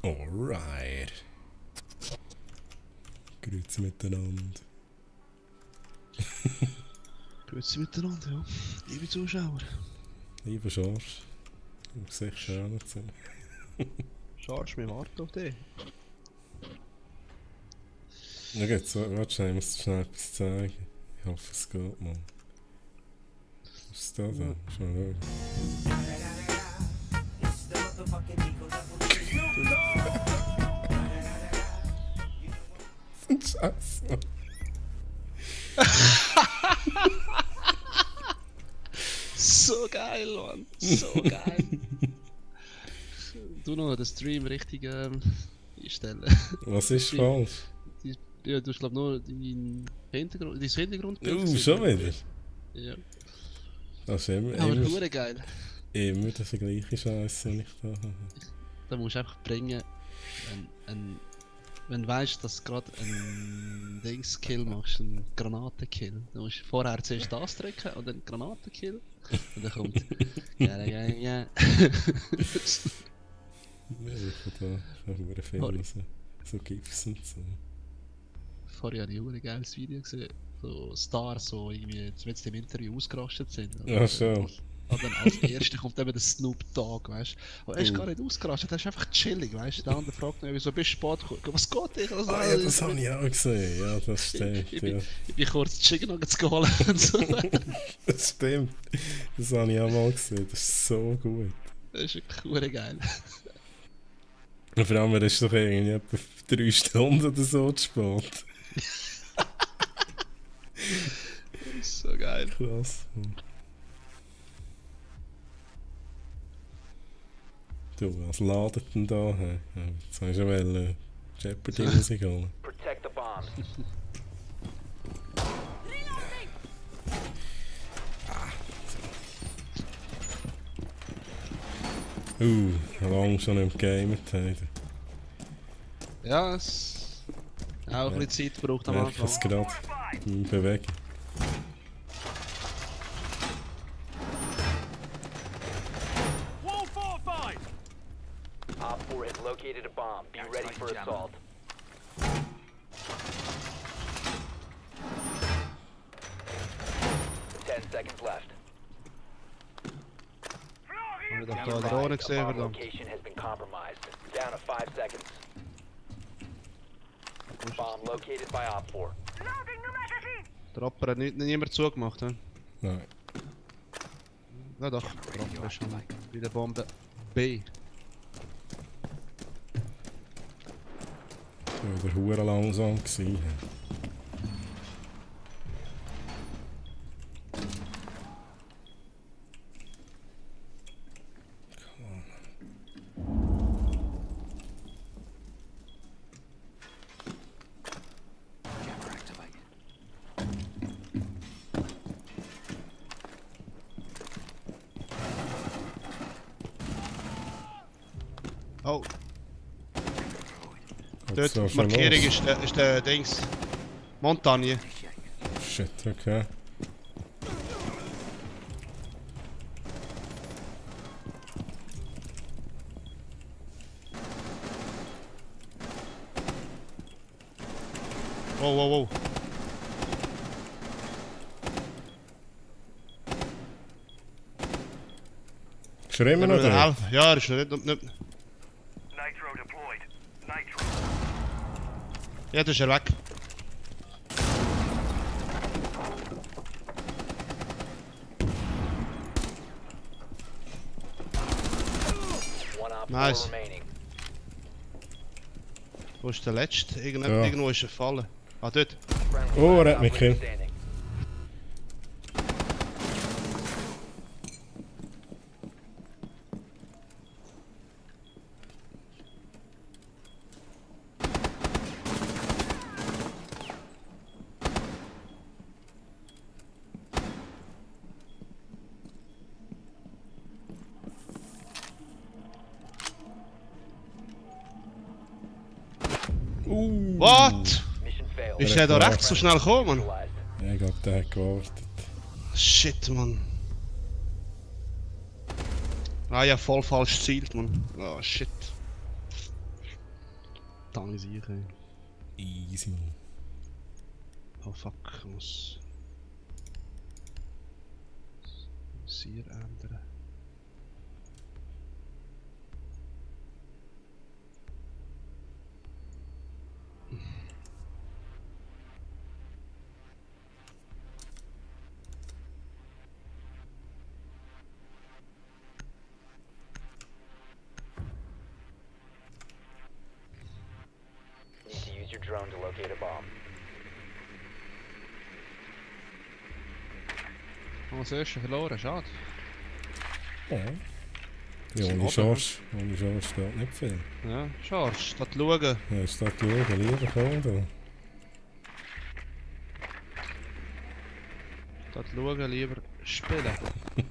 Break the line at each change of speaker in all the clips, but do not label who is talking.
Alright. Grüezi miteinander.
Grüezi miteinander, ja. Liebe Zuschauer.
Lieber Schorsch. Du siehst schöner zu.
Schorsch, wir warten auf dich.
Na geht's, warte schnell, ich muss dir schnell etwas zeigen. Ich hoffe, es geht mal. Was ist das da? Schau mal. Das ist ein Scheiß, Mann.
So geil, Mann. So geil. Du noch den Stream richtig einstellen.
Was ist falsch?
Ja, du hast glaube nur dein Hintergrund.
Schon wieder?
Ja.
Das ist immer,
Aber
immer,
nur geil.
immer der gleiche Scheiß, den ich da habe.
Da musst du einfach bringen, wenn du weißt, dass du gerade einen Dings-Kill machst, einen Granatenkill, dann musst du vorher zuerst das drücken und dann Granatenkill. Und dann kommt. Ja.
Ja, ich habe da schon viele so GIFs und so.
Vorher habe ich ein geiles Video gesehen, so Stars, so irgendwie, wenn sie im Interview ausgerastet sind.
Ja, schon.
Und dann als erstes kommt eben der Snoop Dogg, weißt du? Er ist gar nicht ausgerastet, er ist einfach chillig, weißt du? Der andere fragt mich, wieso bist du spät gekommen? Was geht dich? Also,
Ja, das habe ich auch gesehen. Ja, das stimmt.
Ich bin kurz Chicken Nuggets geholt und so.
Das stimmt. Das habe ich auch mal gesehen. Das ist so gut.
Das ist wirklich geil.
Und vor allem, er ist doch irgendwie etwa 3 Stunden oder so zu spät.
Das ist so geil.
Krass. Du, was ladet denn da? Hey? Jetzt hast du schon Jeopardy Musik holen.
Protect the bombs.
Lange schon im Gamer haben.
Ja, es auch ein bisschen Zeit braucht am
Ich merke es
Anfang.
gerade beim Bewegen.
Op 4 has located a bomb. Be ready for assault. Ten seconds left.
Habe ich doch da eine Drohne
A
gesehen,
bomb
verdammt.
location has been compromised. Down to 5 seconds. Bomb located by Op 4.
Der Rapper hat niemand zugemacht, he?
Nein.
Ja doch, der Rapper ist schon bei der Bombe B.
Das war wieder langsam gewesen.
Oh,
Geht's
dort,
da
die
schon
Markierung
los?
ist der Dings. Montagne.
Shit, okay.
Wow.
Ist er immer noch da?
Ja, er ist nicht.
Nitro deployed. Nitro.
Ja, das ist er weg.
One Op 4
Nice.
remaining.
Wo ist der letzte?
Ja.
Irgendwo ist er gefallen. Ah, dort.
Friendly
Oh, er
last
hat mich
operator
gekillt.
standing.
What?
Mission failed.
Ist er da rechts so schnell gekommen, Mann?
Neutralized.
Ja, ich glaube, der hat gewartet.
Shit, Mann. Ah ja, voll falsch gezielt, Mann. Oh, shit. Tange sicher.
Easy.
Oh fuck, ich muss... Visier ändern.
Need to use your drone to locate a bomb.
Als eerste verloren, schade.
Ja. Ja,
Sind
ohne
oben,
Chance. Ohne Chance steht nicht viel.
Ja, schade. Statt schauen.
Ja, statt schauen, lieber kommen da.
Statt schauen, lieber spielen.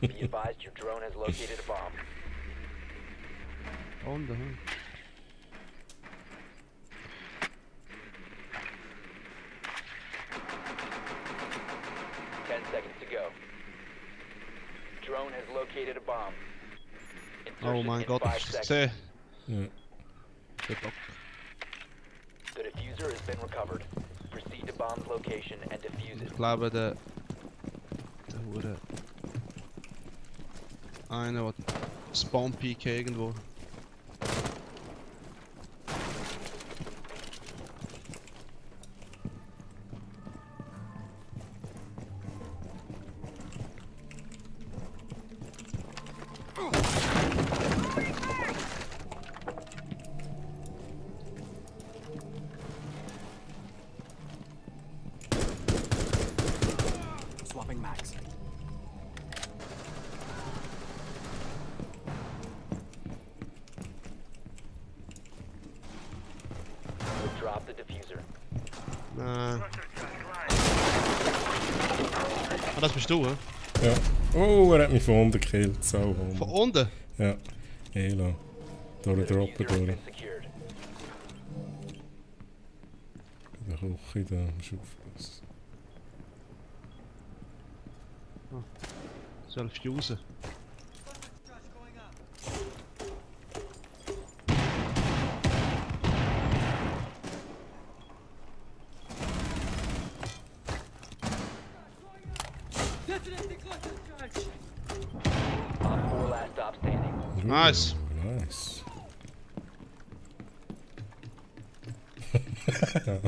Be advised your drone has located a bomb.
Und, hm.
10 seconds to go. Drone has located a bomb.
Oh
Insertion
mein
in
Gott,
5
ich
seconds.
sehe.
Ja.
Der Block.
The diffuser has been recovered. Proceed to bomb's location and defuse it.
Ich glaube, der Hure. Einer, der Spawn Peak irgendwo.
Swapping mags.
Drop the diffuser.
Ah, das bist du, hä?
Ja. Oh, er hat mich von unten gekillt. So,
Von unten?
Ja. Ela. Durch den Dropper
Diffuser has
durch.
been secured.
In der Küche, da musst du aufpassen.
Soll fusen.
Op 4 last stop standing.
Nice.
Nice.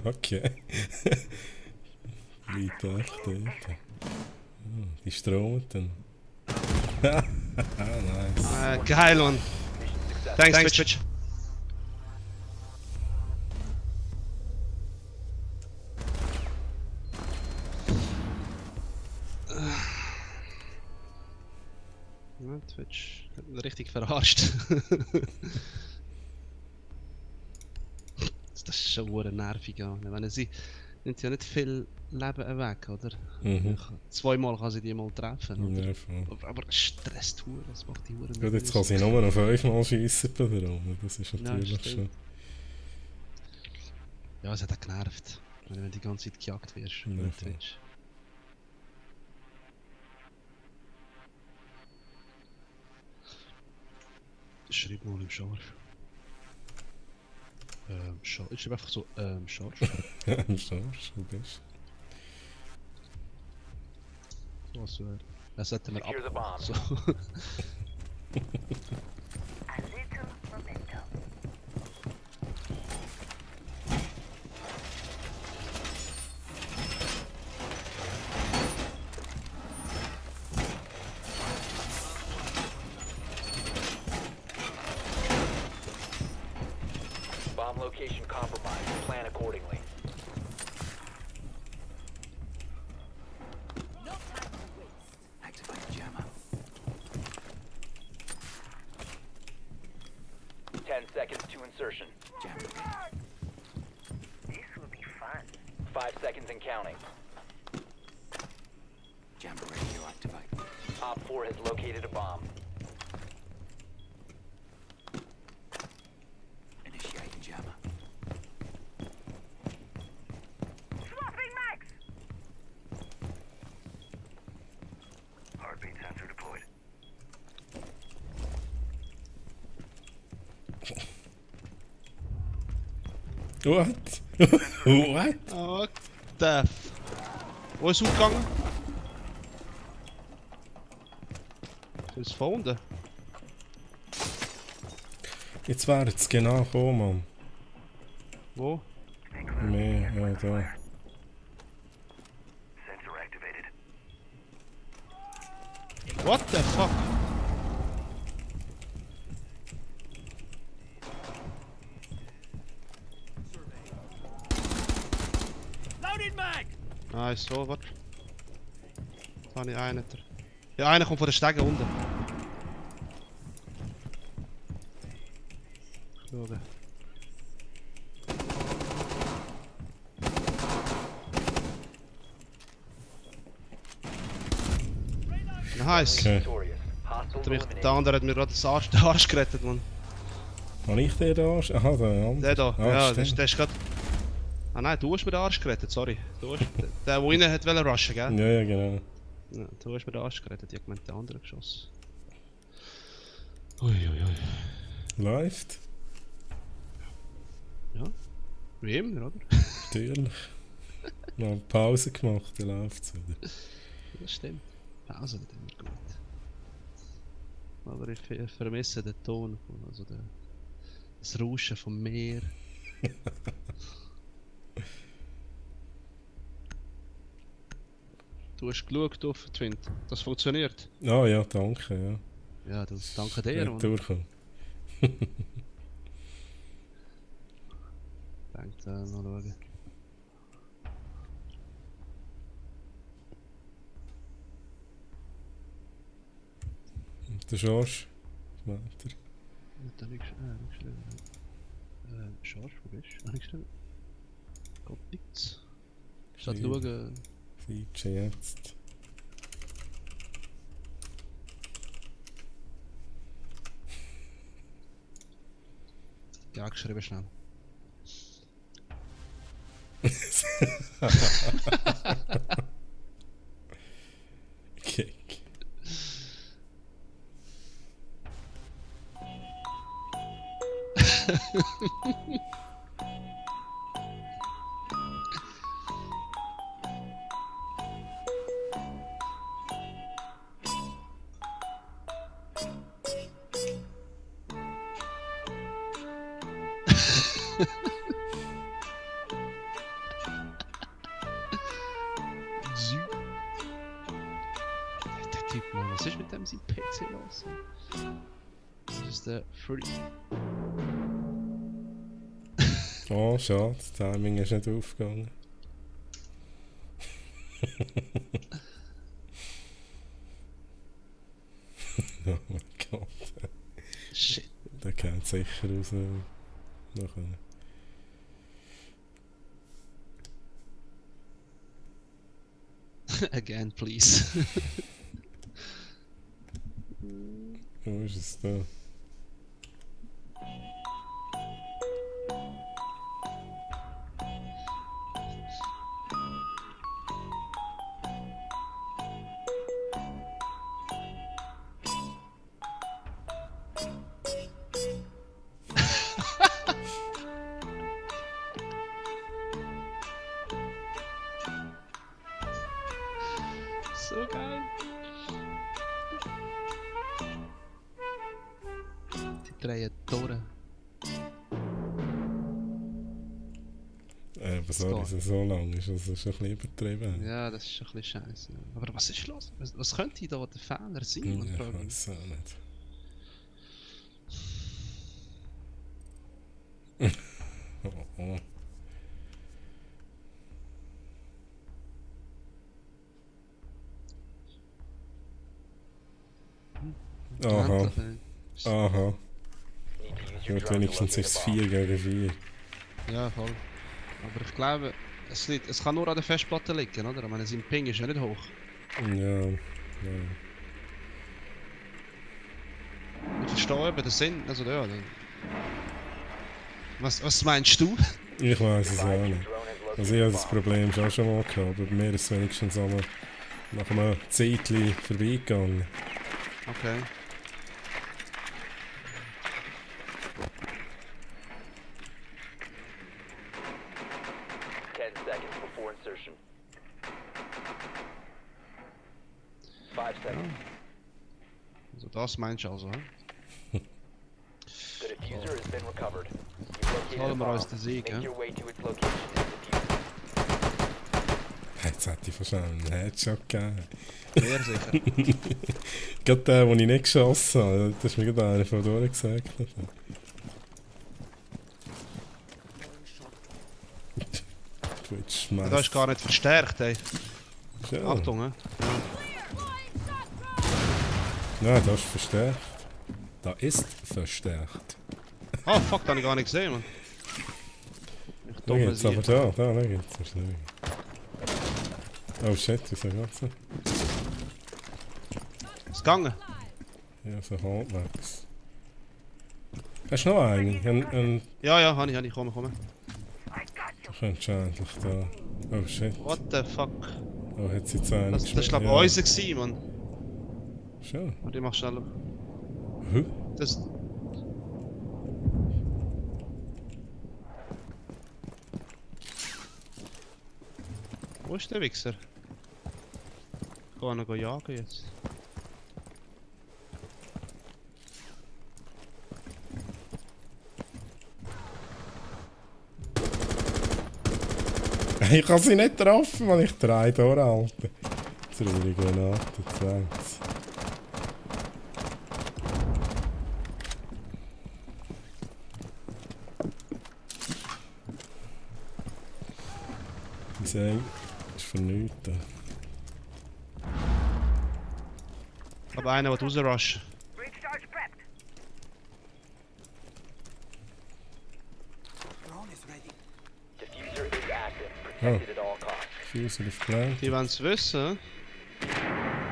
Okay. Liegt echt dort. Die stromen dann. Nice.
Geil, man.
Mission successful.
Thanks, Twitch. Ja, Twitch hat ihn richtig verarscht. Das ist schon hure nervig. Ja. Wenn sie nimmt ja nicht viel Leben weg, oder?
Mhm.
Zweimal kann sie die mal treffen. Oder?
Ja, voll.
Aber es stresst hure, das macht die hure.
Gut, jetzt kann sie nur noch 5-mal schiessen bei der Runde. Das ist
Ja,
natürlich
stimmt.
schon.
Ja, es hat auch genervt, wenn du die ganze Zeit gejagt wirst.
Ja,
mit
voll.
Twitch. Schreib mal im Schorf. Schorf. Ich schreibe einfach so, Schorf.
Ja, schon bist.
Was wäre? Das sollten wir
Secure the bomb.
So.
A little memento.
Bomb location compromised. Plan accordingly.
Activate jammer.
10 seconds to insertion.
Jammer.
This will be fun.
5 seconds and counting.
Jammer radio activate.
Op 4 has located a bomb.
Initiating jammer.
Swapping mags! Heartbeat sensor deployed.
What? What?
What the f... Wo ist es aufgegangen? Ist es gefunden?
Jetzt wäre es genau gekommen, Mann.
Wo?
Mehr, ja, da.
Sensor activated.
What the fuck? Nice, so, warte. Da habe ich einen. Ja, einer kommt von der Stege unten. Schauen. Nice.
Okay.
Victorious. Hostiles eliminated.
Der andere hat mir gerade den Arsch gerettet, Mann.
Habe ich den da? Aha, der andere.
Der da,
Ah,
ja,
stimmt.
der ist gerade... Ah nein, du hast mir den Arsch gerettet, sorry. Du hast... Der innen hat wollen rushen, gell?
Ja, ja, genau.
Ja, du hast mir den Arsch gerettet, ich hab gemeint, der andere geschossen. Uiuiui.
Läuft.
Ja, wie immer, oder?
Natürlich. Noch eine Pause gemacht, dann läuft es wieder.
Das stimmt. Pause wird immer gut. Aber ich vermisse den Ton, also das Rauschen vom Meer. Du hast geschaut auf Twint, das funktioniert.
Ah ja, danke, ja.
Ja, das danke dir.
Ja,
Mann.
durchkommen.
Denkt, mal schauen.
Der Schorsch. Was macht er?
Da liegst du. Schorsch, wo bist du? Liegst du? Kommt nichts. Statt
Ja.
schauen.
Feature jetzt.
Ja, geschrieben schnell.
Kick.
Der Typ, Mann, was ist mit dem sein PC los? Das ist der Free.
Oh, schade. Das Timing ist nicht aufgegangen. Oh mein Gott.
Shit.
Der kennt sicher raus. Nachher.
Again, please.
Wo ist es da?
So geil. Die drehen durch.
Was soll es so lang? Ist das schon ein bisschen übertrieben?
Ja, das ist schon ein bisschen scheiße. Aber was ist los? Was könnte da der Fehler sein?
Ja, ich
frage mich.
weiß auch nicht. Oh, oh. Aha,
Endlich,
aha.
Need to use your
Gut,
drone to
wenigstens
locate
ist es
a bomb.
4 gegen 4.
Ja, voll. Aber ich glaube, es kann nur an der Festplatte liegen, oder? Ich meine, sein Ping ist ja nicht hoch.
Ja, ja.
Ich verstehe eben den Sinn. Also, ja. Was meinst du?
Ich weiß es auch
Advise your
nicht.
drone has located
Also ich
a
habe das
bomb.
Problem schon mal gehabt, aber bei mir ist es wenigstens einmal nach einem Zeitchen vorbeigegangen.
Okay.
insertion. 5 seconds.
Also das meinst du also, hä?
The diffuser has been recovered. You've located a
Holen wir uns
bomb.
den Sieg,
Make
ja?
your way to its location and defuse it.
Jetzt hätte ich wahrscheinlich einen Headshot gegeben.
Mehr sicher.
Gerade der, den ich nicht geschossen habe, das ist mir gerade einer von durchgesegelt. Twitch schmeißt.
Das ist gar nicht verstärkt, ey.
Ja.
Achtung, hä?
Nein, das ist verstärkt. Da ist verstärkt.
Ah, fuck, das habe ich gar nicht gesehen, Mann. Ich
Da
dumme
geht's aber
Sieg.
da geht's. Oh shit, wieso geht's so?
Ist gegangen?
Ja, so halbwegs. Hast du noch einen?
Ja, habe ich, komm.
Du könntest endlich da. Oh shit.
What the fuck?
Oh, hat sie jetzt einen
Das war glaube ich
ja.
unser gewesen, Mann.
Schon.
Warte, ich mach schneller.
Huh?
Das... Wo ist der Wichser? Ich kann ihn jagen jetzt.
Ich kann sie nicht treffen, weil ich 3 durchhalte. Traurige Granate, 20. Die Säge ist vernünftig.
Aber einer will rausrushen.
Breach charge prepped.
Drone is ready.
Diffuser is active. Protected at all costs.
Fuser ist blank.
Die wollen es wissen.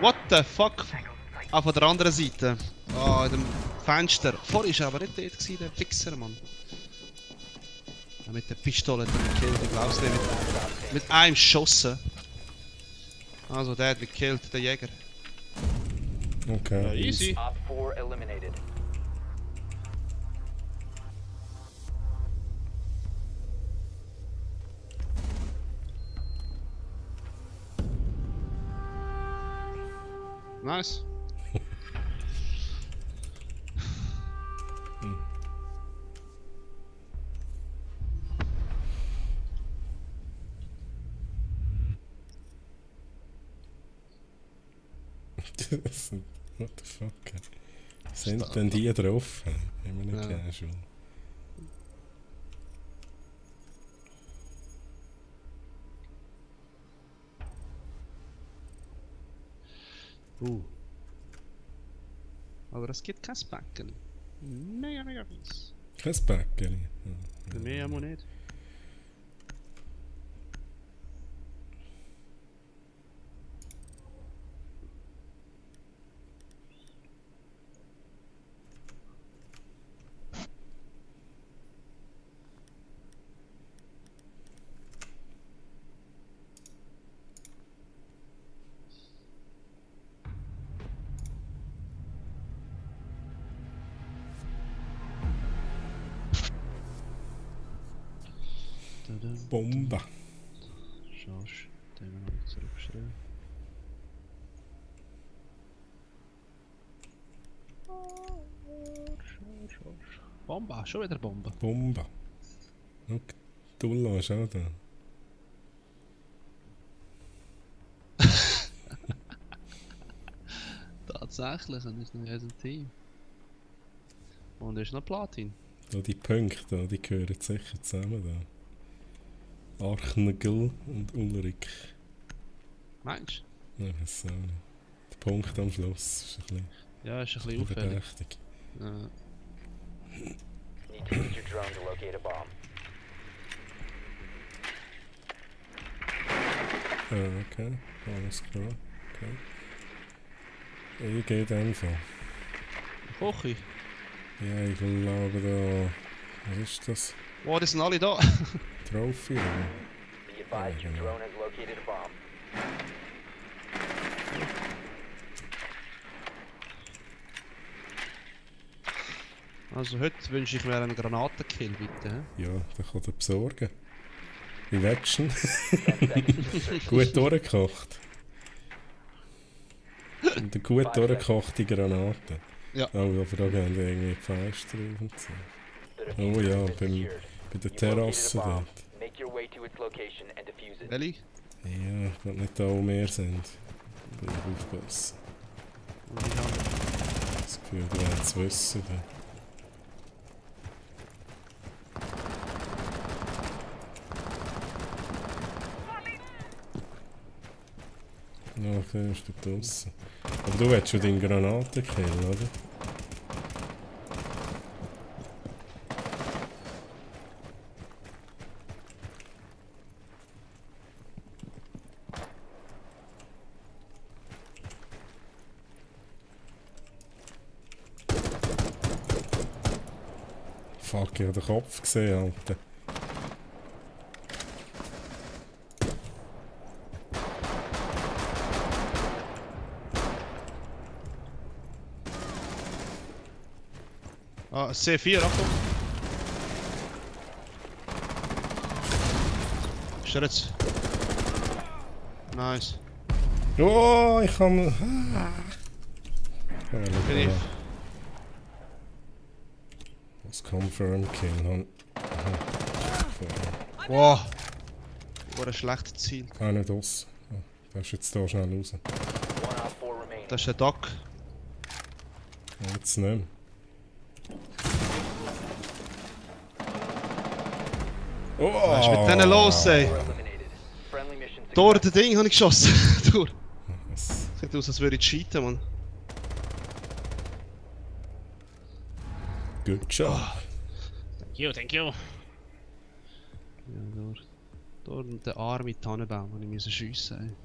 What the fuck? Ah, von der anderen Seite. Ah, in dem Fenster. Vorher war er aber nicht dort, gewesen, der Wichser, Mann. Ja, mit der Pistole hat er mich gekillt, ich glaub's nicht. Mit einem Schossen. Also, der hat mich gekillt, der Jäger.
Okay.
Ja, easy.
Op 4 eliminated.
Nice.
What the fuck? Sind denn die drauf? Immer nicht
Ja.
casual.
Aber es gibt kein Specken. Mega fies.
Kein Bäckchen.
Für mich auch nicht.
Bombe.
Schau, den wir noch nicht zurückschreiben. Bombe, schon wieder Bombe.
Bombe. Schau, Dullo ist auch da.
Tatsächlich, und ist noch in unserem Team. Und ist noch Platin.
Da die Punkte, die gehören sicher zusammen da. Archnagel und Ulrich.
Meinst
Ja, ich weiß auch nicht. Der Punkt am Schluss ist ein bisschen
du? Ja, ist ein bisschen auffällig.
verdächtig.
Ja.
Need to use your drone to locate a bomb.
Okay, alles klar. Okay. Ich gehe in dem Fall.
Kochi.
Ja, ich glaube da... Was ist das?
Oh, die sind alle da.
Trophy? Oder?
Be advised your drone has located a bomb.
Also heute wünsche ich mir einen Granatenkill, bitte. Hä?
Ja, den kann er besorgen. Wie willst du ihn?
10 seconds to insertion.
Gut durchgekocht. Und eine gut durchgekochte Granate.
Ja.
Oh, aber da gehen irgendwie Fenster drauf und so.
The
Oh
diffuser
ja,
has been
bei
secured.
der
You've located a
Terrasse
bomb.
dort.
Make your way to its location and defuse it.
Welche?
Ja, ich will nicht da, wo wir sind. Bin ich aufpassen.
Und die andere.
Das Gefühl, du willst es wissen. Ja, okay, ist da draussen. Aber du willst schon deine Granaten killen, oder? Fuck, ich hab den Kopf gesehen, Alter.
Ah, C4, Achtung! Ist er jetzt? Nice.
Oh, ich kann...
Bin ich.
Das Confirm Kill.
Wow. War ein schlechtes Ziel.
Nicht aus. Oh, der ist jetzt hier schnell raus.
1 op 4 remaining.
Das ist der Doc.
Ja, jetzt nicht mehr. Oh!
Was ist mit denen los, ey?
Eliminated. Friendly mission
Durch
success.
das Ding habe ich geschossen. Durch.
Was?
Sieht aus, als würde ich cheaten, Mann.
Good job.
Thank you. Ja, durch den armen Tannenbaum, den ich schiessen musste.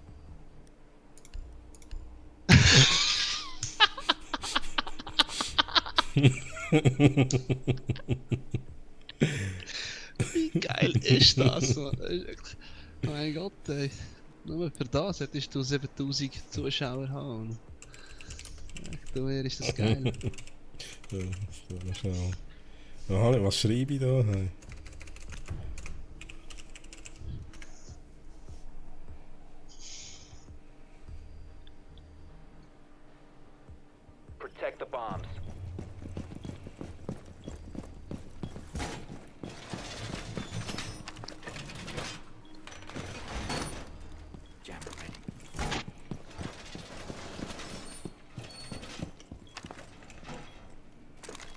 Wie geil ist das, Mann? Das ist wirklich... Mein Gott, ey. Nur für das hättest du 7000 Zuschauer haben. Echt, du ist das geil.
Ja, das tut mir schnell. Aha, was schreibe ich da? Hey.
Protect the bombs.
Jammer ready.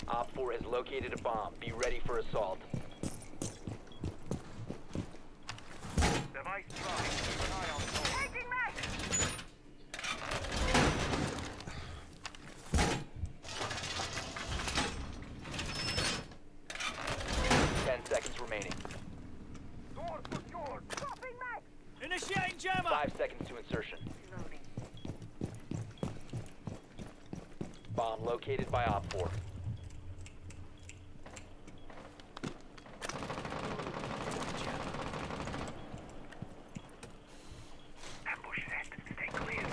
Op 4 has located a bomb. Be ready for assault.
Device dry. Keep an eye on door. Changing mag!
10 seconds remaining.
Door secured. Swapping mag!
Initiating jammer!
5 seconds to insertion.
Reloading.
Bomb located by Op 4.
Ambush set. Stay clear.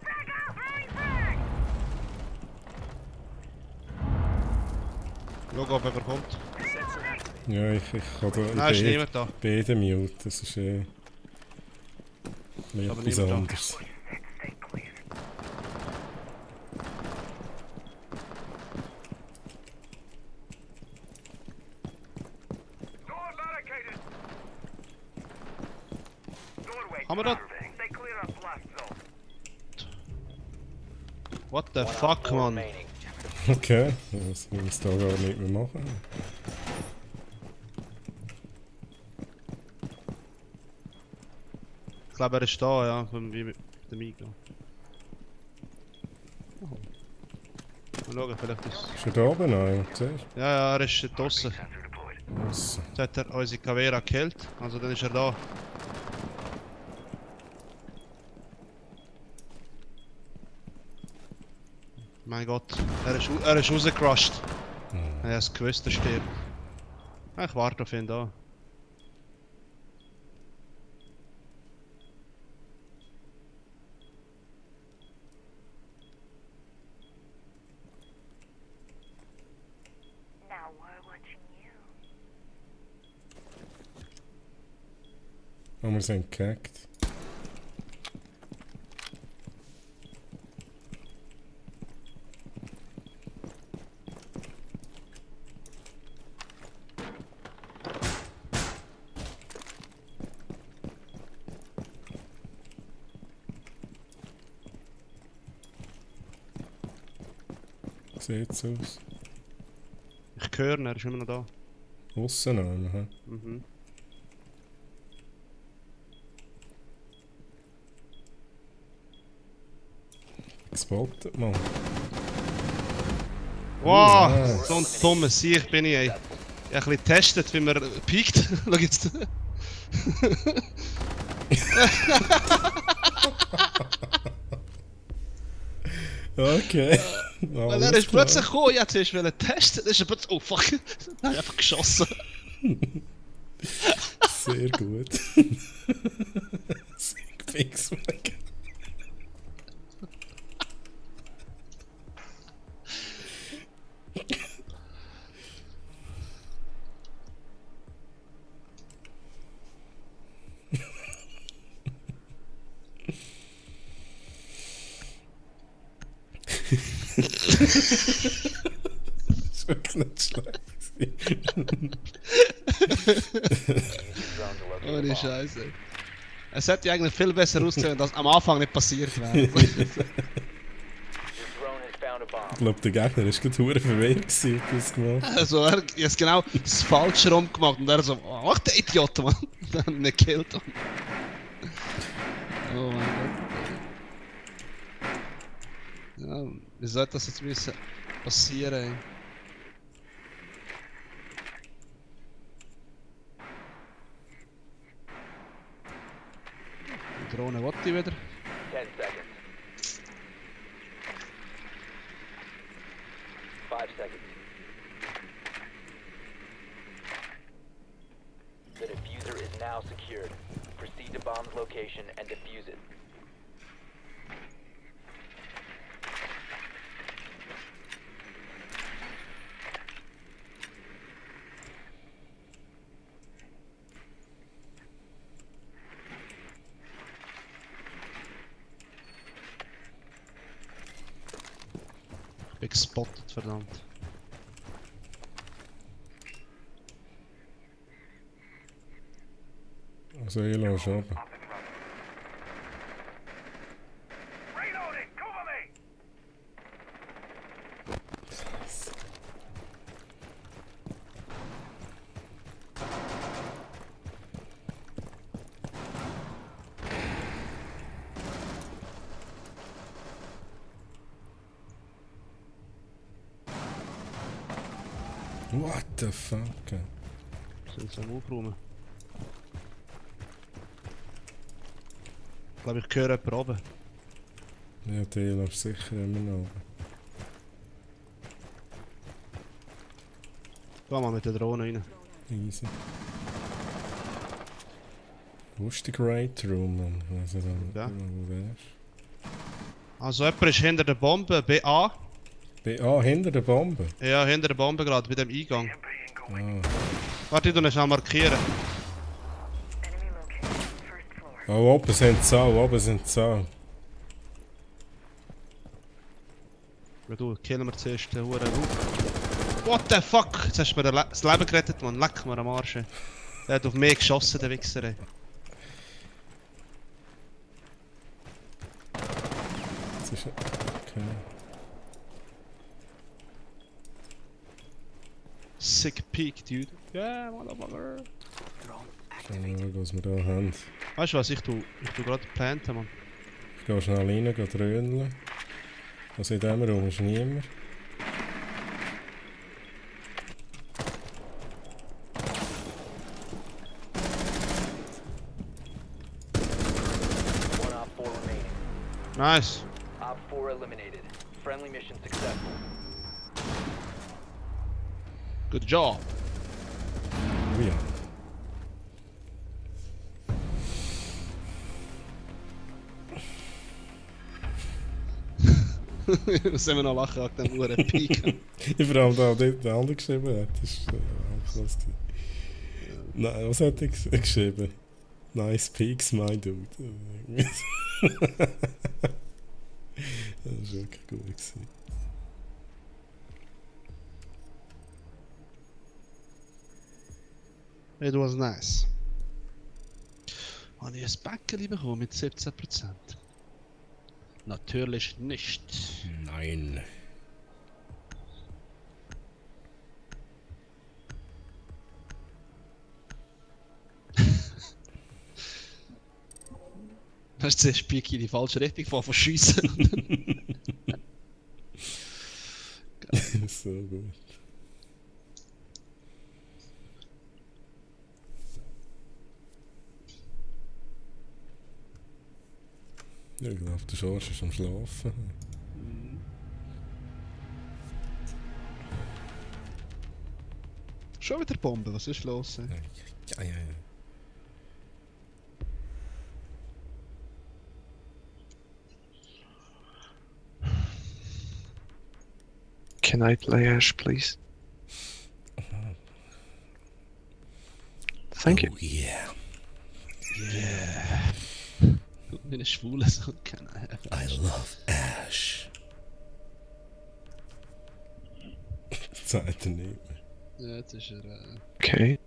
Frag out! Throwing frag!
Schau, ob er kommt.
Ja, ich kann da
Nein, ist niemand da.
beide mute, das ist
Aber
etwas
niemand da.
anderes.
Set. Stay clear. Door barricaded. Doorway.
Haben wir da-
closing. Stay clear of blast zone.
What the
1 op
fuck,
4
man?
remaining.
Okay, das muss da gar nicht mehr machen.
Ich glaube, er ist da, ja, wie mit dem Mikro. Mal schauen, vielleicht ist...
Ist er da oben noch? Siehst
Ja, ja, er ist draussen.
Sensor deployed.
du? Was?
Jetzt hat er unsere Cavera gekillt, also dann ist er da. Mein Gott, er ist rausgerusht. Ich habe es gewusst, er stirbt. Ich warte auf ihn da.
Now we're watching you.
Oh, wir sind gehackt. Sieht's aus.
Ich höre ihn, er ist immer noch da.
Aussen noch, hä?
Mhm.
Gespottet, Mann.
Wow,
Ja.
so ein dummer Sieg bin ich, ey. Ich habe ein bisschen getestet, wie man piekt. Schau jetzt.
Okay.
Weil er ist plötzlich gekommen, ich wollte zuerst testen, dann ist er plötzlich, oh fuck, dann habe ich einfach geschossen.
Sehr gut. Sehr fix weg. Das ist wirklich nicht schlecht.
Oh, die Scheiße. Es hätte eigentlich viel besser ausgesehen, wenn das am Anfang nicht passiert wäre.
Your drone has found a bomb.
Ich glaube, der Gegner war gerade verdammt verwirrt, als er das gemacht hat.
Also, er hat genau das Falsche rumgemacht und er so, oh, mach den Idiot, Mann. Dann hat er ihn nicht gekillt. Mann. Oh mein Gott. Ja, wie sollte das jetzt müssen passieren, ey? Die Drohne will ich wieder.
10 seconds. 5 seconds. The diffuser is now secured. Proceed to bomb's location and defuse it.
Ich bin gespottet, verdammt.
Also, ich lasse schon.
Reloading! Cover me!
What the fuck?
Sind sie am Aufräumen? Ich glaube, ich höre jemanden oben.
Ja, die läuft sicher immer noch.
Geh mal mit der Drohne rein.
Easy. Wo ist der Great Room, Mann? Also dann,
Ja.
wo wärst
Also, jemand ist hinter der Bombe, BA.
Ah, hinter der Bombe?
Ja, hinter der Bombe gerade, bei dem Eingang.
Being going.
Ah.
Warte, ich tu ihn schnell markieren.
Enemy located. First floor.
Oh, oben sind sie auch, oben sind sie auch.
Ja, du, killen wir zuerst den Huren. What the fuck? Jetzt hast du mir das Leben gerettet, Mann. Leck mir am Arsch. Ey. Der hat auf mich geschossen, der Wichser. Ey.
Das ist... Okay.
Sick peak, dude. Yeah, motherfucker.
Schauen wir mal, was wir da haben.
Weißt du was, ich tu gerade planten, Mann.
Ich gehe schnell rein, gehe dröhneln. Also in diesem Raum ist niemand.
One Op 4 remaining.
Nice.
Op 4 eliminated. Friendly mission successful.
Good job.
Oh ja.
Was haben wir noch lachen wegen dem Huren Peak?
Ich vor allem da dort der andere geschrieben hat. Das ist krass. Nein, was hat er geschrieben? Nice peaks, my dude. Das war wirklich gut gewesen.
It was nice. Habe ich ein Bäckchen bekommen mit 17%? Natürlich nicht.
Nein.
Hast du zuerst Spiek in die falsche Richtung von schiessen?
So gut. Ja, ich glaube, der Schorsch ist am Schlafen.
Schon wieder Bombe, was ist los?
Ja, ja, ja.
Can I play Ash, please? Thank you.
Oh yeah,
Yeah. Meine schwule Song kennen.
I love Ash. Das sagt er nicht mehr.
Ja, jetzt ist er.
Okay.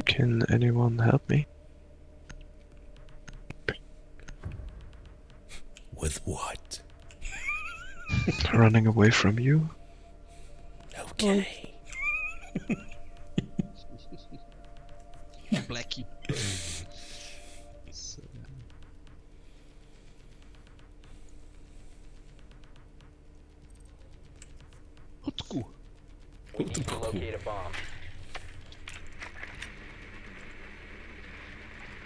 Can anyone help me?
With what?
Running away from you?
Okay.
Blackie. So, Hutku.
We need to locate a bomb.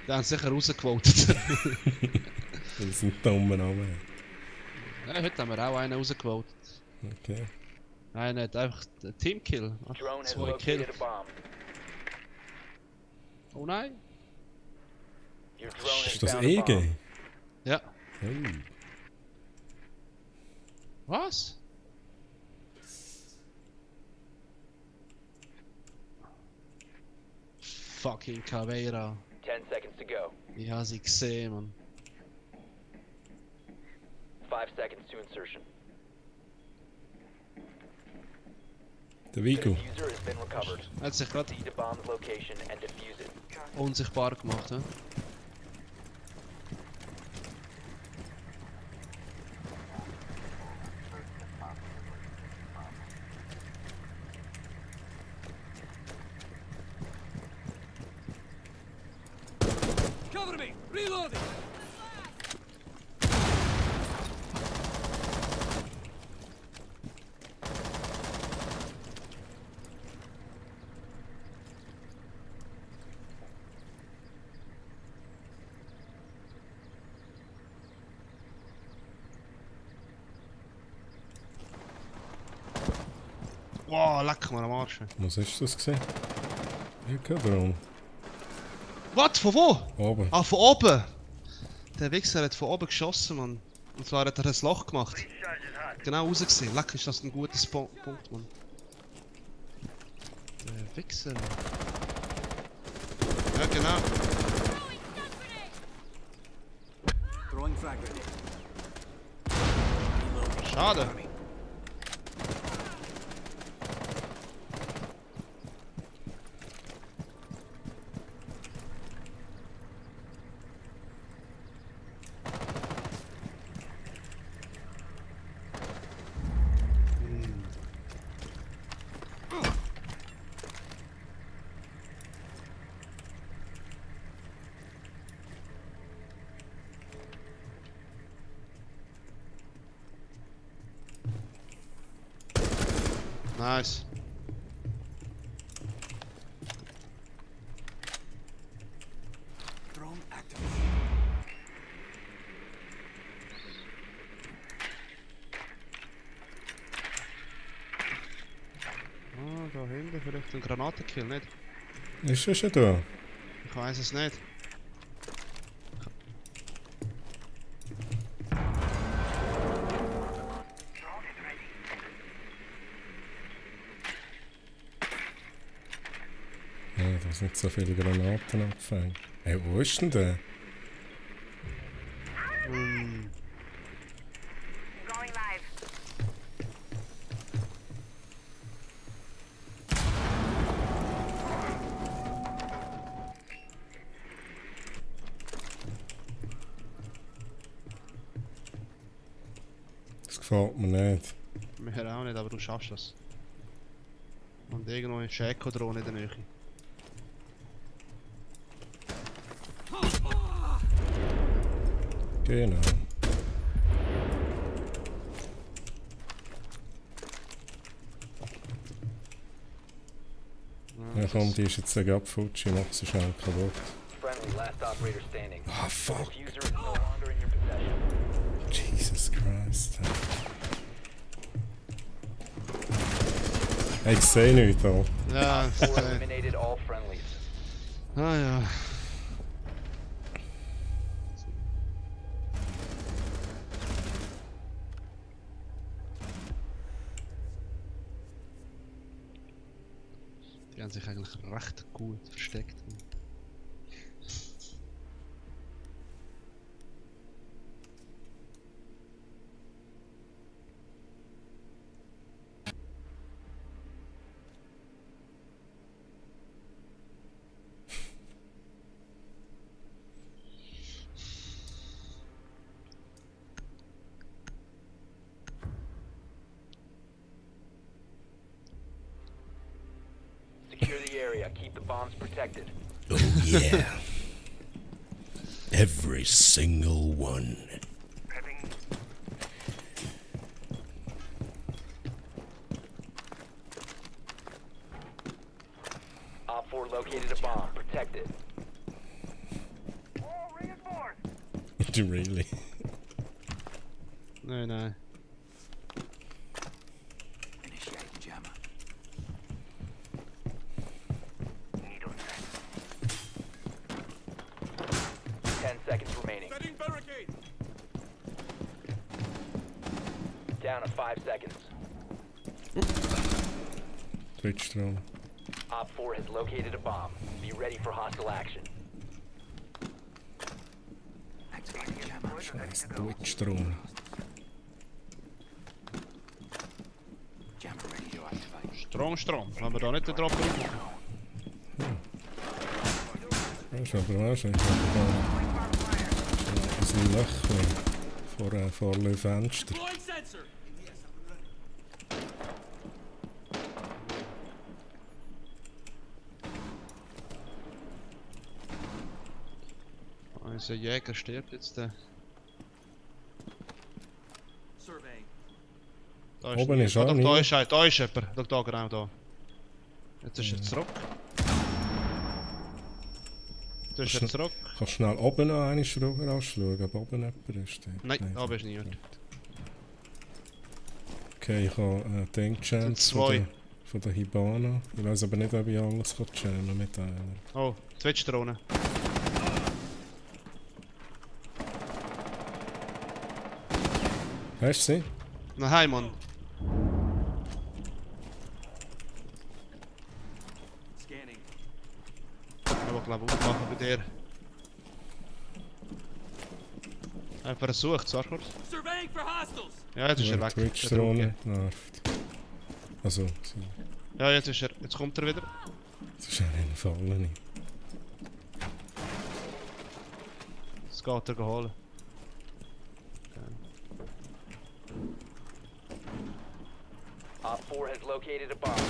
Die haben sicher rausgevotet.
Das ist ein dummer Name.
Ja, heute haben wir auch einen rausgevotet.
Okay.
Einer hat einfach einen Teamkill. Ach,
Drone has
2 Kill.
located a bomb.
Oh nein.
Your drone has
Ist das
found a bomb.
EG?
Ja.
Oh.
Was? Fucking Caveira.
10 seconds to go.
Ich habe sie gesehen, Mann.
5 seconds to insertion.
Der
The
Vigo.
diffuser has been recovered.
Er hat sich gerade
Proceed to bomb's location and defuse it.
unsichtbar gemacht, ne?
Cover me! Reloading!
Wow, leck mir am Arsch.
Was ist das gesehen? Ich hab keinen Drone.
Was? Von wo?
Oben.
Ah, von oben! Der Wichser hat von oben geschossen, Mann. Und zwar hat er ein Loch gemacht.
Charges hot.
Genau rausgesehen. Leck, ist das ein guter Punkt, Mann. Der Wichser. Ja, genau.
Throwing frag grenade.
Schade. Nice.
Drone activated.
Ah, da hinten vielleicht ein Granatenkill, nicht?
Ist er schon da?
Ich weiß es nicht.
Drone is ready.
Ja, da sind nicht so viele Granaten abgefangen. Hey, wo ist denn der?
Going live.
Das gefällt mir nicht.
Mir auch nicht, aber du schaffst das. Und irgendwo ist eine Echo-Drohne in der Nähe.
Genau. Ja komm, die ist jetzt gerade futsch, ich mach sie schnell kaputt.
Friendly, last operator standing.
Ah, fuck.
Diffuser is no longer in your possession.
Jesus Christ. Hey, ich seh nichts da.
Ja,
Four eliminated all friendlies.
ah ja. Die haben sich eigentlich recht gut versteckt.
Secure the area. Keep the bombs protected.
Oh yeah. Every single one.
Prepping.
Op 4 located a bomb. Protect it.
Oh, reinforced.
Really?
Nein, nein.
Initiate jammer.
Needle set.
10 seconds remaining.
Setting barricade.
Down to 5 seconds.
Twitch dran.
Op 4 has located a bomb. Be ready for hostile action.
Activate jammer.
Scheiß Twitch dran.
Jammer ready to activate.
Strom. Haben wir da nicht den Dropper drauf?
Weißt du, aber weißt du, ich habe ein Löchchen vor dem Fenster.
Deploying sensor.
Unser Jäger stirbt jetzt.
Surveying.
Da
Oben ist auch
da
niemand.
ist jemand. Schau da, genau da. Jetzt ist er zurück. Jetzt ist er zurück.
Kannst du schnell oben noch eine Schraube anschauen, ob oben jemand ist?
Nein, da ist niemand.
Okay, ich habe den
Sind
Chance
zwei.
von der Hibana. Ich weiß aber nicht, ob ich alles jammen mit einer.
Oh, Twitch-Drohne.
Hast du sie?
Nein, Mann.
Scanning.
Ich glaube, aufmachen bei dir. Einfach versucht, warte kurz.
Surveying for hostiles.
Ja, jetzt ist er weg.
Twitch
Der Drucke.
Drohne nervt. Also, sie.
Ja, jetzt ist er. Jetzt kommt er wieder.
Das ist eine Falle nicht.
Jetzt geht er holen.
Op 4 has located a bomb.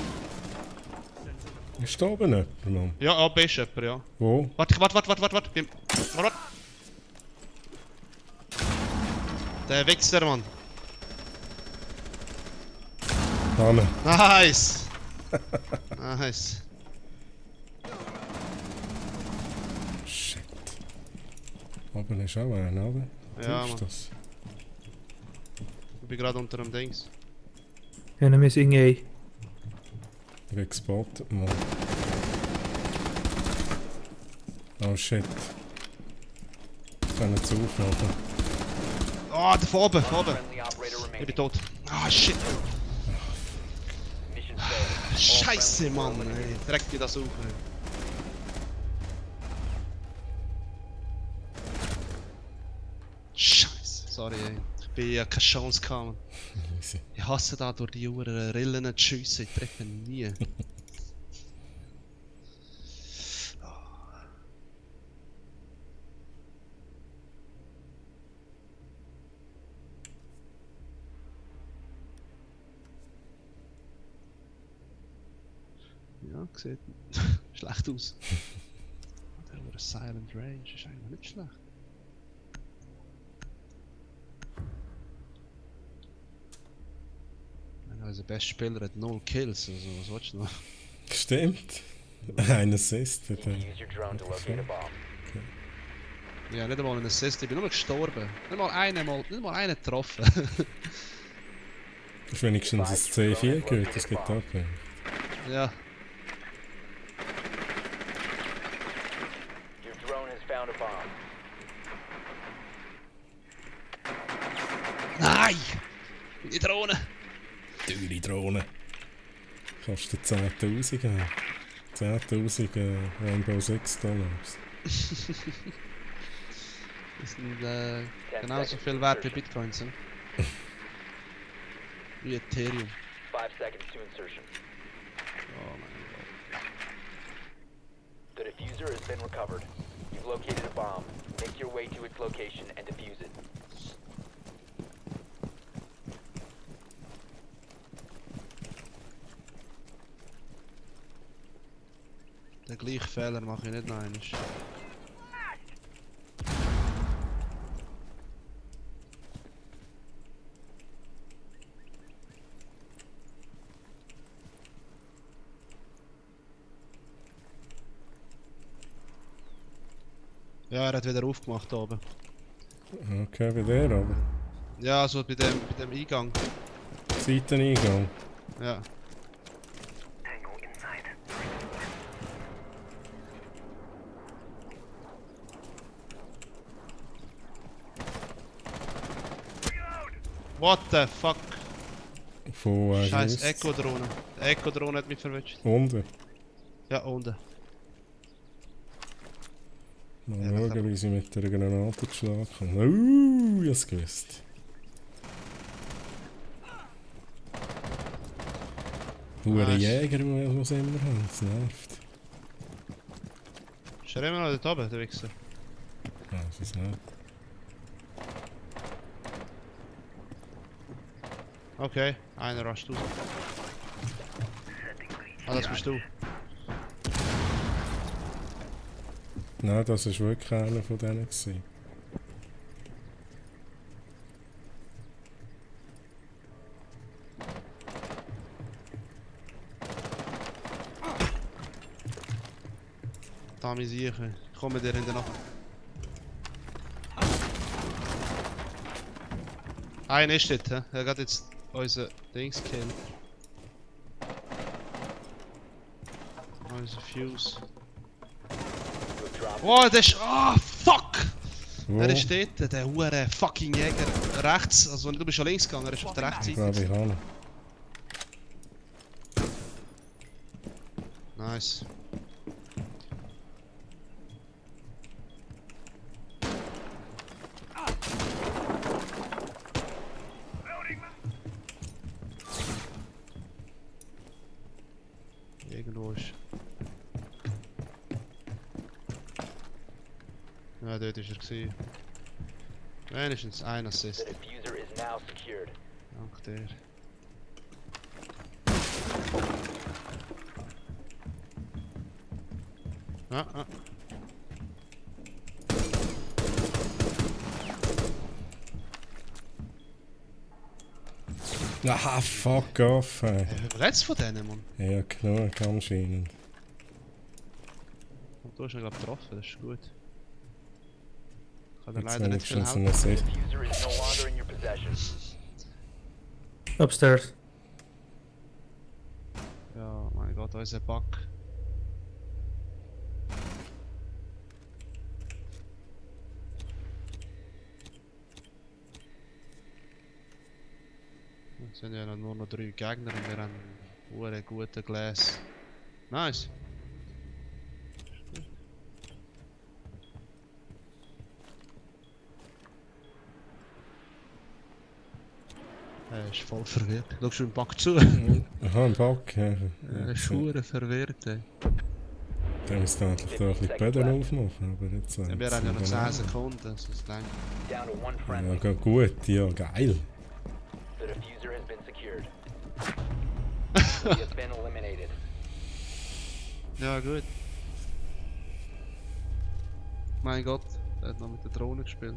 Ist da oben jemand, Mann?
Ja, ab ist jemand, ja.
Wo?
Warte. Warte. Der Wichser, Mann.
Hanne.
Nice! Nice.
Shit. Oben ist auch einer, oder?
Ja,
Ist
Mann.
das?
Ich bin gerade unter dem Dings.
Enemies in A.
Ich bin gespottet, Mann. Oh shit. Ich kann nicht aufmachen.
Ah, da oben.
Friendly operator
Ich bin
remaining.
tot. Ah, shit.
Mission failed. All
Scheiße,
friendlies were
Mann.
eliminated.
Ey. Dreck dir das auf. Ey. sorry, ey. Ich bin ja keine Chance gehabt, Mann.
Easy.
Ich hasse da durch die Uhren Rillen zu schiessen, ich treffe nie. Ja, sieht schlecht aus. Der hat Silent Range ist eigentlich nicht schlecht. Unser bester Spieler hat 0 Kills, also was willst du noch?
Stimmt. Ein Assist hat er.
Use your drone to locate a bomb.
Ja, nicht einmal ein Assist, ich bin nur gestorben. Nicht mal einen getroffen.
Das ist wenigstens ein C4 gehört, das geht ab.
Ja.
Your drone has found a bomb.
Nein! Die Drohne!
Teure Drohne. Kostet 10.000 geben. 10.000 Rainbow Six Dollars.
Das sind genauso viel wert wie Bitcoins. Hm? Wie Ethereum.
5 seconds to insertion.
Oh mein Gott.
The diffuser has been recovered. You've located a bomb. Make your way to its location and defuse it.
Den gleichen Fehler mache ich nicht noch einmal. Ja, er hat wieder aufgemacht da oben.
Okay, bei der aber.
Ja, also bei dem Eingang.
Seiteneingang.
Ja.
Tango inside.
What the fuck?
Von
Scheiß
East.
Echo-Drohne. Die Echo-Drohne hat mich verwünscht.
Unten.
Ja, unten.
Mal schauen, wie sie mit der Granate geschlagen kann. Ich hab's gewusst. Hure Jäger, die sie immer haben, das nervt.
Ist er immer noch dort oben, der Wichser?
Ja, das ist nicht.
Okay, einer rascht raus. Ah, das bist du.
Nein, das war wirklich einer von denen gewesen.
Da mis ich. Ich komme dir hinten nach. Einer ist dort, hä? Er hat jetzt unser Dings gekillt. Unser Fuse. Oh, der ist. Ah, fuck!
Wo?
Er ist dort, der hure fucking Jäger. Rechts, also du bist schon links gegangen, er ist auf der rechten
Ich
Seite.
glaube, ich habe ihn.
Nice. Irgendwo ist. Ja, dort ist er gewesen. Wenigstens ein Assist.
The diffuser is now secured.
Dank dir. Ah.
Ah, fuck off, ey.
Wie redest du von denen, Mann?
Ja, genug anscheinend.
Und du hast ihn, glaube ich, getroffen, das ist gut. Kann er
Jetzt
leider nicht viel
wenigstens ein
helfen.
The
Assist.
diffuser is no longer in your possession.
Upstairs.
Ja, mein Gott, unser Bug. Es sind ja nur noch 3 Gegner und wir haben einen guten Glas. Nice. Er ist voll verwirrt. Schaust du im Back zu?
Aha, im Back, ja.
Er ist verdammt verwirrt, ey.
Dann muss da endlich da ein bisschen die Böden aufmachen, aber jetzt...
Ja, wir haben ja noch 10 Sekunden, also es langt.
Down to one
Ja,
friendly.
geht gut, ja, geil.
The diffuser has been secured. He has been eliminated.
Ja, gut. Mein Gott, er hat noch mit der Drohne gespielt.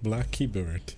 Blacky Bird.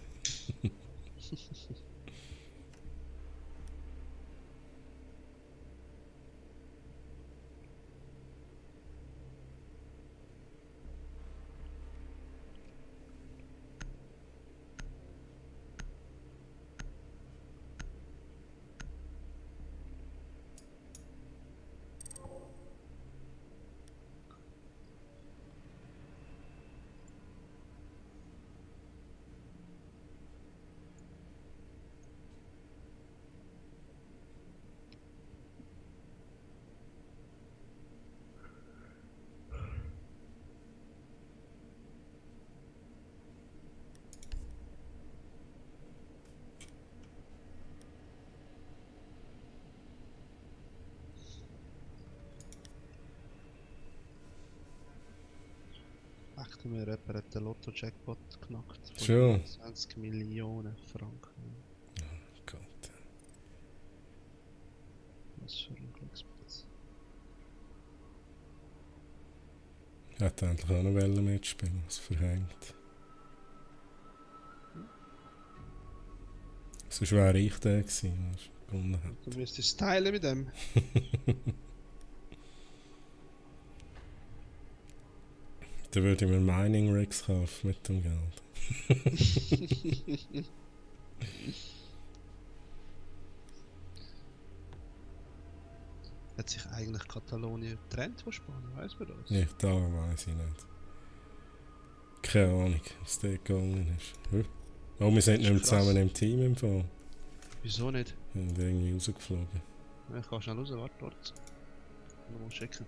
Achten wir, jemand hat den Lotto-Jackpot geknackt. Von
Schon.
20 Millionen Franken.
Gott.
Was für ein Glücksplatz.
Ich hätte endlich auch noch Wellen mitspielen, was verhängt. Sonst wäre ich der gewesen, der gewonnen hat.
Du müsstest es teilen mit dem.
Dann würde ich mir Mining Rigs kaufen mit dem Geld.
Hat sich eigentlich Katalonien getrennt von Spanien? Weiss man das?
Nicht da, weiß ich nicht. Keine Ahnung, was da gegangen ist. Hm? Oh, wir sind nicht mehr zusammen im Team im Fall.
Wieso nicht?
Wir sind irgendwie rausgeflogen.
Ja, ich kann schnell raus, warte dort. Mal schicken.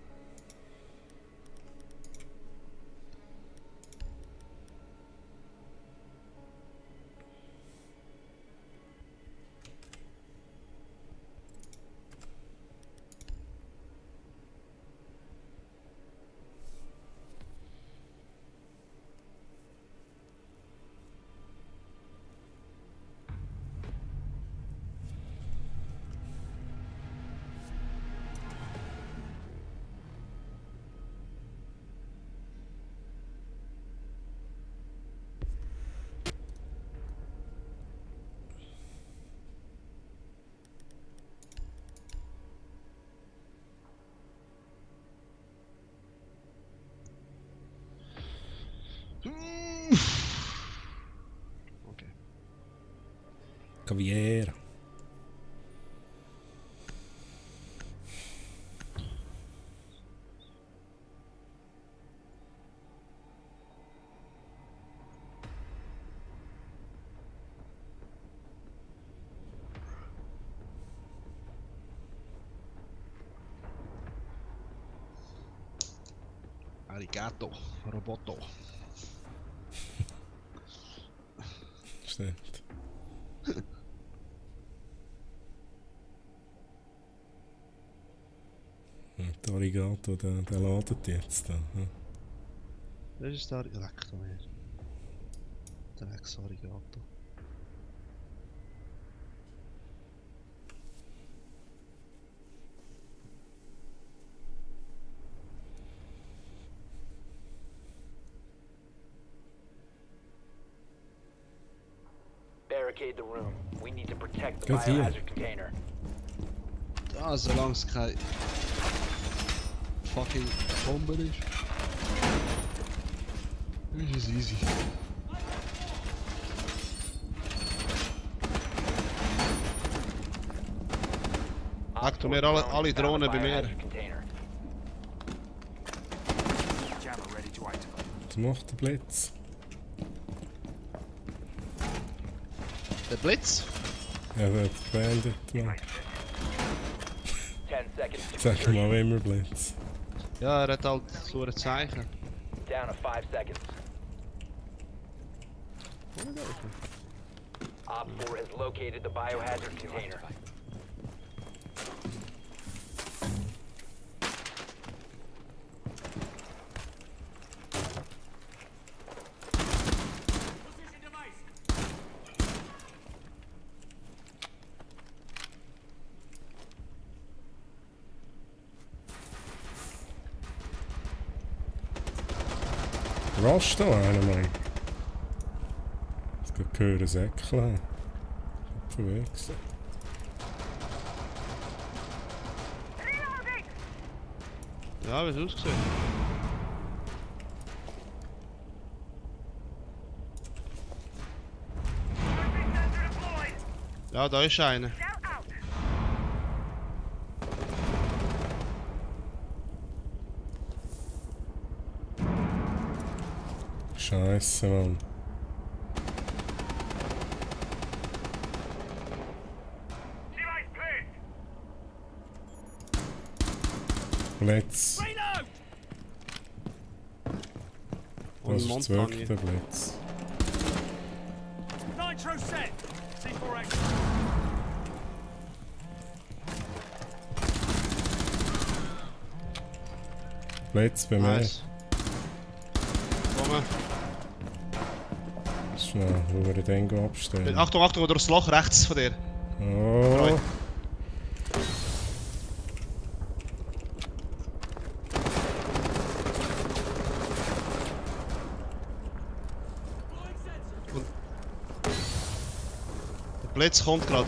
Okay.
Caviera.
Arigato, Roboto.
Stimmt. Und Arigato, der ladet jetzt da. Hm?
Das ist der Leck mehr. Der Ex-Arigato.
Barricade the room. We need to protect the
Good here.
biohazard container.
Ja, solange es keine fucking Bombe ist. Ist es easy. Achtung, wir alle Drohnen bei mir.
Biohazard container.
Was macht der Blitz?
Der Blitz?
Ja, der beendet mal.
10 seconds to
Sag
insertion.
mal immer Blitz.
Ja, er hat halt so ein Zeichen.
Down to 5 seconds. Op 4 has located the biohazard container.
Position device.
Rush da einer, Mann. Es geht gehören Säckchen. Verwechselt.
Ja, wie es ausgesehen?
Sensor deployed.
Ja, da ist einer.
Shell out.
Scheiße, Mann.
Device placed.
Blitz.
Reload!
Und
Das ist
Montagne.
wirklich der Blitz.
Nitro set. C4 action.
Blitz bei mir.
Nice. Komm.
Schnell, wo wir den abstellen.
Achtung, Achtung, durch das Loch rechts von dir.
Oh.
Deploying sensor.
Der Blitz kommt gerade.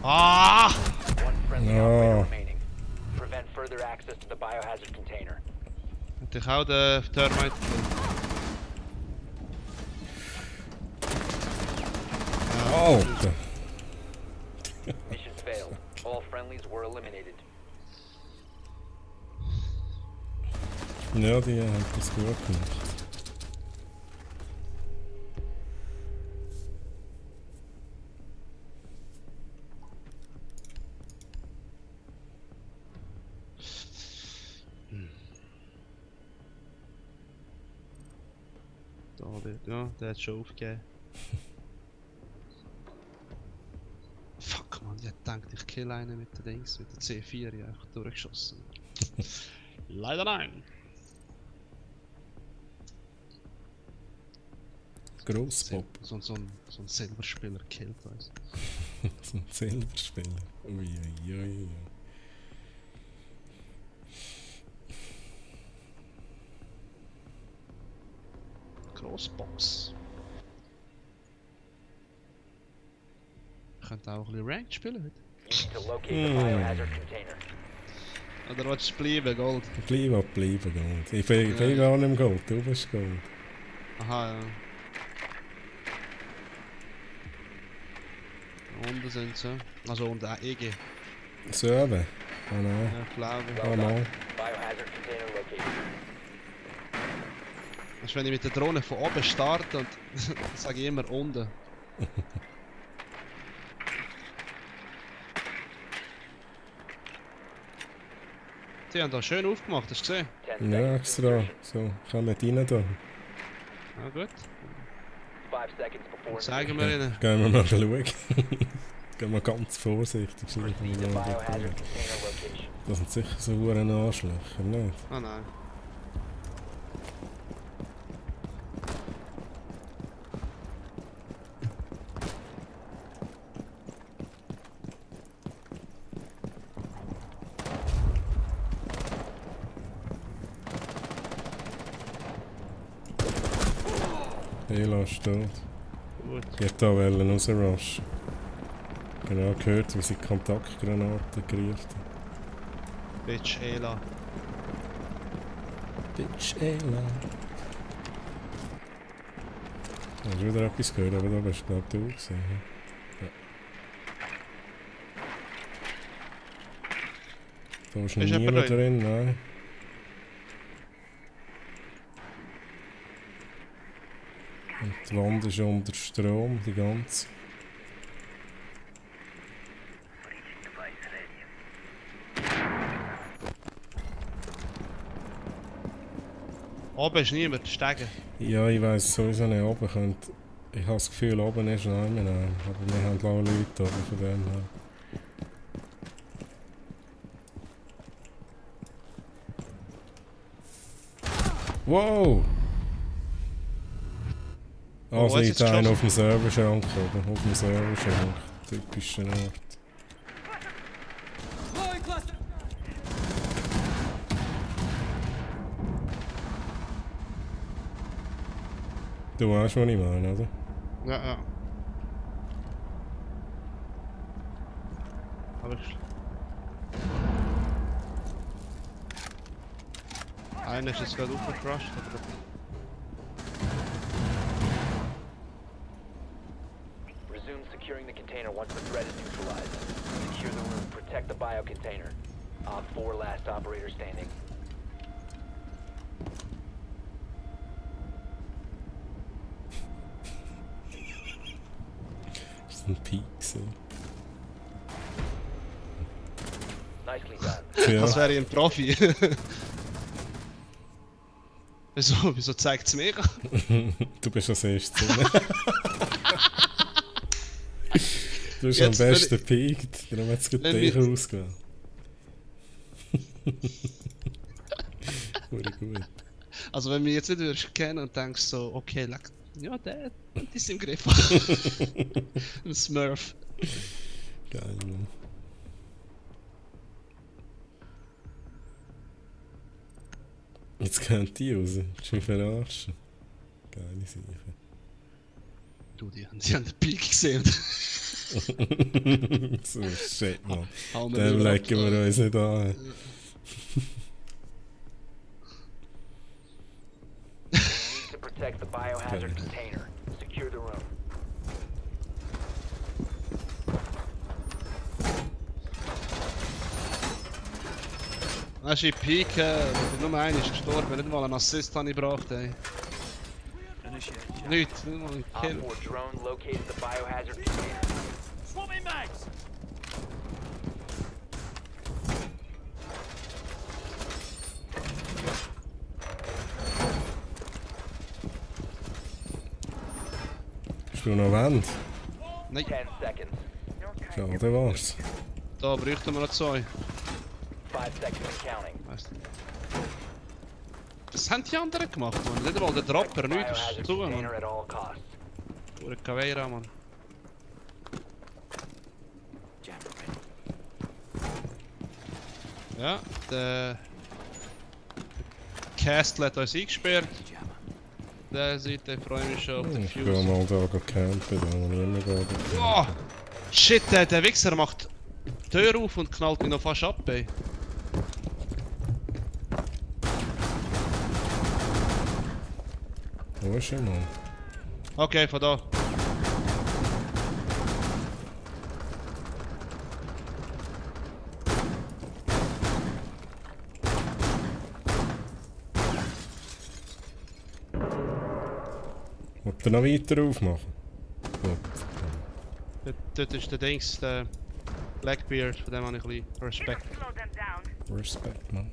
Ah!
One friendly
No.
operator remaining. Prevent further access to the biohazard container.
Hat dich auch der Termite
Alter.
Mission failed. All friendlies were eliminated.
Ja, die haben das gut gemacht.
Ja, der hat schon aufgegeben. Fuck man, ich hab gedacht, ich kill einen mit der Dings, mit der C4, ja, einfach durchgeschossen. Leider nein.
Grosspop.
So ein Silberspieler killt uns.
So ein Silberspieler. Ui, ui, ui, ui.
Grossbox. Ich könnte auch ein bisschen Ranked spielen heute.
You need to locate the biohazard container.
Oder willst du bleiben, Gold?
Bleiben, Gold. Ich bin auch nicht im Gold, du bist Gold.
Aha, ja. Unten sind sie. Also unten auch EG.
So eben. Oh nein.
Ja, ich glaube.
Oh nein.
Biohazard container located.
Also wenn ich mit der Drohne von oben starte und sage ich immer unten. Die haben da schön aufgemacht, hast du gesehen?
10
Ja,
seconds to
extra.
insertion.
So, kann man rein da.
Ja gut,
5 seconds before
dann zeigen wir ihnen.
Gehen wir mal schauen. Gehen wir ganz vorsichtig.
proceed to biohazard container location.
Das sind sicher so Uhren Arschlöcher, nicht?
Ah nein.
Hela steht.
Gut.
Ich hätte da rausrushen. Genau gehört, wie sie Kontaktgranaten gerufen.
Bitch, Ela.
Bitch, Ela. Hast du wieder etwas gehört, aber da bist du glaube du gewesen. Ja. Da ist noch
Ist jemand
niemand
drin?
drin, nein. Und die Wand ist unter Strom, die ganze.
Breaching device ready.
Oben ist niemand, steigen.
Ja, ich weiss sowieso nicht, oben könnte... Ich habe das Gefühl, oben ist noch einer, aber wir haben auch Leute oben von dem her. Wow!
Oh,
Also
was
liegt
jetzt
einer
geschossen?
auf dem Serverschrank oben, auf dem Serverschrank. Typischer Ort.
Blowing cluster!
Du weißt, was ich meine, oder?
Ja, ja. Aber ich... Einer ist jetzt gerade aufgecrushed, aber...
Resume securing the container once the threat is neutralized. Secure the room. Protect the biocontainer. Op 4 last operator standing.
Das ist ein Peak, so.
Nicely done.
Ja.
Als wäre ich ein Profi. Wieso zeigt es mir?
Du bist als erstes. Ne? Du bist
Jetzt
am
will
besten gepiekt, darum hat es gerade
Wenn
dich
wir-
ausgewählt. Wurde gut.
Also wenn wir jetzt nicht würdest kennen und denkst so, okay, ja, der ist im Griff. Ein Smurf.
Geil, Mann. Jetzt kommt die raus. Willst du mich verarschen? Geile Sache.
Du, die haben den Peak gesehen.
So, shit, Mann.
Hauen wir
Dem
lieber ab.
legen wir uns nicht an.
You need to protect the biohazard container. Secure the room.
Weißt du, ich Peak, nur einer ist gestorben, nicht mal einen Assist habe ich gebraucht, ey. Nichts, nicht mal einen
Op
Kill.
4 drone located the biohazard container.
Swapping mags!
Bist du noch Wand?
Nein,
10 seconds.
Schade war's.
da bräuchten wir noch 2.
5 seconds and counting.
Weißt du. Das haben die anderen gemacht, man. Nicht mal der Dropper, nichts. Das
Biohazard
ist zu,
container
man.
at all costs.
Pure Caveira, man. Ja, der Castle hat uns eingesperrt. Der Seite freue ich mich schon auf den
Ich gehe
Fuse.
mal da campen, da wo niemand geht.
Oh! Shit, der Wichser macht die Tür auf und knallt mich noch fast ab, ey.
Wo ist er, Mann?
Okay, von da.
Wollt ihr noch weiter aufmachen? Gut.
Dort ist der Dings, der Blackbeard, von dem habe ich ein bisschen Respekt.
Slow them down.
Respekt, Mann.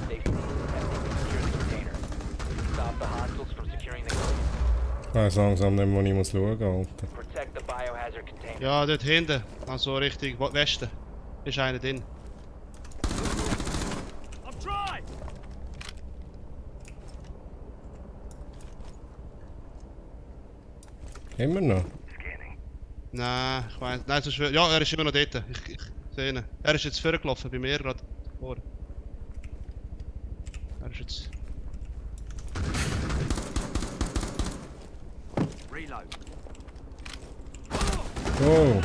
Stay safe. Secure the container. Stop the hostiles from securing the container.
Ich weiss langsam nicht, wo ich muss schauen muss, Alter.
Protect the biohazard container.
Ja, dort hinten, also Richtung Westen, ist einer drin.
I'm dry!
Immer noch?
Nein, ich weiß. Nein, sonst ja, er ist immer noch dort. Ich sehe ihn. Er ist jetzt vorgelaufen, bei mir gerade vor. Er ist jetzt.
Reload.
Oh!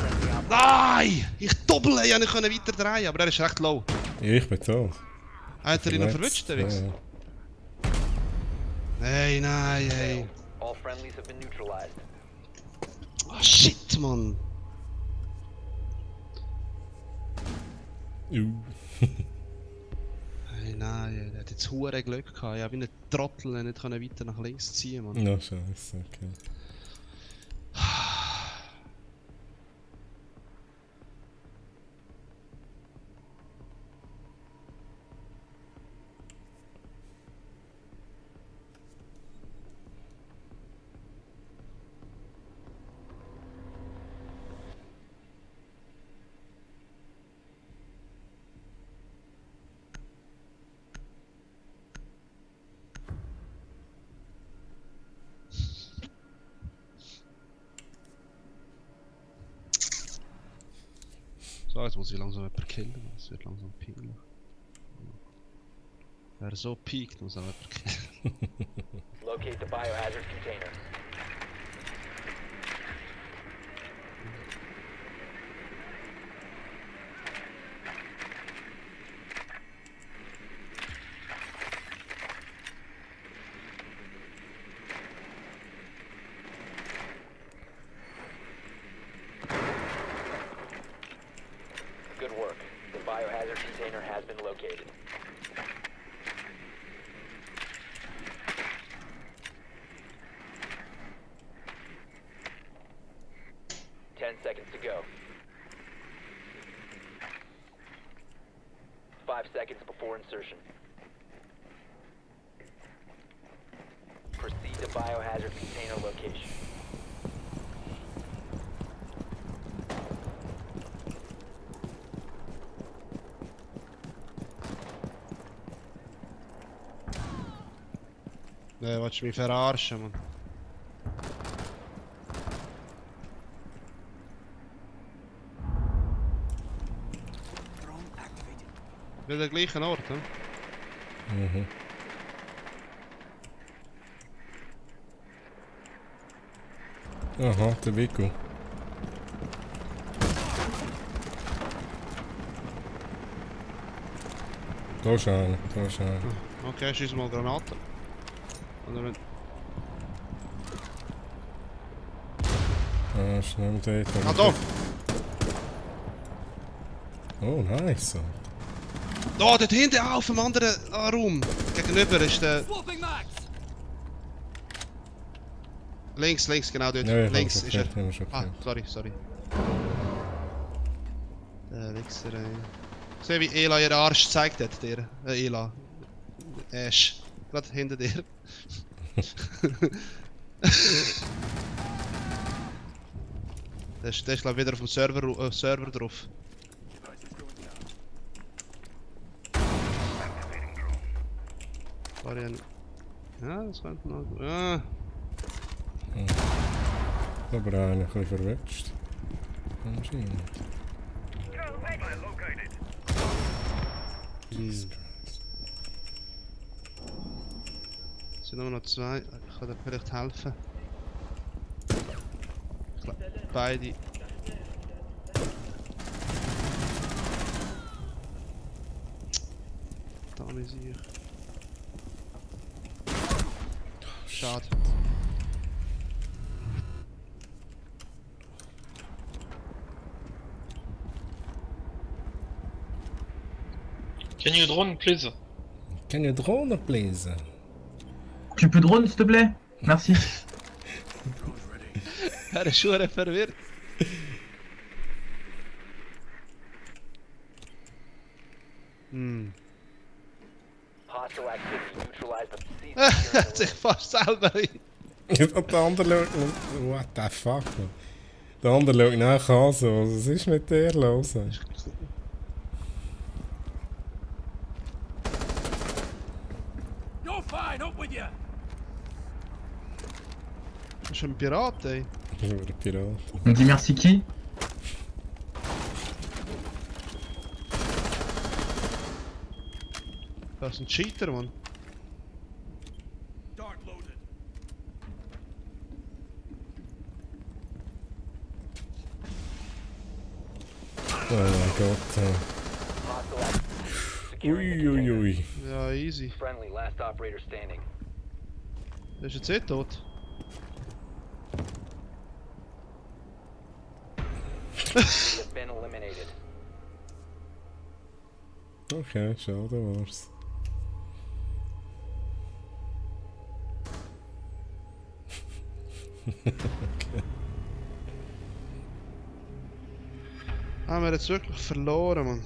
Nein! Ich doppel, ich konnte nicht weiter drehen, aber er ist recht low.
Ja, ich bin tot.
Hat er ihn noch verwünscht, der Wichs?
Ja.
Nein, nein, ey.
All friendlies have been neutralized.
Ah, shit, Mann. Hey, nein, der hat jetzt hure Glück gehabt. Ich habe wie ein Trottel nicht weiter nach links ziehen, Mann.
Na, scheiße, okay.
So, jetzt muss ich langsam jemanden killen. Es wird langsam pingelig. Wer so piekt, muss auch jemanden killen.
Locate the biohazard container. Good work. The biohazard container has been located. Seconds to go. 5 seconds before insertion. Proceed to biohazard container location.
Nee, willst du mich verarschen, Mann? Wieder der gleichen Ort, ne?
Mhm. Aha, der Vico. Da ist einer, da ist einer.
Okay, schieß mal Granaten. Oder wenn...
Ah, schnell mit dort.
Ah, da!
Oh, nice.
Da, dort hinten, auf dem anderen Raum. Gegenüber ist der...
Swapping mags!
Links, links, genau dort.
Ja, ich
links
hab's
ist er.
okay, ich hab's
Ah,
okay.
sorry. Der Wichser, ey. Ich sehe, wie Ela ihren Arsch gezeigt hat, dir. Ela. Ash. Gerade hinter dir. der ist glaube ich wieder auf dem Server drauf. Sorry. Ja, das könnte noch... Ja.
Aber einer ein bisschen verwetscht. Anscheinend. Jesus Christ.
Es sind nur noch zwei. Ich kann dir vielleicht helfen. Ich glaub, beide. Da ist ich. Schade.
Can you drone, please?
Can you drone, please?
Tu peux drone, s'il te plaît? Merci.
Er ist schon verwirrt.
Hostile activity neutralized, but proceed
Er
to
hat sich fast selber rein.
Und der andere schaut... What the fuck, man? Der andere schaut nachher an so, was ist mit dir los?
You're fine, up with you!
Das ist ein Pirat, ey.
Über Pirat.
On dit merci qui?
Das ist ein Cheater, Mann.
Dart loaded.
Oh mein Gott.
Hostile act- Securing the container.
Uiuiui.
Ja, easy.
Friendly, last operator standing.
Der ist jetzt eh tot.
You have been eliminated.
Okay, schade war's.
Haben wir jetzt wirklich verloren, Mann.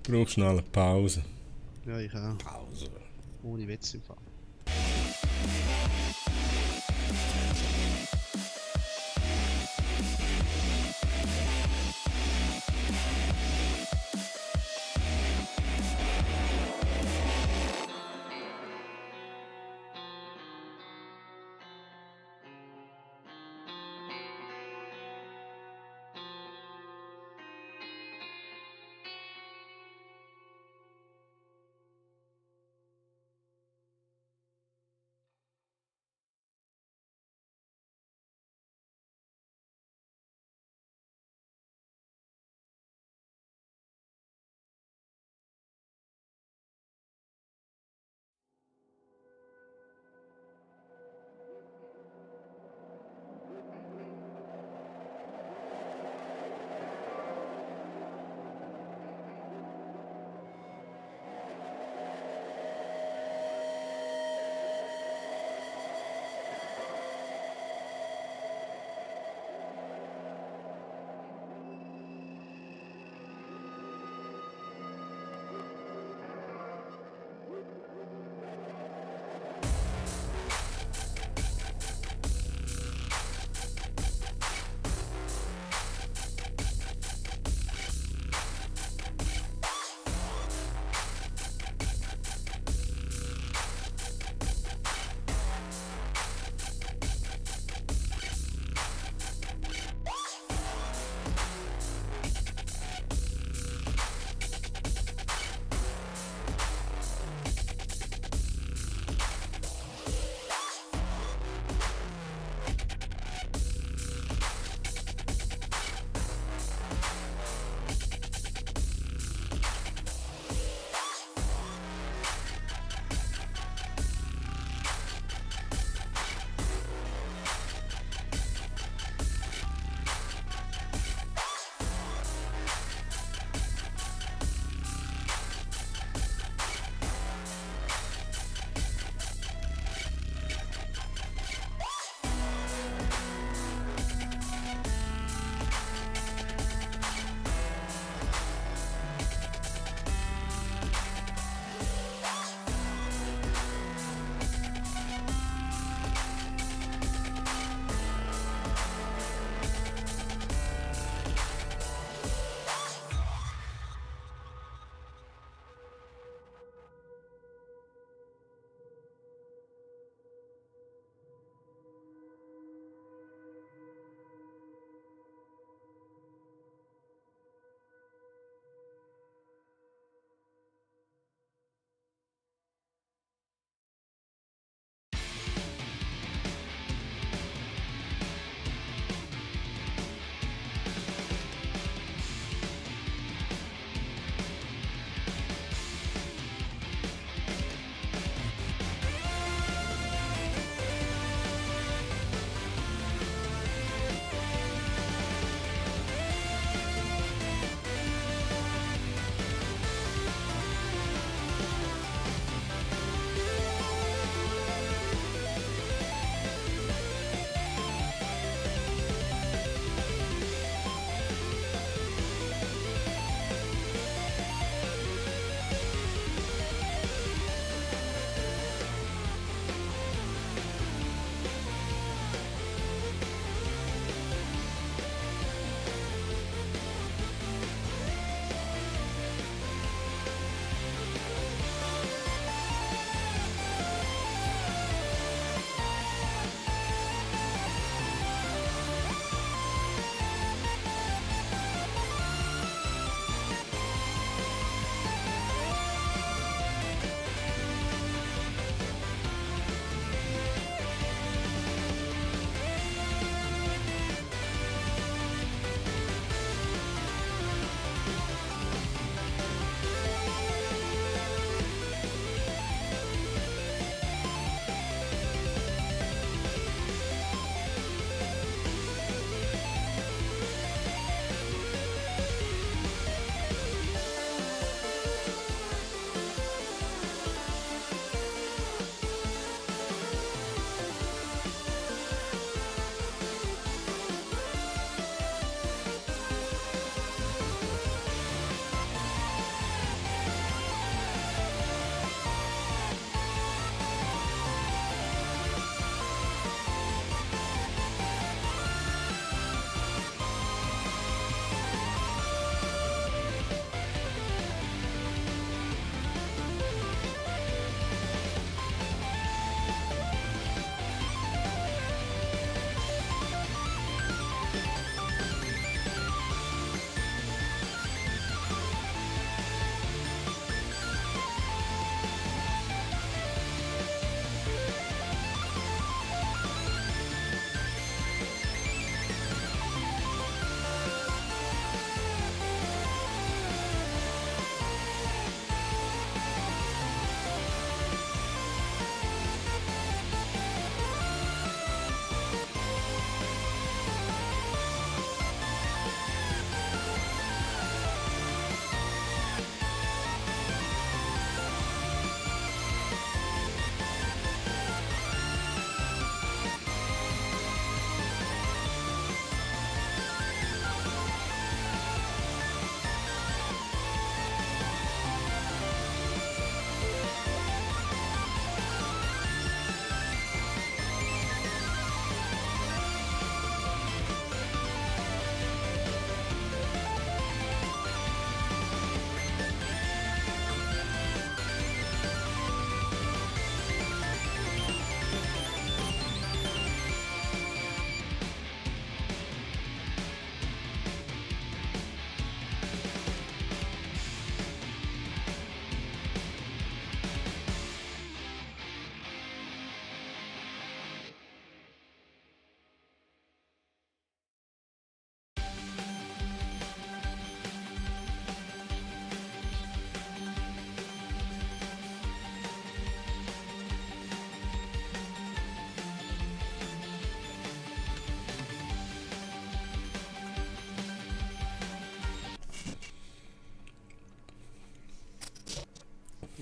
Brauch schnell eine Pause.
Ja, ich auch.
Pause.
Ohne Witz im Fall.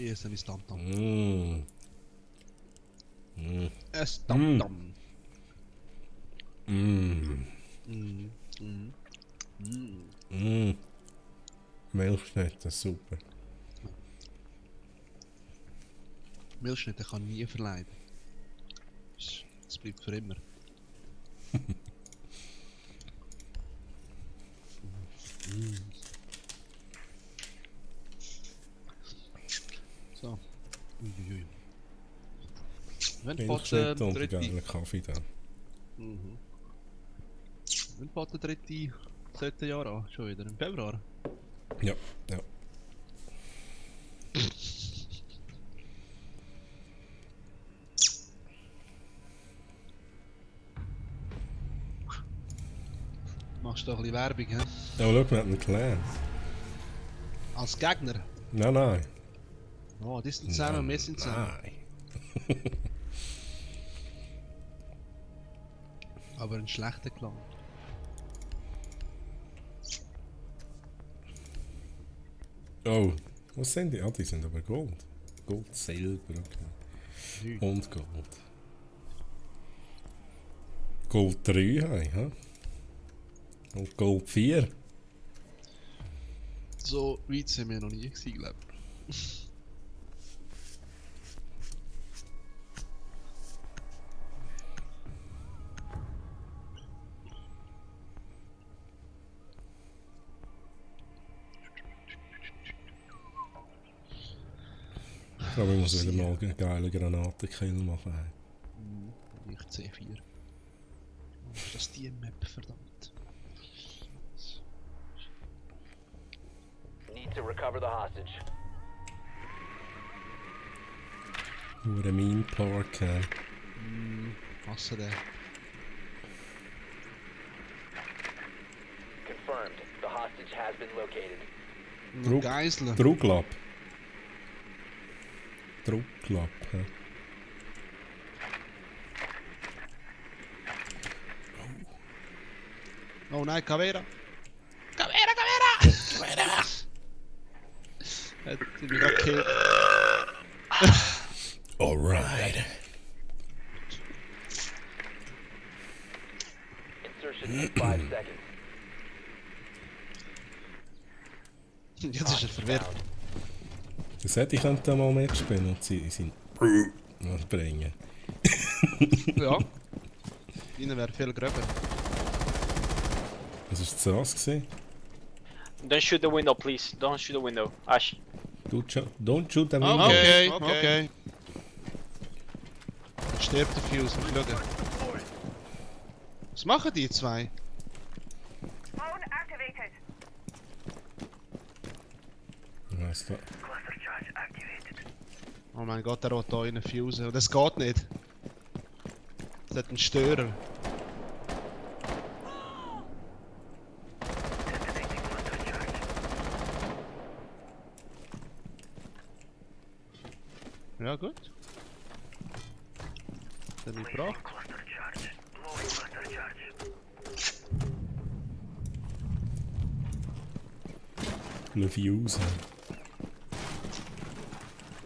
Eerst een stand-tam. Stand-tam.
Milchschnitte, super.
Milchschnitte kann nie verleiden. Das bleibt für immer. So. Uiuiui. Wenn
Milchschnitte und geiler Kaffee da.
Wenn fängt der dritte sollte Jahr an? Schon wieder im Februar?
Ja, ja.
Machst du doch ein bisschen Werbung, hä?
Oh, schau, wir haben einen Clan.
Als Gegner?
Nein.
Oh, die sind zusammen, wir sind zusammen.
Nein.
Aber ein schlechter Clan.
Oh, was sind die? Ah, die sind aber Gold. Gold, Silber, okay. Und Gold. Gold 3 haben, hä? Und Gold 4.
So weit sind wir noch nie gewesen, glaube ich.
Ich glaube, ich muss wieder mal einen geilen Granatenkill machen.
Ich C4. Ist das die Map, verdammt?
Need to recover the hostage.
Nur ein Mine Park.
Hasse den.
Confirmed. The hostage has been located.
Geisler.
Druglab. Druglab, hä?
Oh nein, Cavera! Cavera! Hat mich gerade gekillt.
Alright.
Insertion in 5 seconds.
Jetzt ist er verwirrt.
Das hätte ich mal mitspielen und sie sind bringen.
Ja. Ihnen wäre viel gröber.
Was war das gewesen?
Don't shoot the window, please. Don't shoot the window. Ash.
Don't shoot the window.
Okay. Jetzt stirbt der Fuse, wir schauen. Was machen die zwei?
Phone activated.
Was da?
Cluster charge activated.
Oh mein Gott, der hat da einen Fuse. Und das geht nicht. Das hat einen Störer.
Detonating cluster charge.
Ja, gut. Das hat nicht gebracht.
Cluster charge. Blowing cluster charge.
Le Fuse.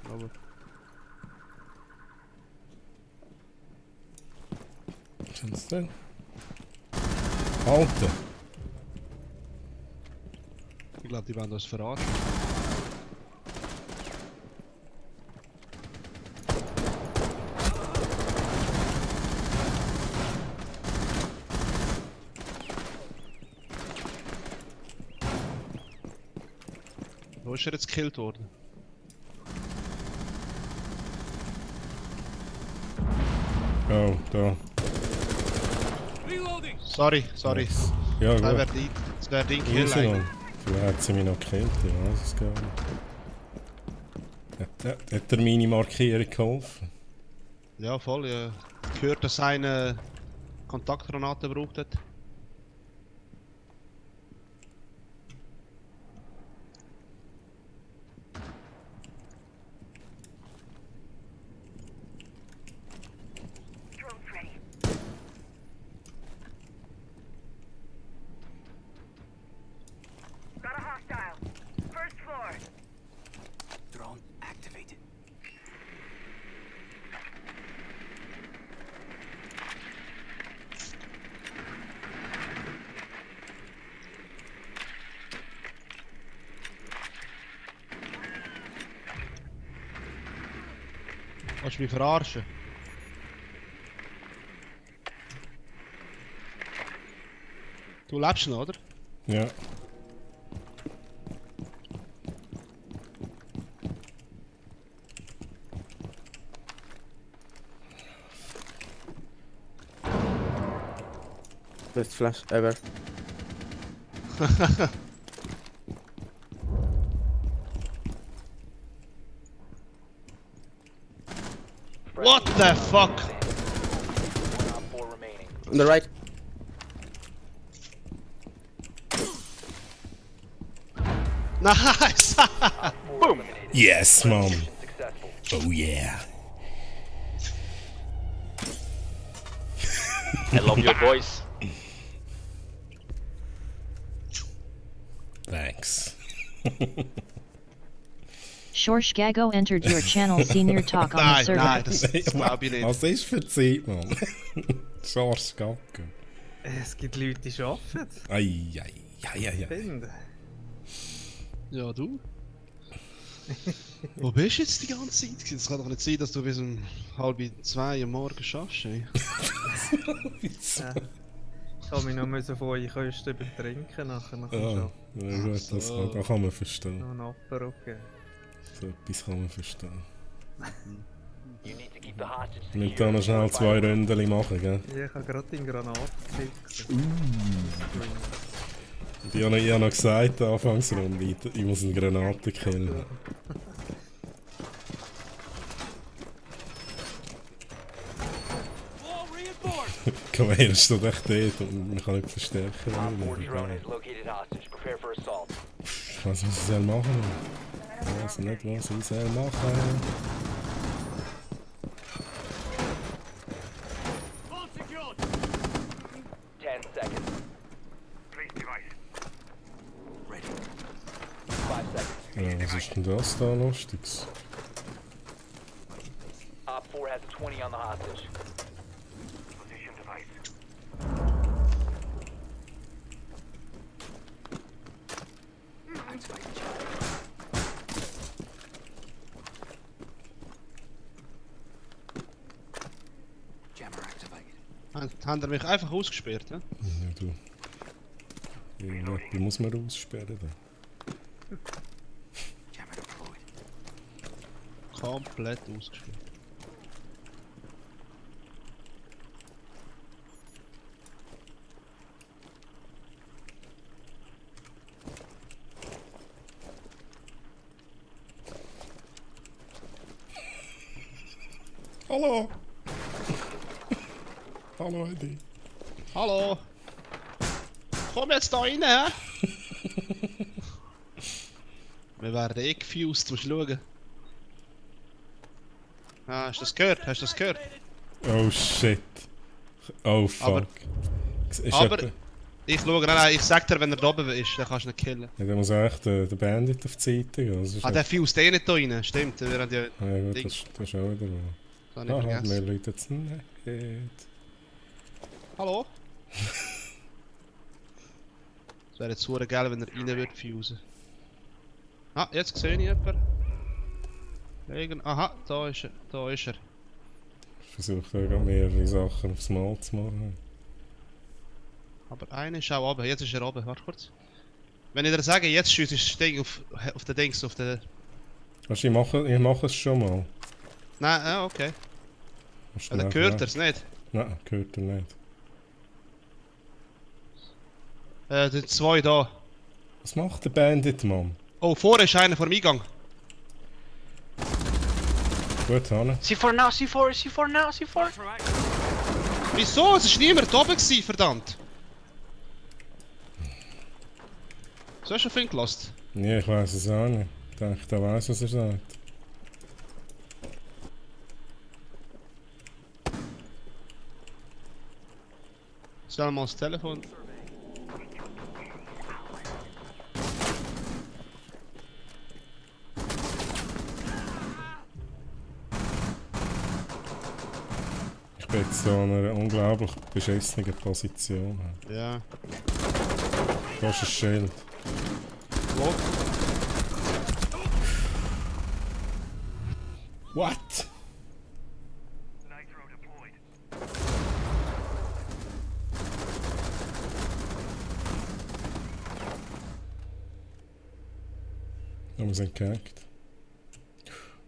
Aber
Was ist das denn? Alter!
ich glaube, die wollen uns verraten. Wo ist er jetzt gekillt worden?
Oh, da.
Reloading!
Sorry.
Ja,
Das
gut.
wäre dein Kill
Easy,
eigentlich.
Mann. Vielleicht hat sie mich noch gekillt, ich weiß es gar nicht. Hat er meine Markierung geholfen?
Ja, voll. Ich gehört, dass er eine Kontaktgranate gebraucht hat.
Drone's ready. Got a hostile. First floor.
Drone activated.
Kannst du mich verarschen? Du lebst noch, oder?
Ja.
Best flash ever.
What the fuck?
On the right.
Nice!
Boom!
Yes, Mom. Oh, yeah.
I love your voice.
Thanks.
Shorsh Gago entered your channel senior talk on the server.
Nein, das glaube ich nicht.
Was ist für Zeit, Mann? Schwarz Gacke.
Es gibt Leute, die arbeiten.
Ei.
Finde.
Ja, du? Wo bist du jetzt die ganze Zeit? Es kann doch nicht sein, dass du bis um 1:30 am Morgen schaffst, ey.
Ja. Ich habe mich noch von euch Kosten betrinken nachher nach dem
Ja,
Job.
ja gut, das kann man verstehen.
Noch ein Apero geben.
So etwas kann man verstehen.
You need to keep the hostage
Wir müssen da noch schnell 2 Ründchen machen, gell?
Ja, ich habe gerade den Granat gefixen.
Ich habe noch gesagt, Anfangsrunde, ich muss eine Granate killen. Komm her, steht echt dort und man kann nicht verstärken. Ich weiß nicht, was ich soll machen. Ich weiß nicht, was ich soll machen. Ja, was ist denn das da Lustiges?
Op 4 has a 20 on the hostage.
Position device.
Haben ihr mich einfach ausgesperrt, ja?
Ja, du. Ja, wie muss man aussperren da?
Komplett ausgesperrt.
Hallo! Hallo, Eddie.
Hallo! Komm jetzt da rein, hä? Wir werden eh gefused, musst du schauen. Ah, hast du das gehört? Hast du das gehört?
Oh shit. Oh fuck.
Aber ich schaue, nein, ich sag dir, wenn er da oben ist, dann kannst du ihn killen.
Ja, dann muss echt der Bandit auf die Seite gehen.
Ah, der fused eh nicht da rein, stimmt. Wir haben ja
gut, das ist auch wieder
wahr.
wahr. Aha, mehr Leute jetzt nicht.
Hallo? Es wäre jetzt super geil, wenn er rein würde fusen. Ah, jetzt sehe ich jemanden. Aha, da ist er. Da ist er.
Ich versuche da gerade mehrere Sachen aufs Mal zu machen.
Aber einer ist auch runter. Jetzt ist er runter. Warte kurz. Wenn ich dir sage, jetzt schießt das Ding auf den Dings, auf den...
Weißt du, ich mache es schon mal.
Nein, ah, okay. Dann hört er es nicht.
Nein, hört er nicht.
Die 2 da.
Was macht der Bandit, Mann?
Oh, vorne ist einer vor dem Eingang.
Gut, Hanne.
C4 now, C4 now, C4.
Wieso? Es war niemand da oben, verdammt. So hast du Fink gelassen?
Ja, ich weiß es auch nicht. Ich denke, der weiß, was er sagt.
Stell mal das Telefon.
Ich bin jetzt so in einer unglaublich beschissenen Position.
Ja.
Da ist ein Schild.
Wo?
What? wir sind gehackt.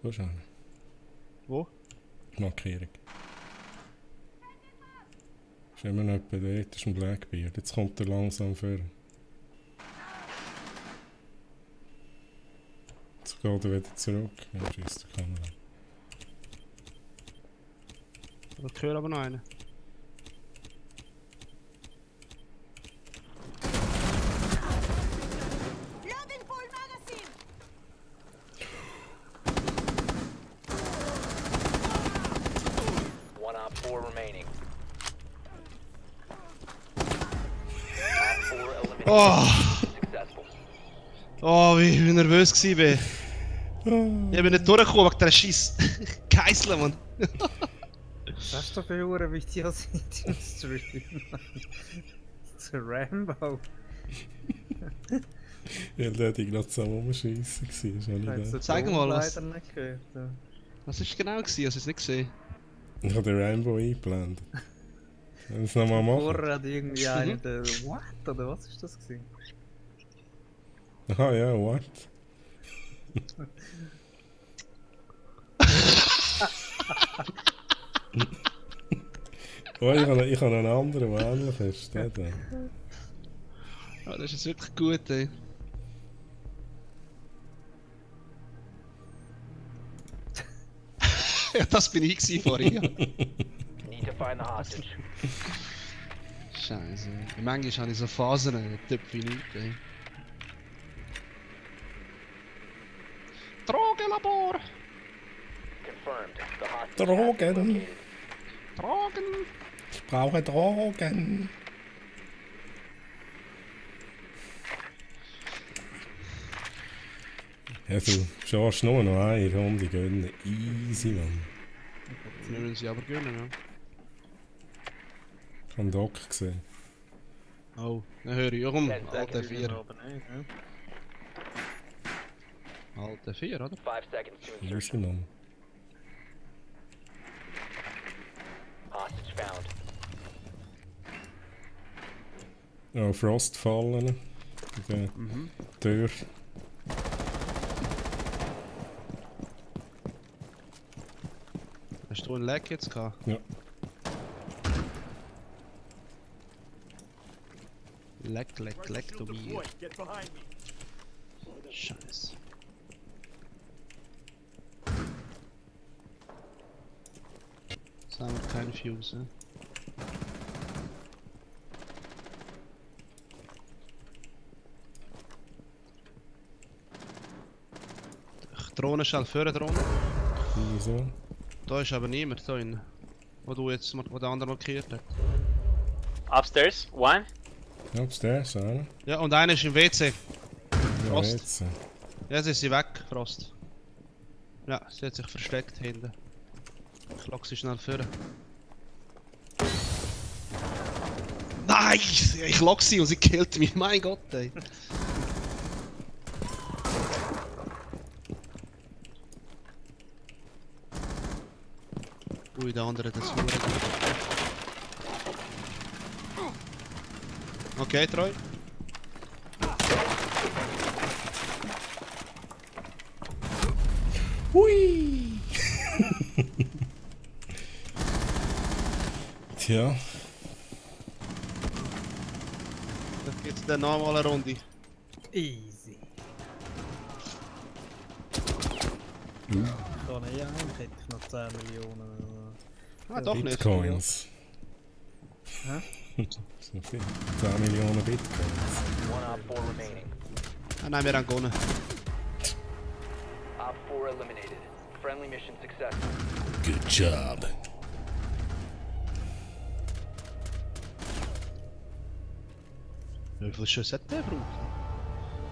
Wo ist einer?
Wo?
Markierung. Ist immer noch jemand dort, das ist ein Blackbeard. Jetzt kommt er langsam vor. Jetzt geht er wieder zurück. Ja, schießt die Kamera.
Ich höre aber noch einen.
One op 4 remaining.
Oh! Oh, wie nervös ich war. Ich bin nicht durchgekommen wegen dieser scheiß Geißel, Mann.
Was hast du für Uhren Videos in dem Stream? Das ist ein Rambo.
Ja, der hätte ich gerade zusammen rumschiessen gewesen.
Zeig mal was.
Leider nicht gehört. Ja.
Was war genau? Ich habe es nicht gesehen.
Ich habe den Rainbow eingeblendet. Wenn es nochmal machen.
Vorher hat irgendwie einer der What? Oder was ist das gewesen?
Aha, ja, what? Oh, ich habe einen anderen, der ähnlich ist. Der da.
Ja, das ist jetzt wirklich gut, ey. Ja, das bin ich vorhin. Ja.
Need to find the hostage.
Scheiße. Manchmal habe ich so Phasen, ein Typ wie nicht, ey. Drogenlabor!
Confirmed. The hostage
Drogen!
Drogen!
Ich brauche Drogen! Ja, du schaust nur noch eine Runde gönnen. Easy, Mann.
Wir müssen sie aber gönnen, ja.
Ich habe einen Doc gesehen.
Oh, dann höre ich. Ja, komm, Alter 4. Alter 4, oder?
5 seconds to
Easy,
insertion.
Mann.
Hostage found.
Ja, Frost fallen. Die Tür.
Hast du einen Lag jetzt gehabt?
Ja.
Lag, du Bier. Scheiße. Jetzt haben wir keine Fuse, ne? Drohne schnell vorne, Drohne.
Wieso?
Da ist aber niemand da drin. Wo der andere markiert hat.
Upstairs, one.
Upstairs, einer.
Ja, und einer ist im WC.
Ja,
Frost.
jetzt.
Jetzt ist sie weg, Frost. Ja, sie hat sich versteckt hinten. Ich lock sie schnell vor. Nein! Ich lock sie und sie killt mich, mein Gott, ey. Ui, der andere, das ist gut. Okay, Troy.
Hui! Tja.
Dann geht's dann nochmal eine Runde.
Easy. Kann ich eigentlich hätte ich noch 10 Millionen.
Ah, doch nicht.
Bitcoins.
Hä?
So viel. 10 Millionen Bitcoins.
One op 4 remaining.
Ah nein, wir haben gewonnen.
Op 4 eliminated. Friendly mission successful.
Good job.
Wie viel Schuss hat der gebraucht?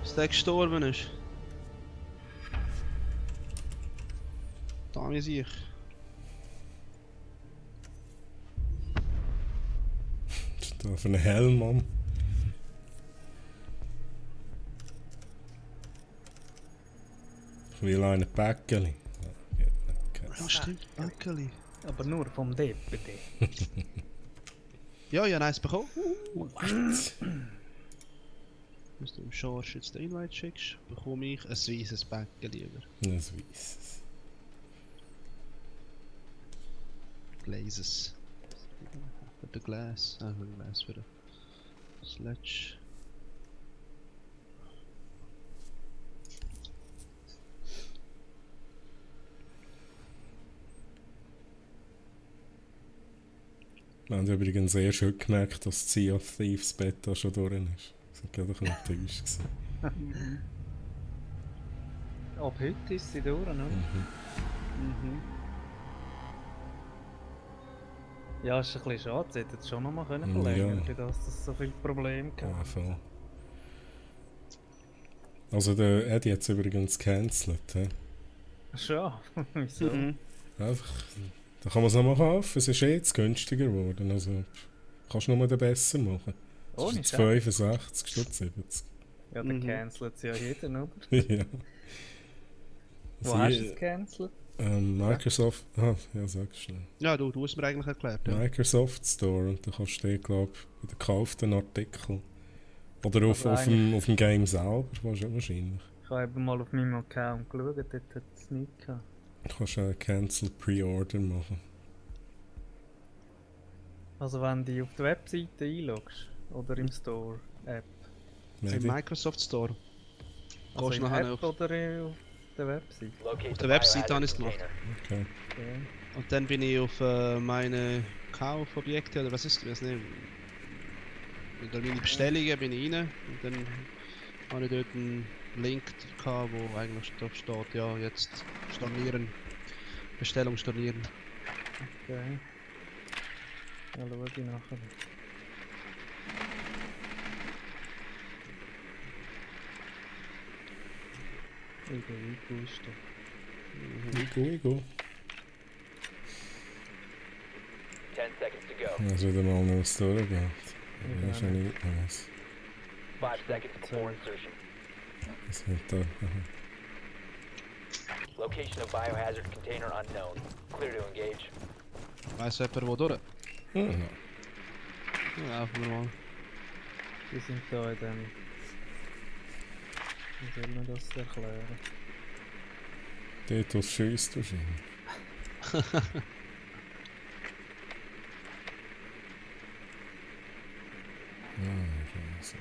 Bis der gestorben ist. Da ist ich.
Was ist da für ein Helm, Mann? Ich will einen Päckchen.
Ja, stimmt, Päckeli.
Aber nur vom DPD.
Ja, ich habe eins bekommen. Wenn du im Charge jetzt den Invite schickst, bekomme ich ein weißes Päckchen lieber.
Ein weißes.
Glazes. Für den Glas. Ah, für den Glas, für den Sledge.
Wir haben übrigens sehr schön gemerkt, dass Sea of Thieves Beta schon durch ist. Das war gerade ein bisschen enttäuscht.
Ab heute ist sie durch, ne? Ja, ist ein bisschen schade. Sie hätten es schon noch mal verlängern können, dass es so viele Probleme gab.
Ja, voll. Also der Eddie hat es übrigens gecancelt.
Schon? Wieso?
Einfach, da kann man es nochmal kaufen, es ist jetzt günstiger geworden. Also kannst du nur den besser machen.
Oh,
nicht 65 statt 70.
Ja, dann cancelt es ja jeder, oder?
Ja.
Wo hast du es gecancelt?
Microsoft. Ah, ja, sag's schnell.
Ja, du hast mir eigentlich erklärt. Ja.
Microsoft Store und da kannst du, glaube ich, bei den gekauften Artikeln. Oder auf dem Game selber, wahrscheinlich.
Ich habe eben mal auf meinem Account geschaut, dort hat es nicht gehabt.
Du kannst einen Cancel Pre-Order machen.
Also wenn du auf der Webseite einloggst oder im Store-App?
Im Microsoft Store.
Also im App oder auf der Webseite?
Auf der Webseite habe ich es gemacht.
Okay.
Und dann bin ich auf meine Kaufobjekte, oder was ist das? Nicht? Oder meine Bestellungen bin ich rein und dann habe ich dort einen Link gehabt, wo eigentlich drauf steht, ja, jetzt stornieren. Bestellung stornieren.
Okay. Ja, schau ich nachher. Igo ist da.
Igo.
10 seconds to go.
Also wieder mal noch was durchgeht. Das ist ja nicht was.
5 seconds before insertion.
Was wird da?
Location of biohazard container unknown. Clear to engage.
Weiss jemand wo durch?
Nein.
Ja, laufen wir mal.
Wir sind da in dem... Wie soll man das erklären?
Dort, wo es schießt wahrscheinlich. Scheiße.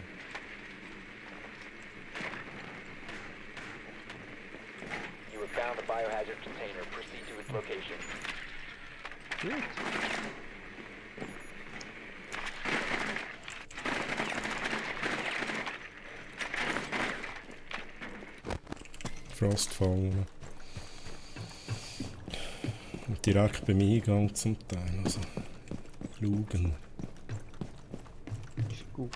You have found the biohazard container. Proceed to its location.
Gut.
Frostfall. Und direkt beim Eingang zum Teil. Also, schauen.
Gut.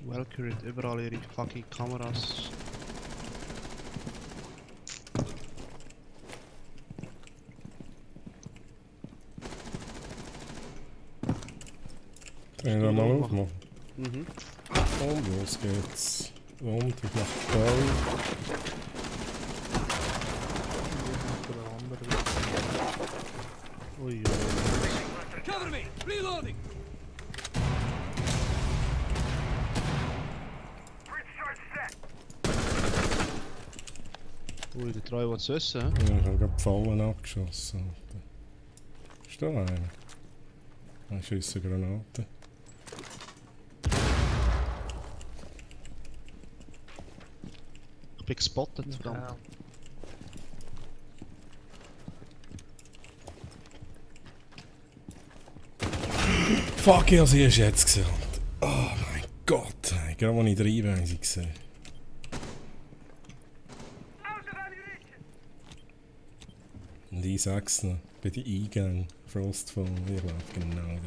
Valkyrie hat überall ihre fucking Kameras.
Können wir mal aufmachen?
Mhm.
Und los geht's. Und ich mach Ball.
Ui.
Cover me! Reloading!
Ui, der Treu will essen,
Ja, ich habe gerade die Fallen abgeschossen. Ist da einer? Ein schießt Granate.
Ich bin gespottet, verdammt.
Ja.
Fuck, ich habe sie erst jetzt gesehen. Oh mein Gott, ey. Gerade als ich treibe, habe ich sie gesehen. Und ich sag's noch, bei den Eingängen, Frostfall, ich laufe genau rein.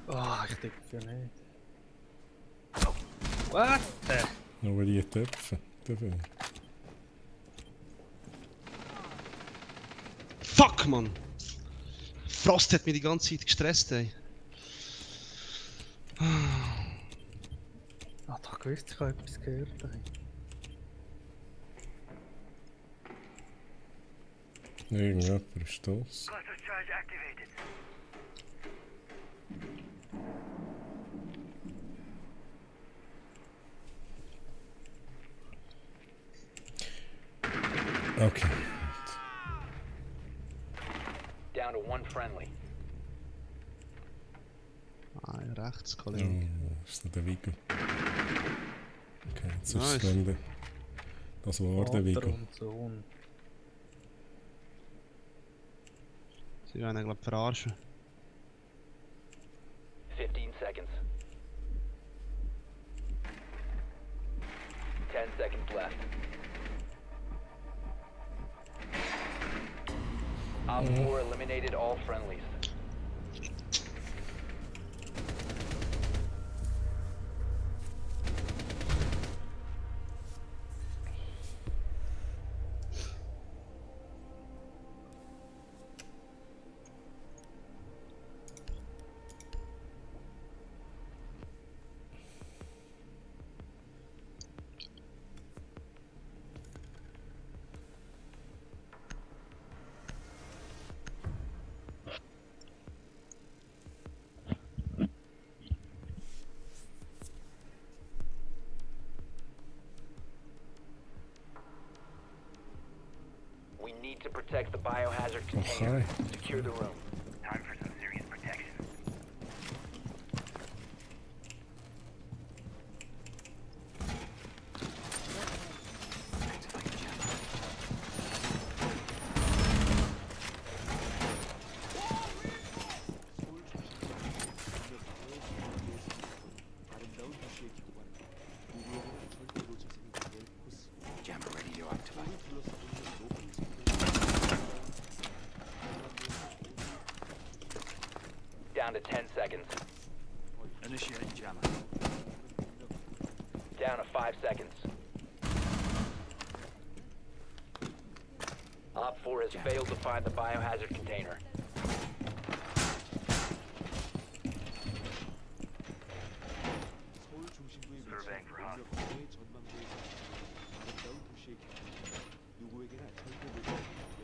Oh, ich denke für nicht. What the?
Nur die Töpfe. Dafür.
Fuck, Mann! Frost hat mich die ganze Zeit gestresst, ey.
Ah, doch gewusst, ich habe etwas gehört.
Irgendjemand ist das. Okay.
Down to one friendly.
Ah, ja, rechts, Kollege.
Oh, ist das der Vigo? Okay, jetzt ist
Nice.
es dann das war der Vigo.
und Sohn.
Sie wollen ihn, glaube ich, verarschen.
15 seconds. 10 seconds left. Op 4 eliminated all friendlies. We need to protect the biohazard container.
Okay.
Secure the room.
Time for some serious protection.
Jammer ready to activate.
Down to 10 seconds.
Initiate jammer.
Down to 5 seconds. Op 4 has failed to find the biohazard container.
Surveying for hostiles.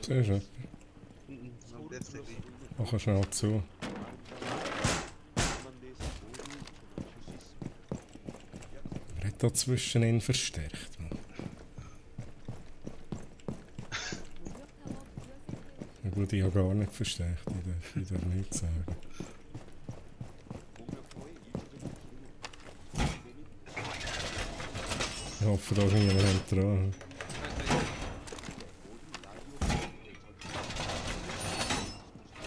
Siehst du?
Noch jetzt nicht.
Mach schnell zu. Wer hat da zwischen ihn verstärkt? Mann? Ja gut, ich habe gar nicht verstärkt, ich darf nichts sagen. Ich hoffe, da ist niemand dran.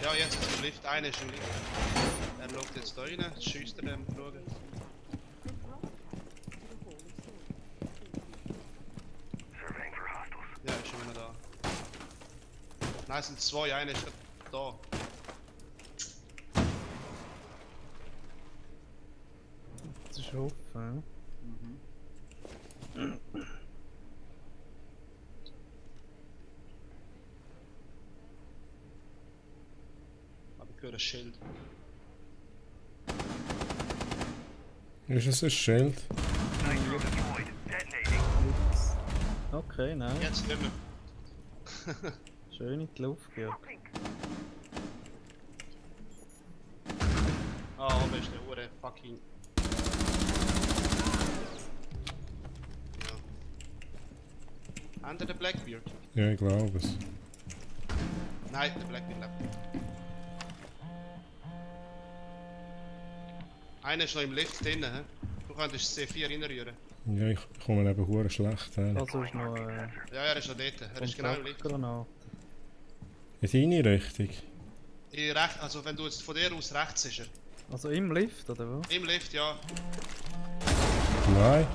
Ja, jetzt ist im Lift. Einer ist im Lift. Er schaut jetzt da rein, schießt er dem schauen.
Surveying for hostiles.
Ja, ist immer noch da. Nein, es sind zwei, einer ist da.
Das ist offen.
Aber ich höre ein Schild.
Ist es ein Schild?
Nitro deployed. Detonating.
Okay, nein.
Jetzt nicht mehr.
Schön in die Luft gehen.
Ah, aber ist der Hure fucking. Ja. Haben der Blackbeard?
Ja, ich glaube es.
Nein, der Blackbeard lebt nicht. Einer ist noch im Lift drin, hä? Du könntest C4 reinrühren.
Ja, ich komme eben hure schlecht hin.
Also ist noch
Ja, er ist noch dort. Er ist genau im Lift.
Granate.
In deine Richtung?
Also wenn du jetzt von dir aus rechts ist er.
Also im Lift, oder was?
Im Lift, ja.
Nein.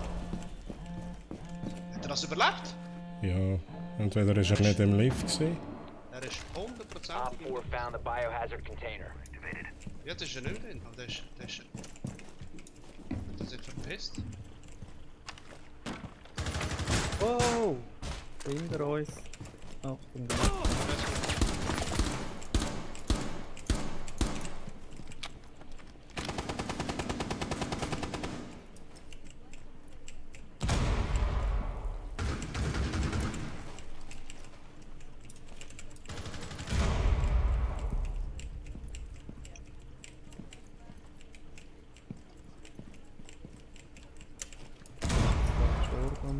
Hat er das überlebt?
Ja, entweder ist er nicht im Lift gewesen.
Er ist 100%
Op 4 found the biohazard container.
Ja, das ist ja nicht drin, aber das ist jetzt verpisst.
Wow! Hinter uns. Achtung.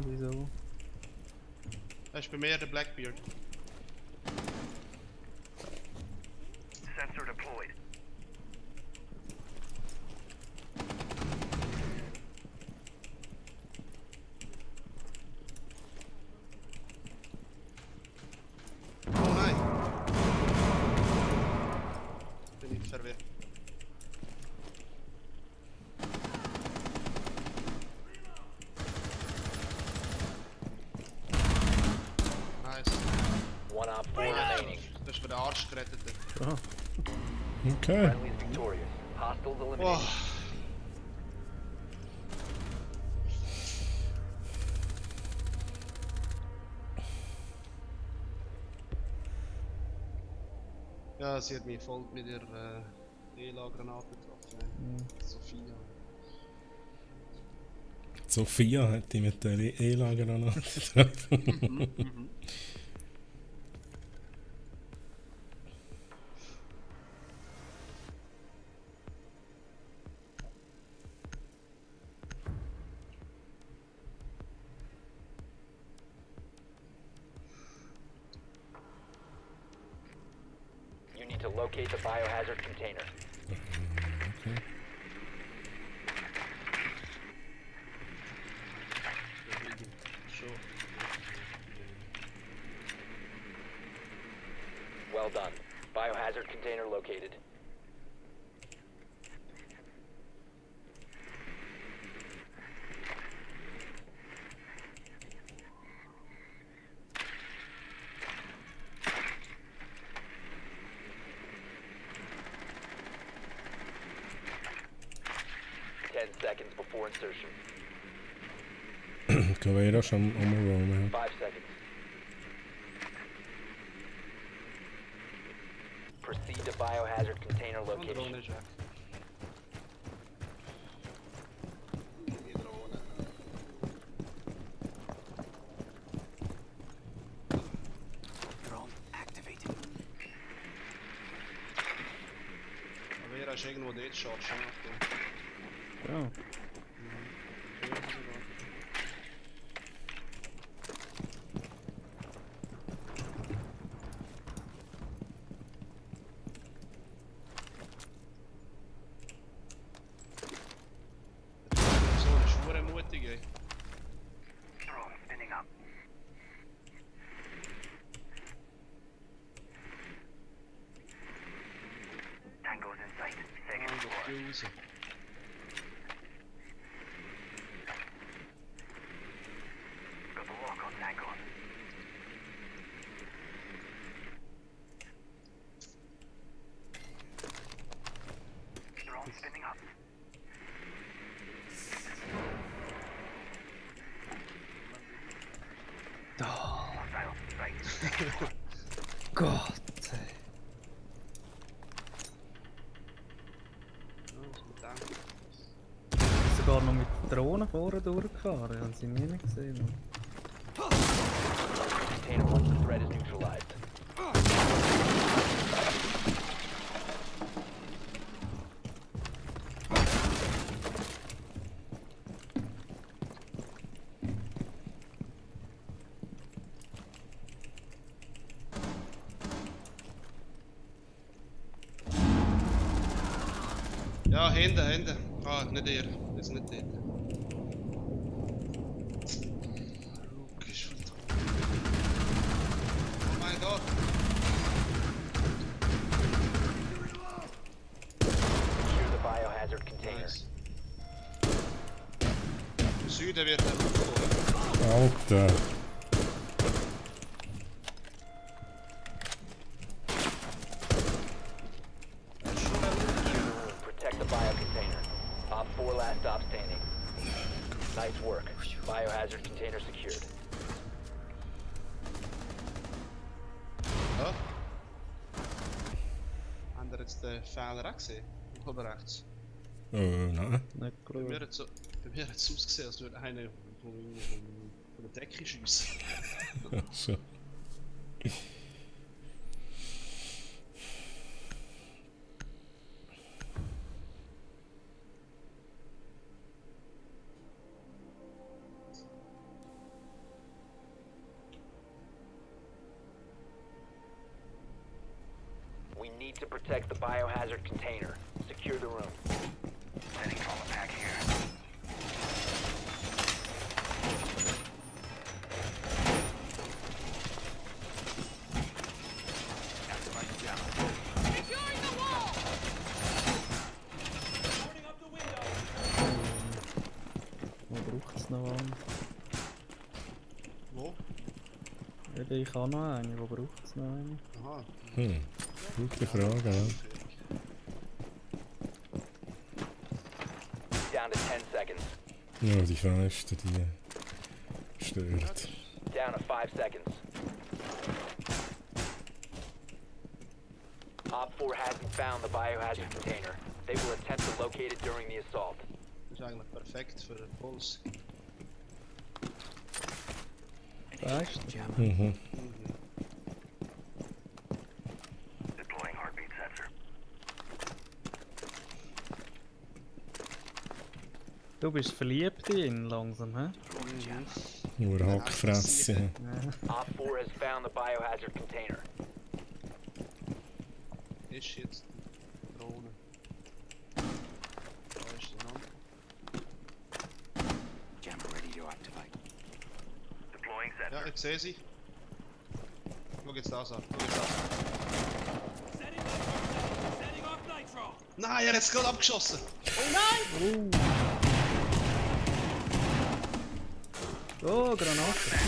Wieso?
Das ist bei mir der Blackbeard.
Sensor deployed.
Oh nein! Bin ich verwirrt.
One Op 4 remaining.
Das ist für den Arsch gerettet.
Okay.
Friendly is victorious. Hostiles eliminated.
Ja, sie hat mich voll mit der ELA-Granate getroffen. Sophia.
Sophia hat die mit der E-Lager getroffen.
You need to locate the biohazard container.
Okay.
Well done. Biohazard container located. Seconds before insertion.
Caveira's on the roll.
5 seconds. Proceed to biohazard container location.
Drone activated.
Caveira ist irgendwo dort, schaut schon nach dem.
Ja.
So eine Schwure mutig, ey.
Drone spinning up. Tango's in sight. Second floor. Got the lock on Tango. Drone spinning up. Hostile right.
Gott. Sogar noch mit Drohnen vorne durchgefahren, haben sie nie mehr gesehen.
Container once the threat is neutralized.
Ja, hinten. Ah, nicht er. Das ist nicht dort. Luke ist verdammt. Oh mein Gott.
Secure the biohazard container.
Nice. Im Süden wird er kommen.
Alter.
last stop standing. Nice work. Biohazard container secured.
Ja. Haben wir jetzt den Fehler auch gesehen? Oben rechts.
Nein.
Bei mir hat es ausgesehen, als würde einer von der Decke schiessen.
Ach so.
We need to protect the biohazard container. Secure the room.
Sending trauma pack here.
Activate jammer.
Securing the wall!
Opening up the window.
Wo braucht es noch einen?
Wo?
Eben, ich habe noch eine. Wo braucht es noch eine?
Aha.
Gute Frage, ja.
Down to 10 seconds.
Ja, die Fenster, die stört.
Down to 5 seconds. Op 4 hasn't found the biohazard container. They will attempt to locate it during the assault.
Das ist eigentlich perfekt für den Puls.
Weißt du?
Jammer.
Mhm.
Deploying heartbeat sensor.
Du bist verliebt in ihn langsam, hä?
Nur Hackfresse.
Ja.
Op 4 has found the biohazard container.
Ist jetzt die Drohne. Da ist die noch.
Jammer ready to activate.
Deploying sensor.
Ja, ich sehe sie. Schau jetzt das an. Schau jetzt das an.
Setting off nitro.
Nein, er hat es gerade abgeschossen!
Oh, Granate.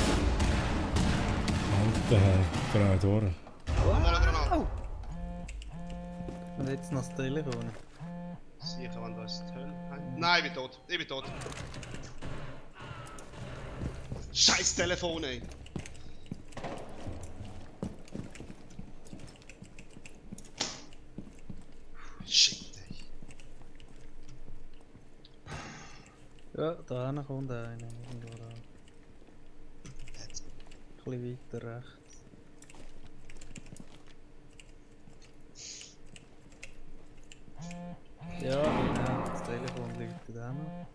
Alter, drei durch.
Nochmal eine Granate!
Und jetzt noch das Telefon.
Sicher, wenn da ist die Hölle. Nein, ich bin tot. Ich bin tot. Scheiß Telefon, ey! Shit, ey.
Ja, da hinten kommt einer. Irgendwo da. Ein bisschen weiter rechts. Ja, genau. Das Telefon läutet auch noch.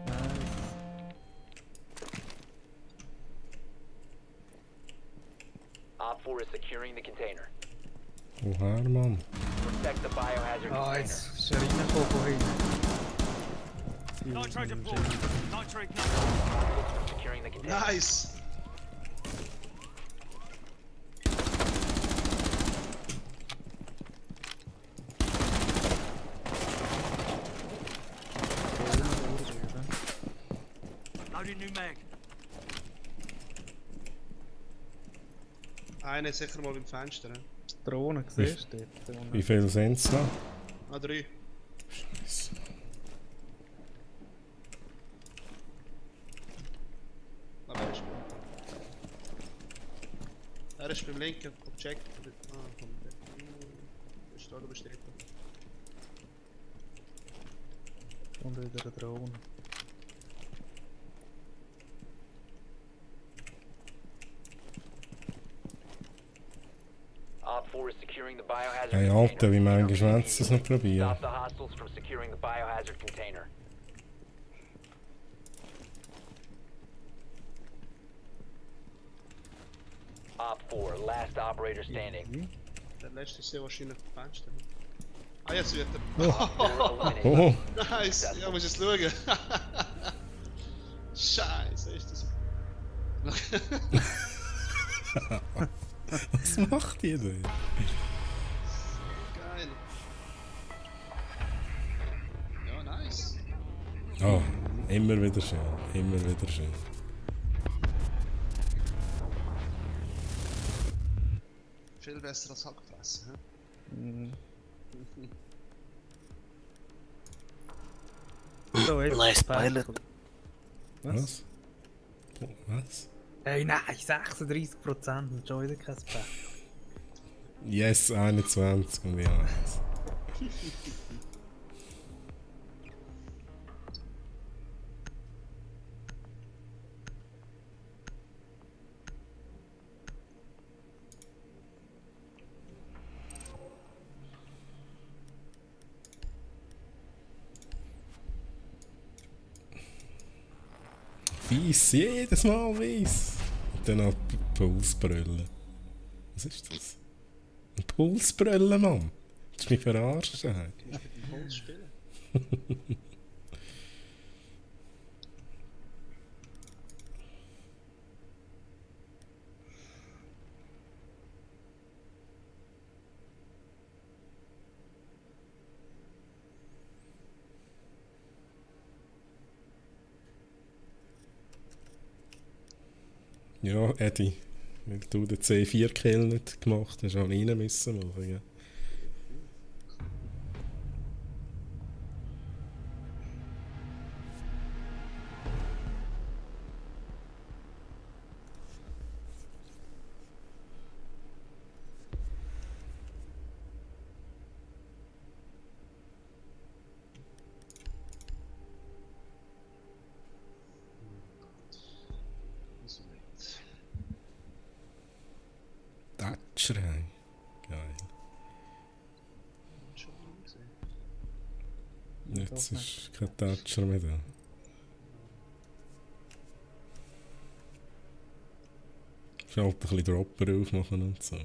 Nice.
Op 4 is securing the container.
Woher, Mann?
Protect the biohazard
Ah,
container.
jetzt ist er reingekommen von hinten.
Nitro deployed. Nitro ignited.
Securing the container.
Nice!
Loading new mag.
Einer ist sicher mal beim Fenster. Ne?
Drohne, siehst du dort?
Wie viel sind es noch?
Ah, 3.
Scheiße.
Aber er ist beim linken Objekt. Ah, komm. Ist da, du bist dort.
Und wieder eine Drohne.
Op 4 is securing the biohazard
Hey,
container.
Alter, wie manchmal schwänzt das noch probieren?
Stop the hostiles from securing the biohazard container. Op 4, last operator standing.
Der letzte ist sehr wahrscheinlich beim Fenster. Ne? Ah, jetzt wird er.
Oh,
Nice! Ja, muss jetzt schauen. Scheiße, ist das.
was macht ihr denn?
Geil. Ja, nice.
Oh, immer wieder schön, immer wieder schön.
Viel besser als Hackfressen, hä?
Mhm. so einfach
Nice
Pech.
pilot.
Was? Was?
Hey, nein, 36%, das ist schon wieder kein Pech.
Yes, 21 und ja. Weiss, jedes Mal weiss. Und dann noch Pulsbrille. Was ist das? Ein Pulsbrille, Mann? Das ist mich verarscht.
Puls spielen.
Ja, Eddie, weil du den C4-Kill nicht gemacht hast, auch rein müssen machen, ja. Thatcher, hey. Geil. Jetzt ist kein Thatcher mehr da. Schalt ein bisschen Dropper aufmachen und so.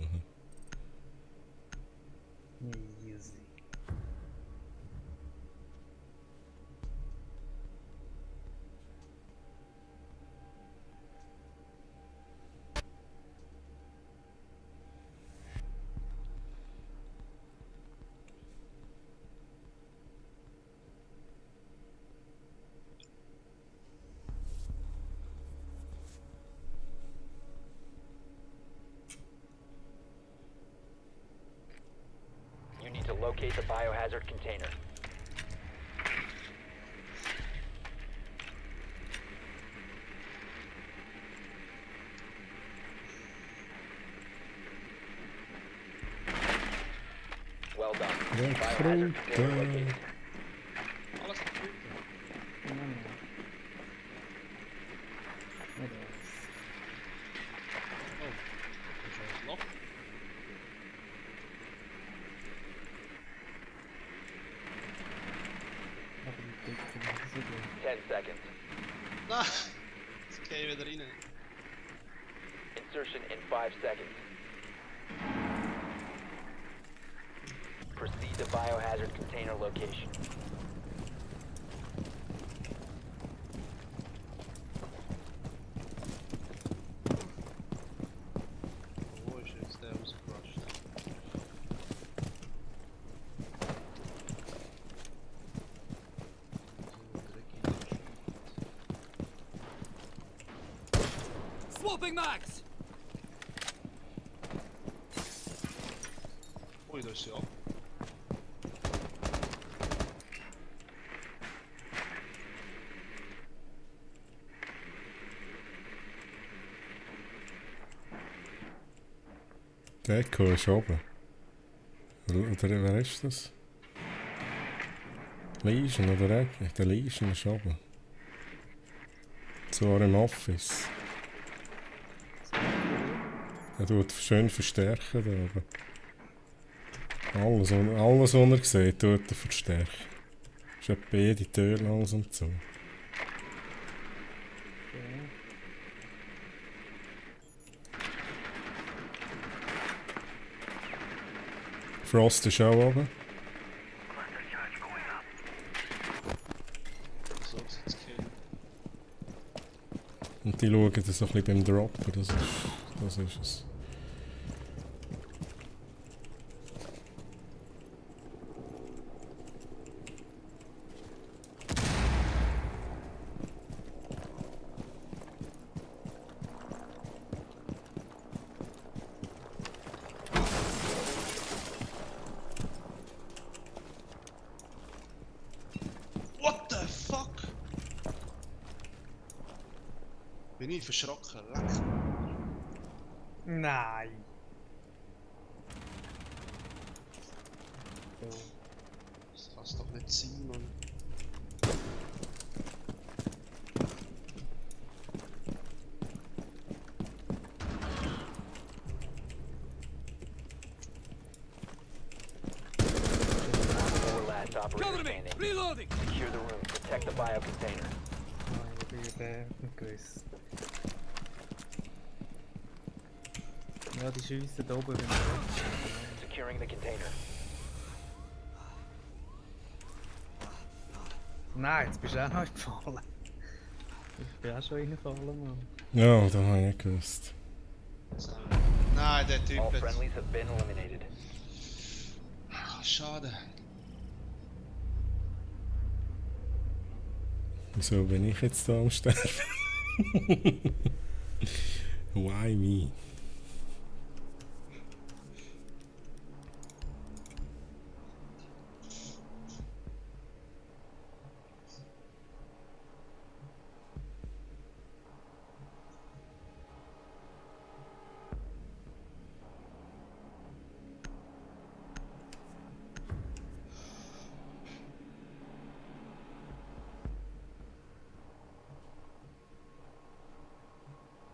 Easy.
You need to locate the biohazard container. Well done. Biohazard container located.
Alles kaputt. Oh, dat is wel een lock.
10 seconds.
Ah, jetzt geh ich wieder rein.
Insertion in 5 seconds. Proceed to biohazard container location.
Wo ist jetzt der rausgerusht?
Swapping mags!
Ui, da ist sie ab.
Der Echo ist oben. Oder wer ist das? Legion oder Echo? Der Legion ist oben. Zwar im Office. Er tut schön verstärken da oben. Alles, was er sieht, tut er verstärken. Ist etwa jede Tür langsam zu. Frost ist auch oben.
So ist jetzt killen.
Und die schauen das so ein bisschen beim Droppen, das ist es.
What the fuck? Bin ich verschrocken, leck.
Nein.
Das kann's doch nicht sein, Mann.
Operator standing.
Reloading.
Secure the room. Protect the biocontainer.
Ja, die schiessen da oben.
Securing the container.
Nein, jetzt bist du auch noch gefallen. Ich bin auch schon reingefallen, Mann.
Ja, das habe ich nicht gewusst.
Nein, der Typ
All
jetzt.
friendlies have been eliminated.
Schade.
Wieso bin ich jetzt da am Sterben? Why me?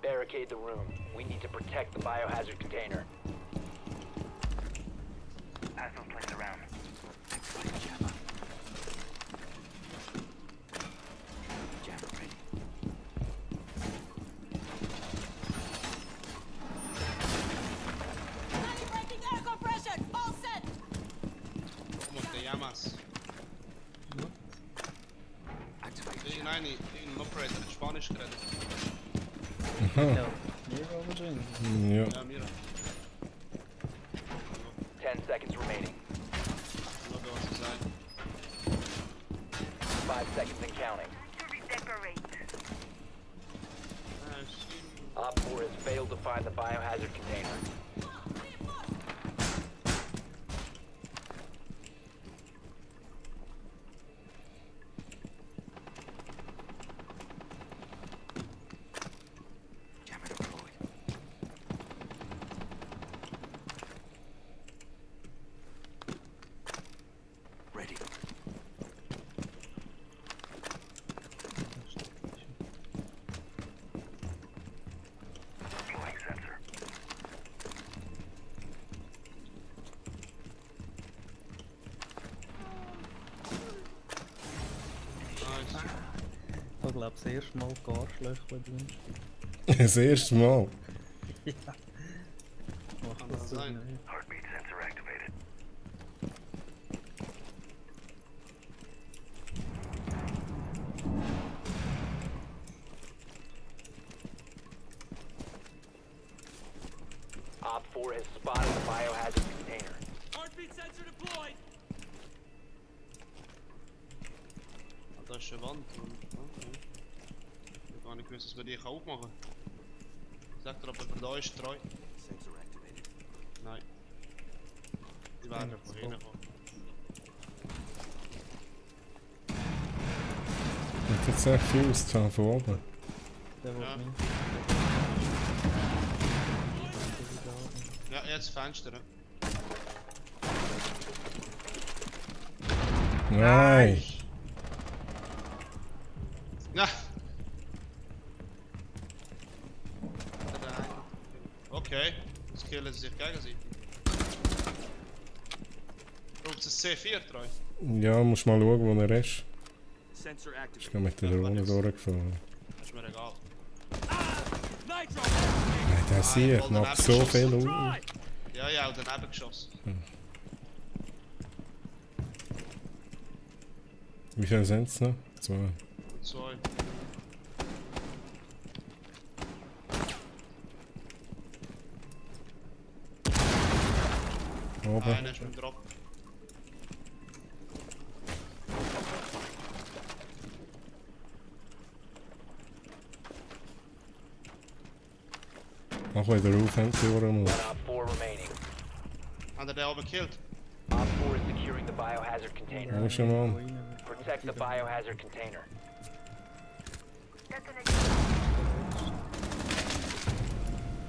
Barricade the room. We need to protect the biohazard container.
Pass those plates around. Jammer ready.
Breaking air compression. All set.
¿Cómo te llamas? Sí, nein, irgendein Operator hat Spanisch geredet.
Aha.
Mira wahrscheinlich.
Ja.
Ja, Mira.
10 seconds remaining.
Schau, was sie sagen.
5 seconds and counting. Op 4 has failed to find the biohazard container.
Jammer deployed. Ready. Deploying sensor.
Nice.
Ich glaube, das erste Mal die Arschlöcher drin.
Das erste Mal.
Ja. Mach
Kann
das
das
so
sein?
nicht.
Heartbeat sensor activated.
Op 4 has spotted the biohazard container.
Heartbeat sensor deployed.
Ah, da ist eine Wand. Okay. Ich hab gar nicht gewusst, dass man die aufmachen kann. Sagt er, ob er da ist, treu?
Sensor activated.
Nein. Die werden von hinten kommen.
Und jetzt echt viel ausgetan von oben.
Der will
Ja.
nicht.
Ja, jetzt Fenster. Ne?
Nein!
Ja! Okay, jetzt killen sie sich gegenseitig. Braucht es ein C4 treu?
Ja, musst mal schauen, wo er ist.
Sensor
Ich
activated.
bin mit der Drohne durchgefahren.
Das ist mir egal.
Nitro.
Nein, der sieht, macht so viel aus.
Ja, ja, und daneben geschossen.
Wie viele sind es noch? 2.
2.
Oben.
Einer ist mit dem Drop.
Mach wieder auf, hängt die Ohren
One
auf.
Op 4 remaining.
Hat er den oben gekillt?
Op 4 is securing the biohazard container.
Wo ist der Mann?
Protect the biohazard container.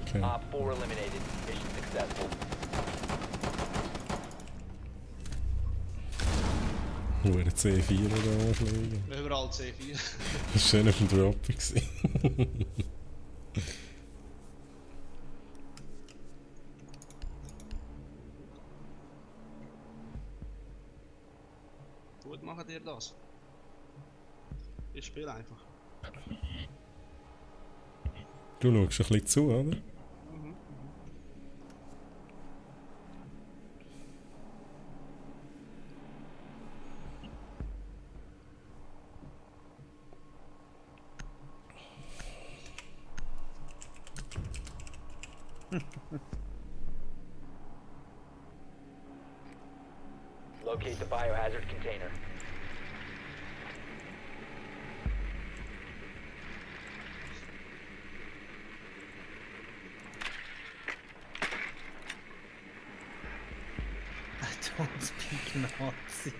Okay.
Op 4 eliminated. Mission successful.
Nur ein C4 oder anfliegen.
Überall C4.
Das war schön auf dem Drop.
Gut machen dir das. Ich spiele einfach.
Du schaust ein bisschen zu, oder?
Locate the biohazard container.
I don't speak Nazi.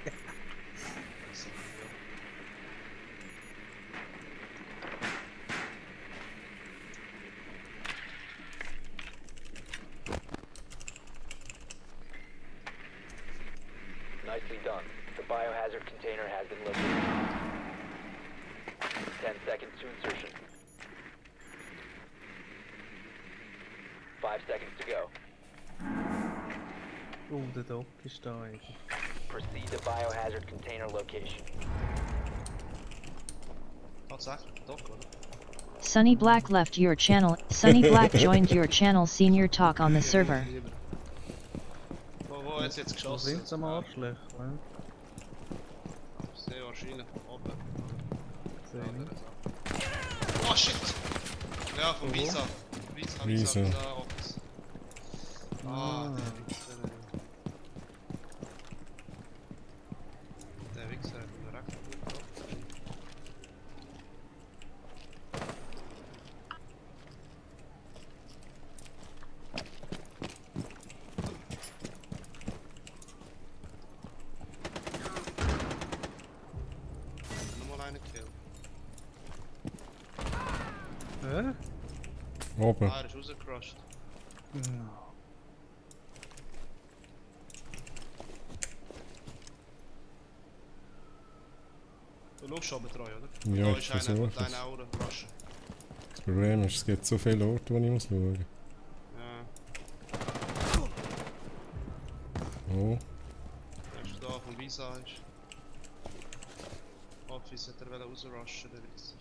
Nicely done. The biohazard container has been located. 10 seconds to insertion. 5 seconds to go.
Oh, der Doc ist da eigentlich.
Proceed to biohazard container location.
Tatsächlich, doch, oder?
Sunny Black left your channel. Sunny Black joined your channel. Senior talk on the server.
Wo hat es jetzt
Wo
geschossen?
sind am Arschloch? Ne?
Sehr wahrscheinlich oben.
Sehe ich nicht.
Oh shit! Ja, vom Visa. Visa. Office. Ah, der Wichser. Der Wichser hat einen direkt auf den Kopf. Nochmal einen Kill.
Oben.
Ah, er ist rausgecrushed.
No.
Du schaust schon betreu, oder?
Ja,
Da
ich
ist einer
versuche
von
es.
deinen Augen rushen.
Das Problem ist, es gibt so viele Orte, wo ich muss schauen.
Ja.
Oh.
Der ist da vom Visa ist. Office hat er rausrushen, der Wichser.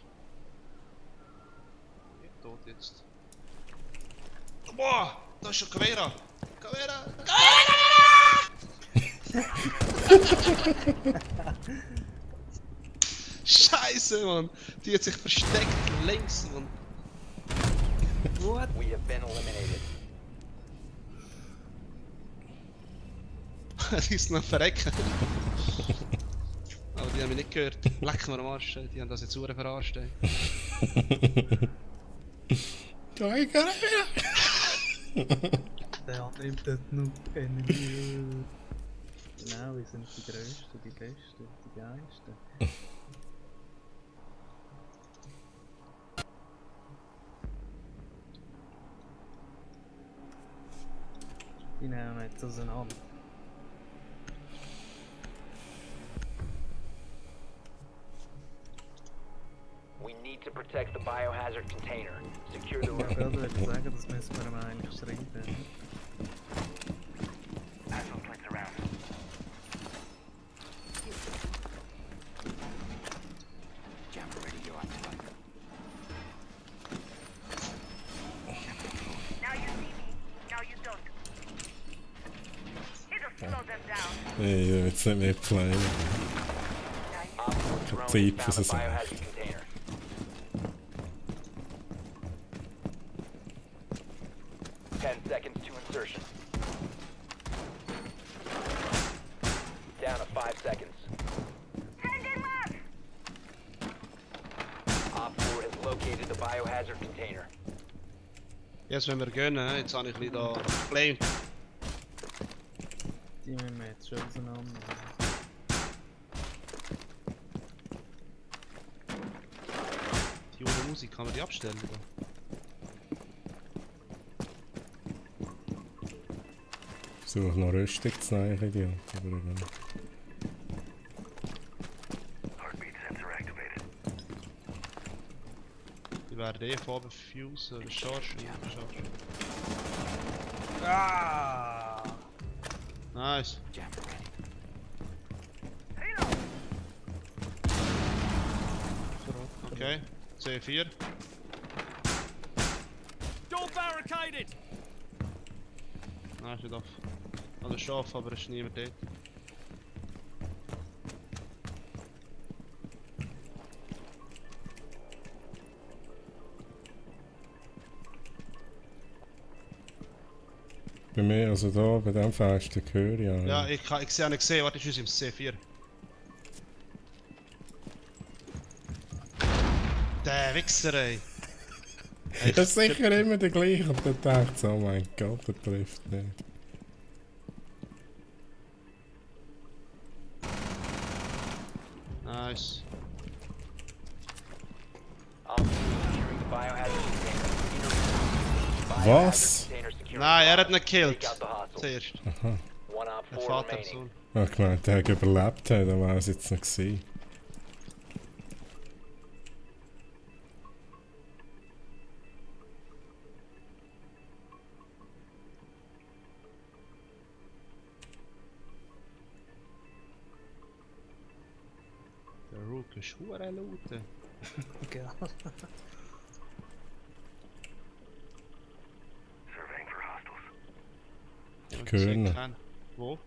Ich bin tot jetzt. Boah! Da ist schon Kavera! Kavera! Scheiße, Mann! Die hat sich versteckt links, Mann!
What?
We have been eliminated.
Die ist noch verrecken. Aber die haben mich nicht gehört. Leck mir am Arsch, die haben das jetzt sauer verarscht. Ey.
Der
andere nimmt dort noch Enemy. Genau, wir sind die Größten, die Besten, die Geisten. Die nehmen jetzt auseinander.
We need to protect the biohazard container. Secure the
Ich
room.
wollte gerade sagen, das müssen wir ihm eigentlich schreiben.
Hostile plates around. Jammer ready to activate.
Now you see me, now you don't. It'll slow them down.
Hey, jetzt nicht mehr playen.
Op 4 drone
Zeit für
found the
so Sachen.
biohazard container. Seconds to insertion. Down to 5 seconds. Op 4 has located the biohazard container.
Jetzt wenn wir gönnen, jetzt habe ich ein bisschen da geflamed.
Die müssen wir jetzt schon auseinander.
Die hohe Musik, kann man die abstellen? Oder?
versuche noch Rüstung zu nehmen, Idiot.
Die werden eh von oben fuse oder chargen.
Ah!
Nice. Okay, C4.
Don't barricade it!
Nein, ist nicht off. Also ist off, aber es ist niemand dort.
Bei mir, also da, bei dem Fenster höre ich
Ja, ich sehe auch nicht gesehen, warte, ist uns im C4. Der Wichser, ey!
Das ist sicher immer der gleiche und dann denkt so, oh mein Gott, der trifft nicht.
Nice.
Was?
Nein, er hat ihn gekillt. Zuerst.
Aha.
Der Vater Sohn.
Ich gemeint, der hat überlebt, dann wäre es jetzt noch gewesen.
Der Rook ist hure laut.
Geil.
Ich höre ihn.
Wo?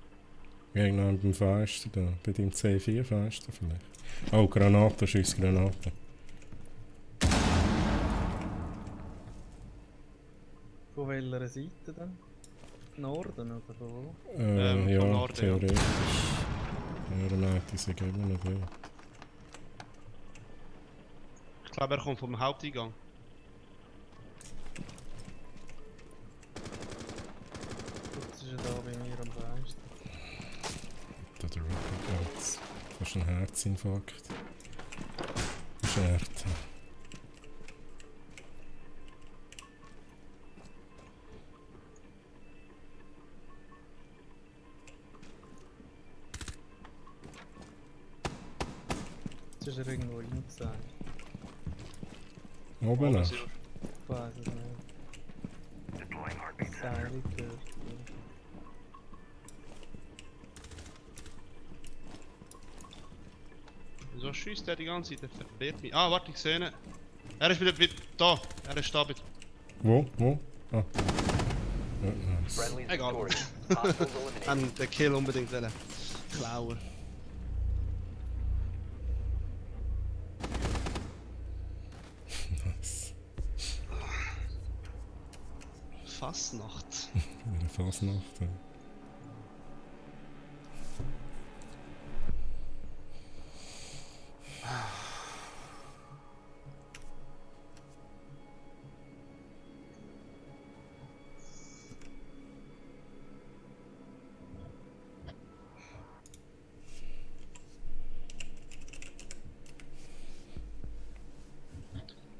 Irgendwann beim Fenster da, bei deinem C4-Fenster vielleicht. Oh, Granate, Schussgranate.
Von welcher Seite dann? Norden oder von wo?
Ja,
von Norden,
theoretisch. Ja, dann hätte ich sie immer noch dort.
Ich glaube, er kommt vom Haupteingang.
Jetzt ist er da bei mir am Fenster.
Da der Rocket jetzt. Fast ein Herzinfarkt. Beschert.
Jetzt ist er irgendwo reingesagt.
Oben noch?
Ich weiß es nicht. Seile gehört.
Wieso schießt der die ganze Zeit? Der verwirrt mich. Ah, warte, ich sehe ihn. Er ist wieder da. Er ist da bitte.
Wo? Wo? Ah. Ja, nice.
Egal. An den Kill unbedingt klauen.
Nice.
Fasnacht.
Eine Fasnacht. Ja.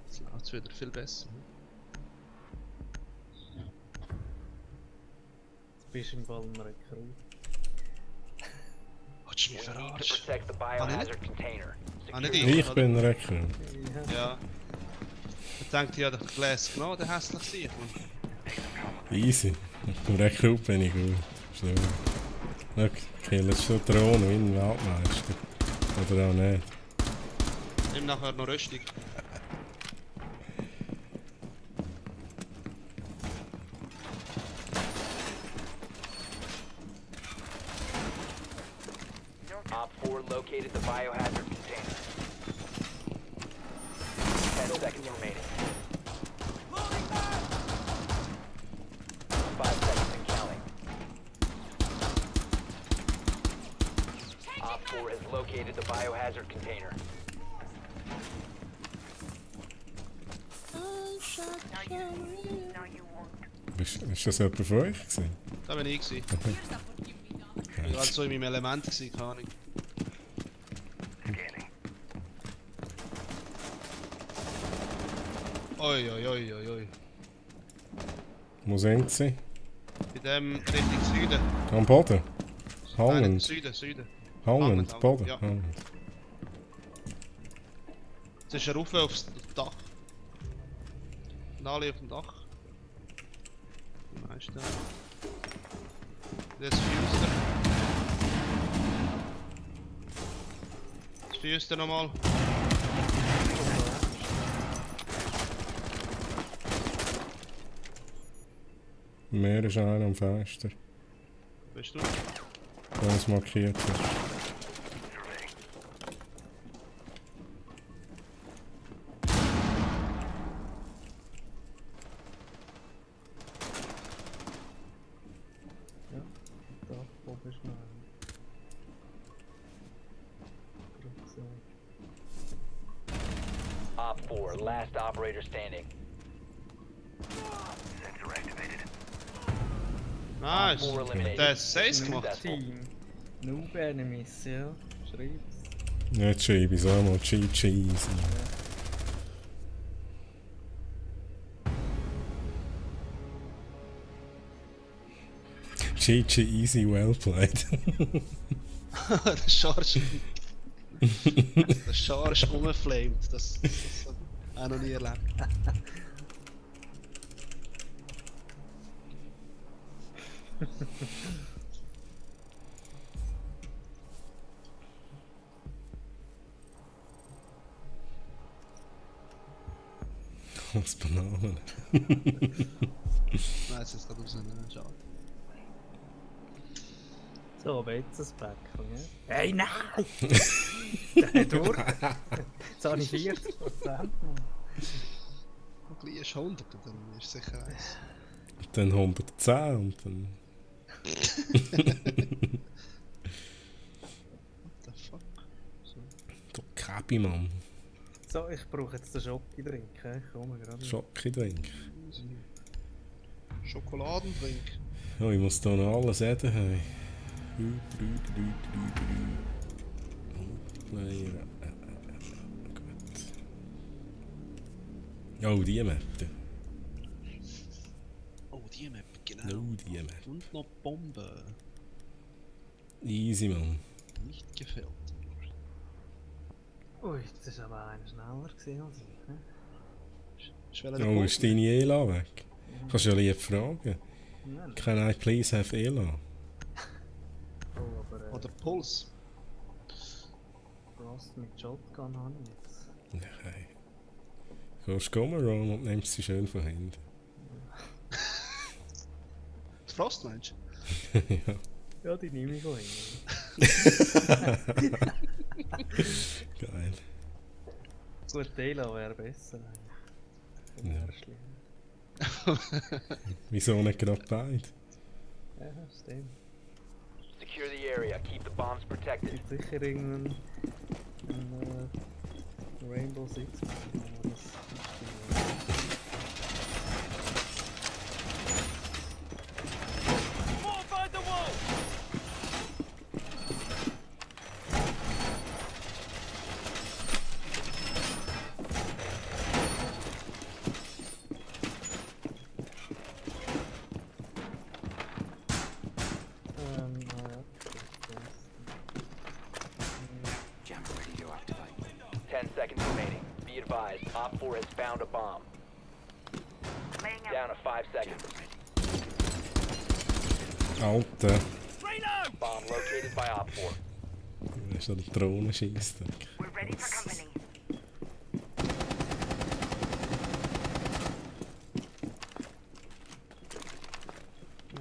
Jetzt läuft es wieder viel besser.
Jetzt bist du im Fall ein Rekrut.
Willst du mich verarschen?
Nicht ich bin ein Rekrut.
Ja. Ich denke, ich habe doch Glas genommen, der hässlich sieht man.
Easy. Im Rekrut bin ich gut. Schlimm. Schau, killst schon Drohnen wie ein Weltmeister. Oder auch nicht.
Nimm nachher noch Rüstung.
Op 4 located the biohazard container. 10 seconds remaining. 5 seconds and counting. Op 4 has located the biohazard container.
Ist das jemand von euch gewesen?
Da bin ich gewesen. Ich war so in meinem Element gewesen, keine Ahnung. Oi, oi, oi, oi, oi.
Wo sind sie?
Bei dem Richtung Süden.
Am Boden?
Nein,
Hangend?
Süden.
Hangend? Boden?
Ja.
Hangend.
Jetzt ist er rauf aufs Dach. Und alle auf dem Dach. Die meisten. Das Fuster. Das Fuster nochmal.
Mehr ist einer am Fenster.
Bist du?
Wenn es markiert ist.
Ja, da oben ist noch einer.
Op 4, last operator standing.
Sensor activated.
Nice.
Op 4 eliminated.
Der hat 6 gemacht.
Team. Noob Enemies, ja. Schreib's.
Jetzt schreibe ich es auch mal. Cheese. GG easy, well played.
Der Charge. Der Charge rumflamed. Das habe ich auch noch nie erlebt.
Was Bananen.
Nein, jetzt ist gerade raus. Schade.
So, aber jetzt ein Päckchen, ja? Hey, nein! Der durch! Jetzt habe ich 40%.
Und gleich ist 100 und dann ist sicher eins.
Dann 110 und dann...
What the fuck? So.
Du Käbi, Mann.
So, ich brauche jetzt den Schoki-Drink, ich komme gerade.
Schoki-Drink.
Schokoladendrink.
Oh, ich muss hier noch alles essen haben. Gut. Oh, die Map.
Oh, die Map, genau.
Oh, die Map.
Und noch Bomben.
Easy, Mann.
Nicht gefällt.
Ui, das war aber einer schneller gewesen als ich.
Oh, ist deine ELA weg? Kannst du ja lieb fragen.
Nein.
Can I please have ELA?
Oh, aber
Oder Puls.
Frost mit Shotgun habe ich jetzt.
Nein. Gehst du Ron und nimmst sie schön von hinten.
Frost meinst
Ja.
Ja, die nehme ich von hinten.
Geil.
Gut, Dela wäre besser eigentlich.
Ja. Wieso nicht gerade beide?
Ja, stimmt.
Secure the area. Keep the bombs protected.
Gibt sicher irgendeinen Rainbow Six.
Fortify the wall!
Jammer ready to activate. 10 seconds remaining. Be advised, Op 4 has found a bomb. Down to 5 seconds.
Alter.
Bomb located by Op 4.
Du hast an die Drohne schießt.
We're ready for company.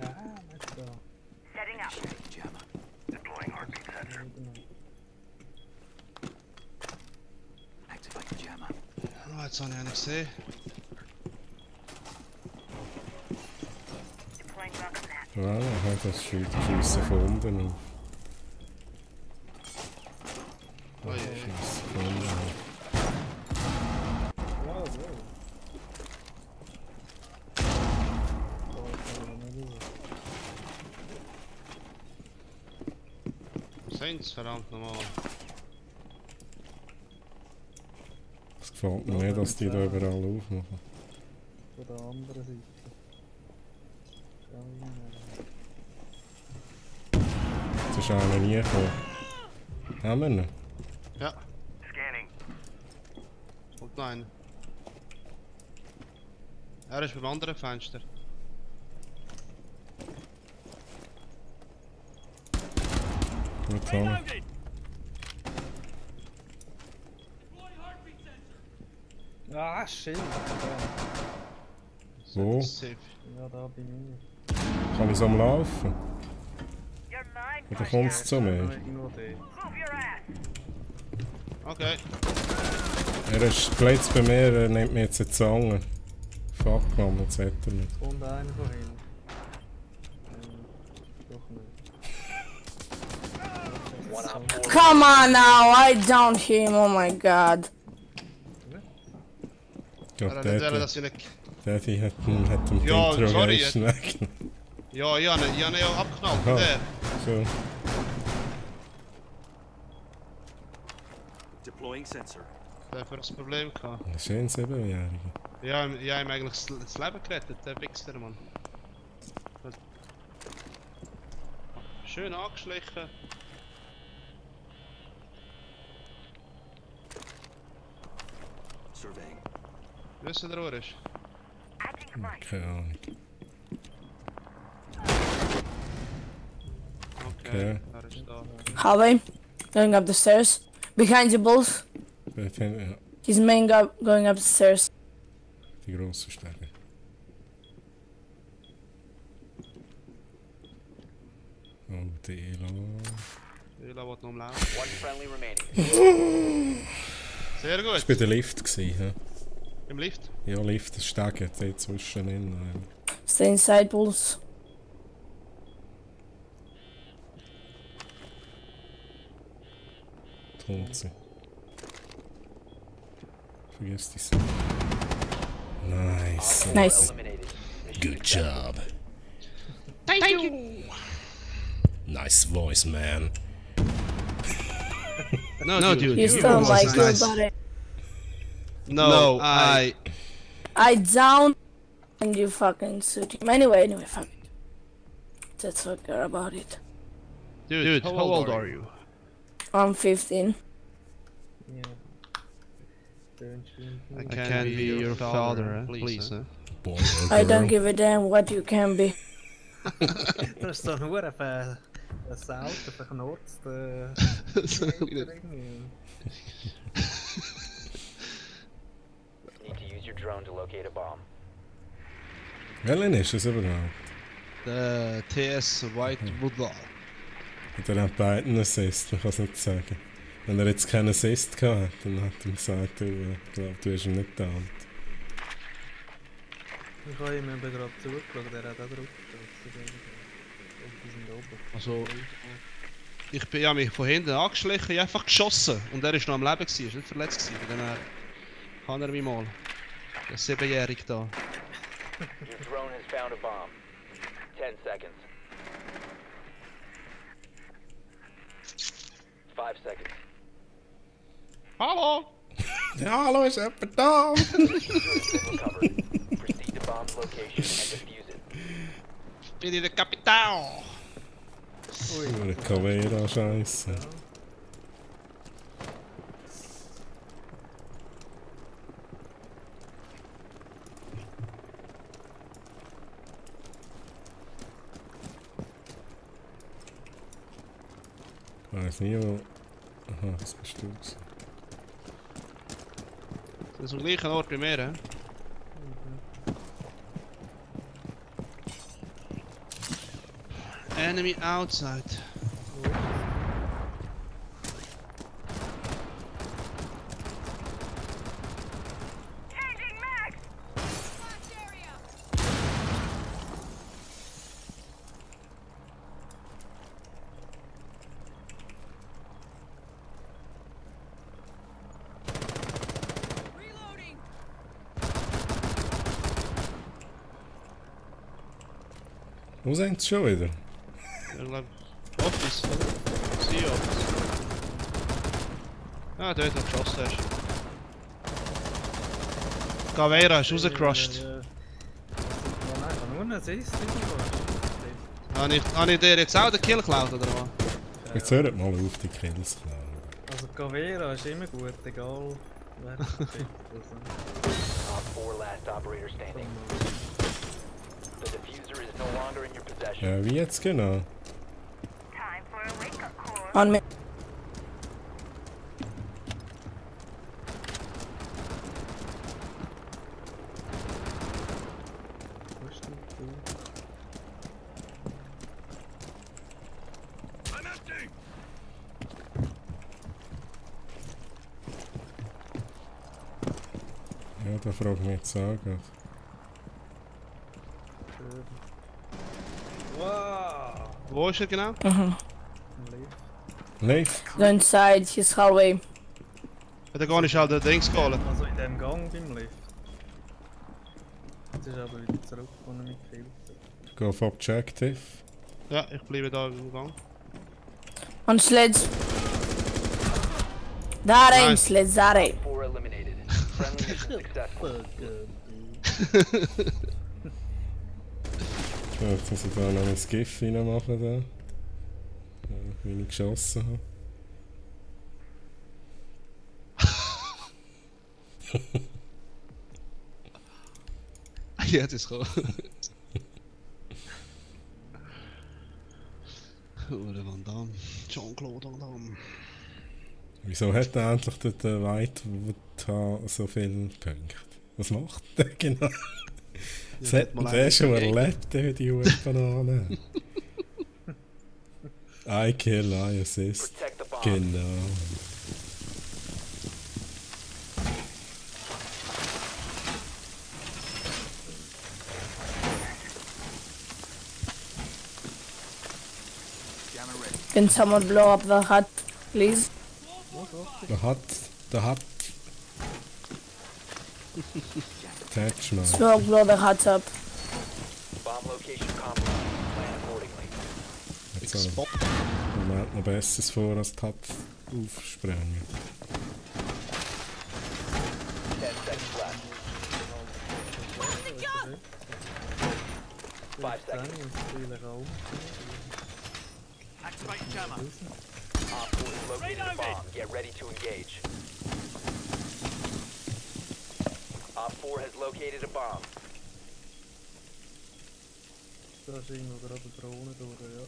Ja, nicht da.
Setting up.
Deploying heartbeat sensor.
Activate the jammer.
Oh, jetzt habe ich einen gesehen.
Deploying welcome mat.
Ja, ich habe das Schiessen von unten auf.
Oh je.
Schiessen von unten auf.
Wow, wow. Oh, ich kann noch nicht raus.
Sind's, verdammt nochmal.
Es gefällt mir nicht, dass die da überall aufmachen.
Von der anderen Seite. Schau mal.
ist auch noch nie gekommen. Haben wir ihn?
Ja. Kommt noch einer. Er ist beim anderen Fenster.
Gut, Tommy.
Ah, shit.
Wo?
Ja, da bin ich.
Kann ich so am Laufen? Oder kommt es zu mir?
Okay.
Er ist gleich bei mir, er nimmt mir jetzt eine Zange. Fuck man, jetzt hat er mich.
Und einer von hinten. Doch nicht.
Come on now, I downed him, oh my god.
Ich glaube, der hat den
Ja, sorry.
Interrogation weggenommen.
Ja, ich habe ihn ja abgeknallt.
Aha.
Der.
So.
Deploying sensor.
Der hat ein Problem gehabt.
Ein schön 7-Jähriger.
Ja, ich habe ihm eigentlich das Leben gerettet, der Wichser, Mann. Schön angeschlichen.
Surveying.
Wissen ihr, wo er ist?
Keine Ahnung.
Okay, er ist da.
Hallway, going up the stairs. Behind you both.
Ja,
His main guy going up the stairs.
die grosse Stärke. Oh, die Ela.
Ela will noch umlaufen.
One friendly remaining.
Sehr gut.
Das war bei der Lift. He?
Im Lift?
Ja, Lift, das Steg hat dort zwischen ihnen.
Stay inside, bulls.
Kommt sie. Vergiss die Sache. Nice.
Nice.
Good job.
Thank you!
Nice voice, man.
No, dude.
You still like your body.
No, I
down and you fucking suit him. Anyway, fuck it. Let's forget about it.
Dude, how old are you?
I'm 15.
Yeah.
I can't be your father, please.
Boy
I don't give a damn what you can be.
Das ist doch nur ein Auto verknurzt.
Need to use your drone to locate a bomb.
Welchen ist es überhaupt?
Der TS White Buddha.
Er hat beiden Assist, man kann es nicht sagen. Wenn er jetzt keinen Assist gehabt hat, dann hat er gesagt, du hast ihn nicht down.
Ich habe ihm eben gerade zugeschaut, der hat auch gedrückt. Die sind oben.
Also, ich habe mich von hinten angeschlichen, ich habe einfach geschossen. Und er war noch am Leben, er war nicht verletzt. Dann kann er mich mal. Der 7-Jährige da.
Your drone has found a bomb. 10 seconds. 5 seconds.
Hallo!
Ja, hallo, ist jemand da?
Proceed to bomb's location and defuse it.
Bin ich der Kapitän?
Nur eine Caveira, Scheiße. Ich weiß nie, wo. Aha, das bist du.
Das ist am gleichen Ort wie mir, hä? Enemy outside.
Wo sind sie schon wieder?
Ich glaube, Office. Sie Office. Ah, dort hat er geschossen. Caveira ist rausgecrushed.
Ja, nein, nur ein Assist.
Habe ich dir jetzt auch den Kill geklaut oder was?
Jetzt hört mal auf, die Kills zu klauen.
Also Gavera ist immer gut, egal wer es gibt.
Op 4 last operator standing. The diffuser is no longer in your possession.
Ja, wie jetzt genau?
On me.
Ja, da frage ich mich jetzt auch gerade.
Wow!
Wo ist er genau?
Live?
Inside his hallway.
Hat er gar nicht halt den Dings geholt?
Also in dem Gang beim Lift. Jetzt ist er aber wieder zurück, wo er mich gefehlt hat.
Go auf Objective.
Ja, ich bleibe da im Gang.
On sleds. Daar
Nice.
aim sleds, daar aim.
4 eliminated. Friendly mission successful.
So, jetzt muss ich da noch ein GIF reinmachen. Da. Ja, wie ich geschossen habe.
Jetzt ist es gekommen. Oder Van Damme. Jean-Claude Van Damme.
Wieso hat er endlich der White so viele Punkte? Was macht der genau? Was hat denn der schon erlebt, die Banane? I kill, I assist. Genau.
Can someone blow up the hut, please?
Der hat. Attachment.
Smoke, blow the hut up.
Bomb location compromised. Plan accordingly.
Jetzt man hat noch Besseres vor, als die Hut aufspringen.
10 seconds left. 5 seconds.
Activate jammer.
Op 4 is located a bomb. Get ready to engage. Op 4 has located a bomb.
Da ist irgendwo gerade eine Drohne durch, ja.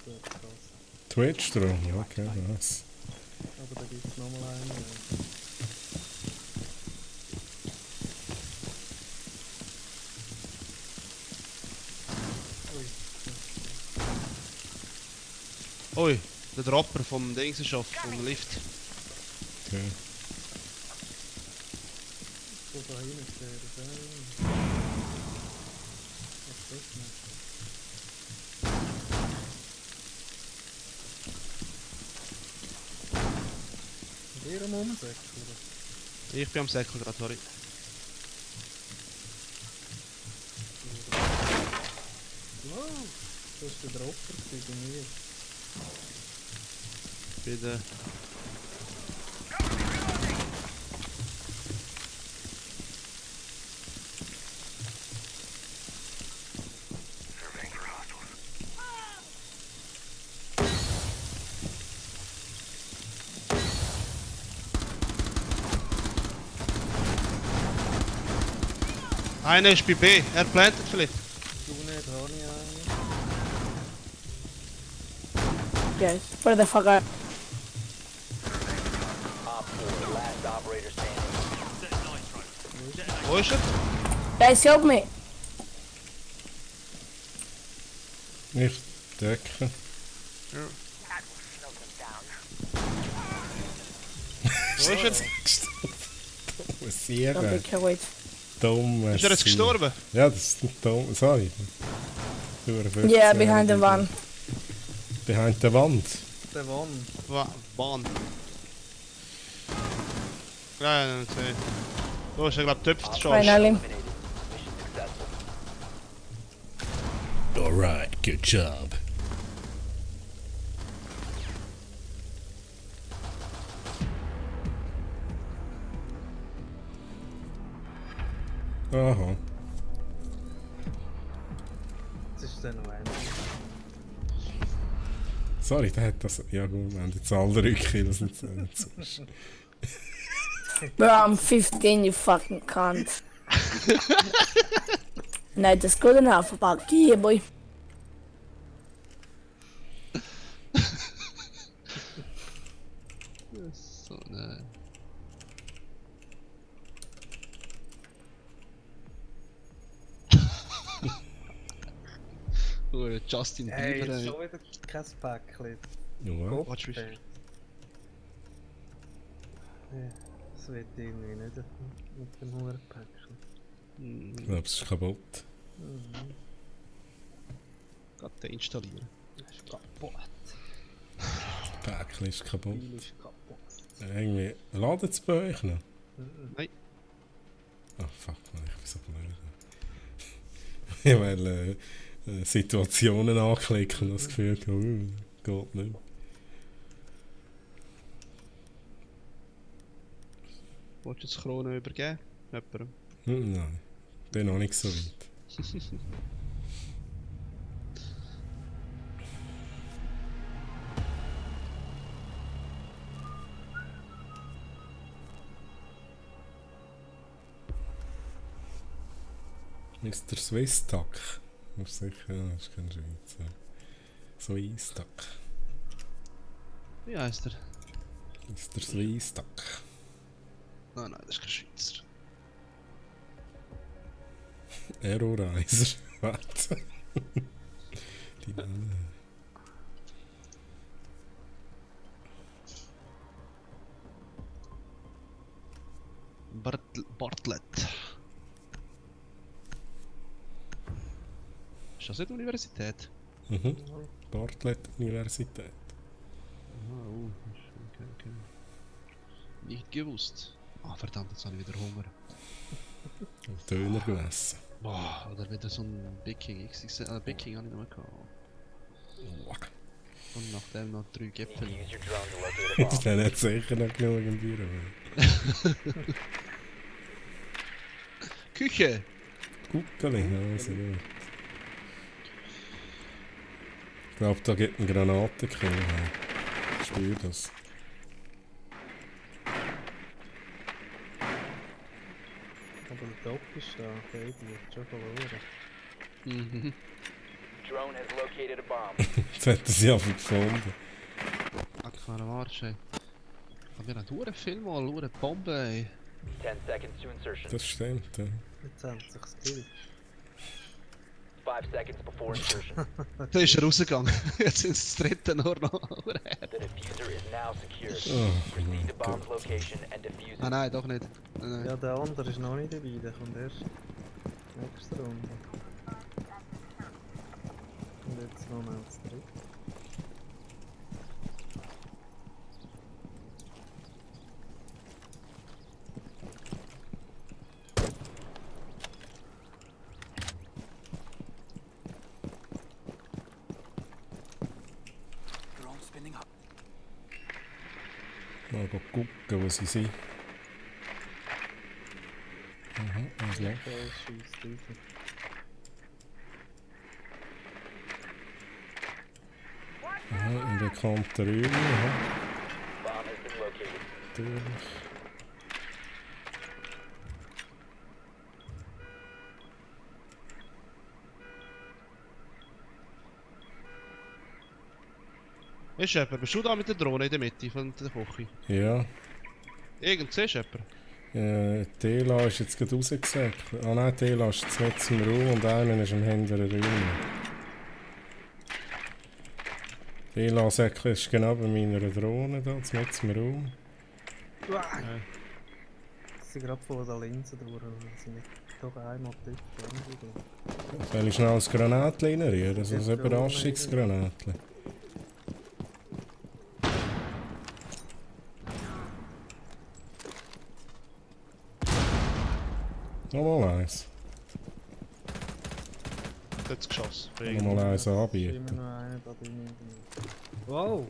Das ist krass.
Twitch drum, okay, nice.
Aber da gibt es nochmal einen. Ja.
Ui, der Dropper vom Dings ist auf, vom Lift.
Okay.
So da hinten ist der. Was ist das denn? Ihr am Umsäckeln?
Ich bin am Säckeln gerade, sorry.
Wow, das war der Dropper bei mir.
Bitte. Einer ist bei B, er plantet vielleicht.
Du nicht, habe ich einen.
Guys, where the fuck are...
Op 4, last operator standing.
Wo ist er?
Guys, help me!
Ich decke.
Wo ist er?
Was hier?
Okay, wait.
Dumm.
Ist er jetzt gestorben?
Ja, das ist dumm. Sorry.
Yeah, behind the van.
Behind the wand.
Der Wand.
Bahn. Ja, nicht sehen. Wo ist er, glaub ich, töpft schon.
Finally.
Mission successful.
Alright, good job.
Aha.
Jetzt ist der noch einer.
Sorry, der hat das... Ja gut, wir haben jetzt alle 3 Kills und so.
Bro, I'm 15, you fucking cunt. No, that's good enough about you, boy.
So, nein. Justin Bieber.
Hey, jetzt schon wieder kein Päckchen.
Ja.
Watch mich.
Ja, das wird irgendwie nicht mit dem Hurenpäckchen.
Ich glaube, es ist kaputt.
Gerade installieren.
Das ist kaputt.
Das Päckchen ist kaputt.
Das Spiel ist kaputt.
Irgendwie... Ladet es bei euch noch?
Nein.
Ah, fuck, man, ich bin so blöd. Ich will Situationen anklicken und das Gefühl, geht nicht.
Wolltest du das Krone übergeben? Jemandem?
Nein, bin noch nicht so weit. Mr. Swiss-Tack. Das ist sicher, ja, das ist kein Schweizer. Swiss-Tack.
Wie heisst er?
Mr. Swiss-Tack.
Nein, das ist kein Schweizer.
Aerorizer. Warte. Die Namen.
Bartlett. Ist das nicht die Universität?
Mhm. Bartlett Universität.
Oh, okay. Nicht gewusst. Ah, verdammt, jetzt habe ich wieder Hunger.
Döner gegessen.
Boah, oder wieder so ein Biking XXL. Biking habe ich noch mal gehabt. Und nachdem noch 3 Gipfel.
Dann hat es sicher noch genug im Büro.
Küche!
Guckeli, ja, sehr gut. Ich glaube, da gibt eine Granatenkill. Ich spüre das.
Aber der Top ist da, okay, die hat schon verloren.
Mhm.
Drone has located a bomb.
Jetzt hat er sie einfach gefunden.
Abgefahren Marsch, ey. Aber wir haben viel mal, eine Bombe, ey.
10 seconds to insertion.
Das stimmt, ja.
Jetzt haben sie sich's gekillt.
5 seconds before insertion.
Da ist er rausgegangen. Jetzt sind es das dritte nur noch.
The diffuser is now secured.
Oh,
Proceed to bomb's location and defuse it.
Ah nein, doch nicht. Nein.
Ja, der andere ist noch nicht dabei, der kommt erst nächste Runde. Und jetzt noch mal als dritte.
Mal gucken, wo sie sind. Aha, was läuft?
Da schießt raus.
Aha, in bekannten Räumen. Aha.
Bomb has been located.
Durch.
Ist jemand? Bist du da mit der Drohne in der Mitte von der Küche?
Ja.
Irgend siehst du jemanden?
Tela ist jetzt gerade rausgesagt. Ah nein, Tela ist jetzt nicht im Raum und einer ist im hinteren Raum. Tela ist genau bei meiner Drohne da, jetzt mit im Raum.
Sie sind gerade vor der Linse durch, sie sind nicht doch einmal dort.
Soll ich schnell das Granatchen reinrühren? Also ein Überraschungsgranatchen. Nochmal eins.
Jetzt geschossen.
Nochmal eins anbieten.
Immer noch einer da drin. Wow!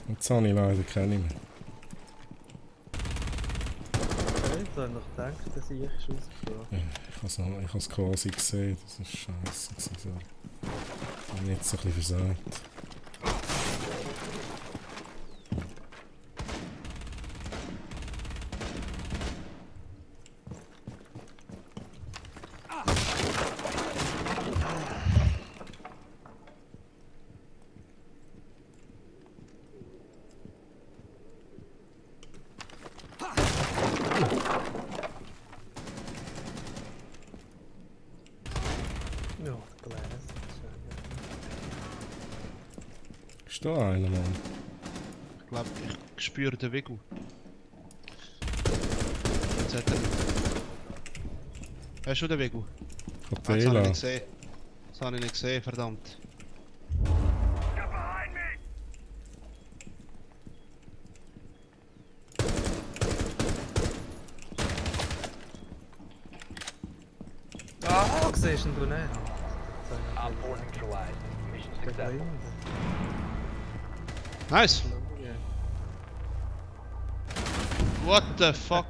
Jetzt habe ich leider keine mehr.
Okay, da habe ich noch gedacht, dass ich rausgeflogen.
Ich habe es quasi gesehen, das ist scheiße. Sorry. bin jetzt ein bisschen versagt.
Ja, Glas.
Ist da einer, Mann?
Ich glaube, ich spüre den Wiggle. Jetzt hat er... Hast du den Wiggle? Das habe ich
Hotel.
nicht gesehen. Das habe ich nicht gesehen, verdammt.
Ah, siehst du nicht?
Op 4 neutralized. Mission successful.
Nice! What the fuck?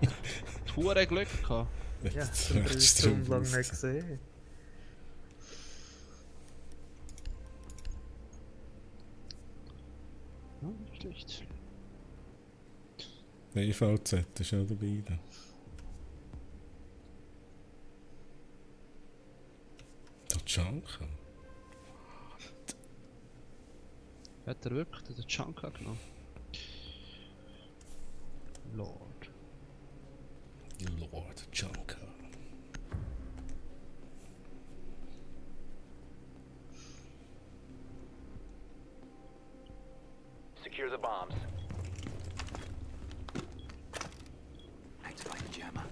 Hure Glück gehabt.
Ja, das haben wir uns schon lange nicht gesehen.
Ja, nicht schlecht.
Der EVZ ist auch dabei. Da. Der Junker.
Hat er wirklich den Junker genommen? Lord
Junker.
Secure the bombs.
Activate the jammer.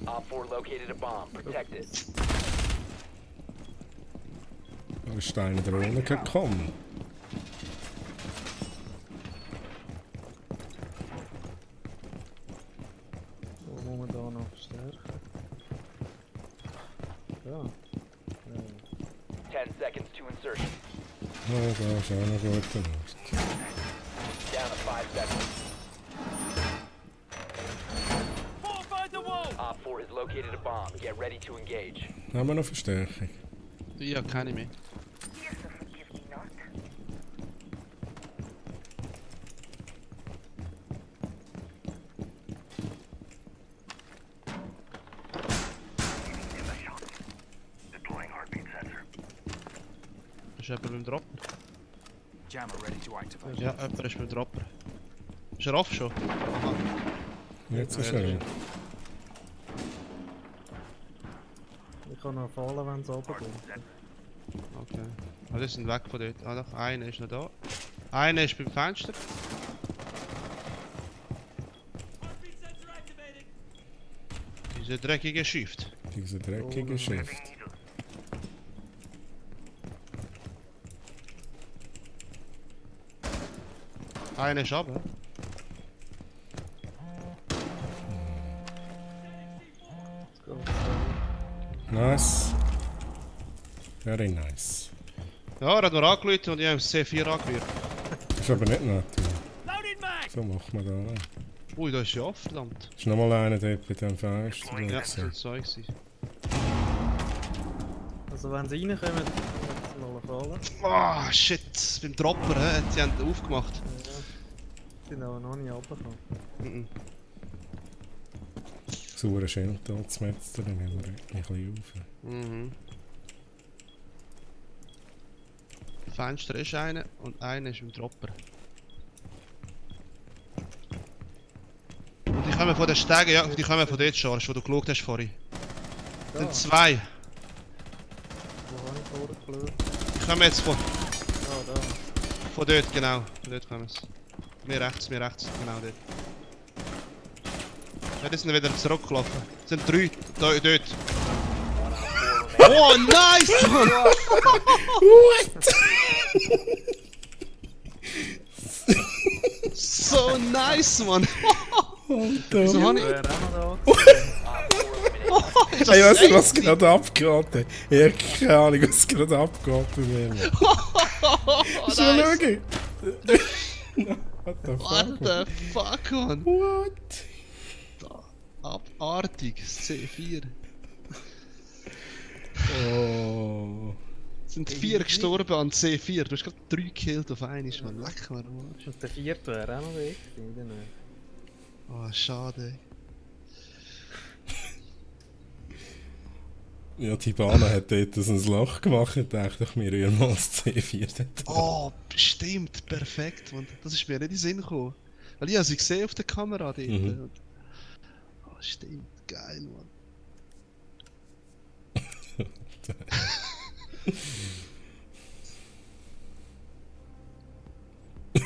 Op 4 located a bomb. Protect it.
Da ist einer da unten gekommen.
Wo muss man da noch verstärken? Ja.
10 seconds to insertion.
Ja, da ist auch noch gut gelöst.
Down to 5 seconds.
Fortify the wall!
Op 4 has located a bomb. Get ready to engage.
Haben wir noch Verstärkung?
Ja, keine mehr. Ist jemand beim Droppen?
Jammer ready to activate.
Ja, jemand ist beim Dropper. Ist er off schon? Aha.
Jetzt ist
Ja,
er.
Ich kann noch fallen, wenn es oben kommt.
Okay. Ah, die sind weg von dort. Ah, doch, einer ist noch da. Einer ist beim Fenster. Diese dreckige Shift.
Diese dreckige Shift.
Einer ist runter.
Nice. Very nice.
Ja, er hat noch angerufen und ich habe C4 angewirkt.
Das ist aber nicht nötig. So macht man da nicht.
Ui, da ist ja offen, verdammt.
Ist nochmal einer dort bei dem Fenster.
Ja, das sind zwei gewesen.
Also wenn sie reinkommen, wird es mal fallen.
Ah, shit, beim Dropper, die haben aufgemacht.
Ja. Sie sind aber noch nicht runtergekommen.
Sauer Schild da zu metzen, dann nehmen wir ein bisschen auf.
Mhm. Fenster ist einer und einer ist im Dropper. Und die kommen von den Stegen, ja, die kommen von dort schon, wo du geschaut hast vorhin. Das sind zwei.
Wo habe ich vorgeschaut?
Die kommen jetzt von...
Ah, da.
Von dort, genau. Von dort kommen sie. Mir rechts, genau dort. Ja, die sind wieder zurückgelaufen. Es sind drei, dort. Oh, nice, Mann!
What?
So nice, Mann!
So
habe ich...
Ich weiß nicht, was gerade abgeht. Ich habe keine Ahnung, was gerade abgeht bei mir.
Nice.
Schau, schau. What the
What the fuck, man?
What?
Abartig, C4.
Oh.
Es sind 4 gestorben an C4. Du hast gerade 3 gekillt auf einmal, man. Leck mir am Arsch.
Und der 4. wäre auch noch weg gewesen.
Oh, schade.
Ja, die Bahn hat dort ein Loch gemacht und dachte ich, wir rühren mal das C4 dort.
Oh, stimmt, perfekt, man. Das ist mir nicht in den Sinn gekommen. Weil ich habe sie gesehen auf der Kamera dort.
Mhm.
Oh, stimmt, geil, man.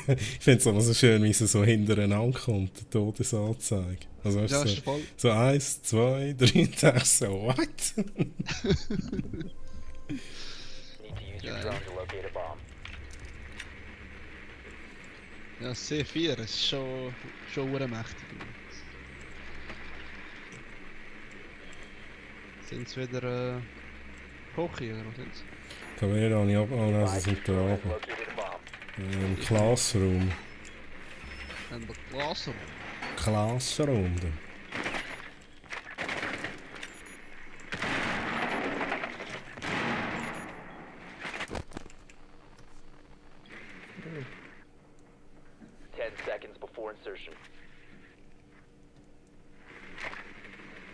Ich finde es aber so schön, wie sie so hintereinander kommt, die Todesanzeige. Also
Ja,
so,
ist voll.
so 1, 2, 3, und denkst so, what?
Ja, C4 ist schon mächtig. Sind sie wieder Kochi oder was sind's?
Kamera habe ich abgenommen, sie sind da oben. Im Classroom.
In der Classroom?
Classroom. Da.
Seconds before insertion.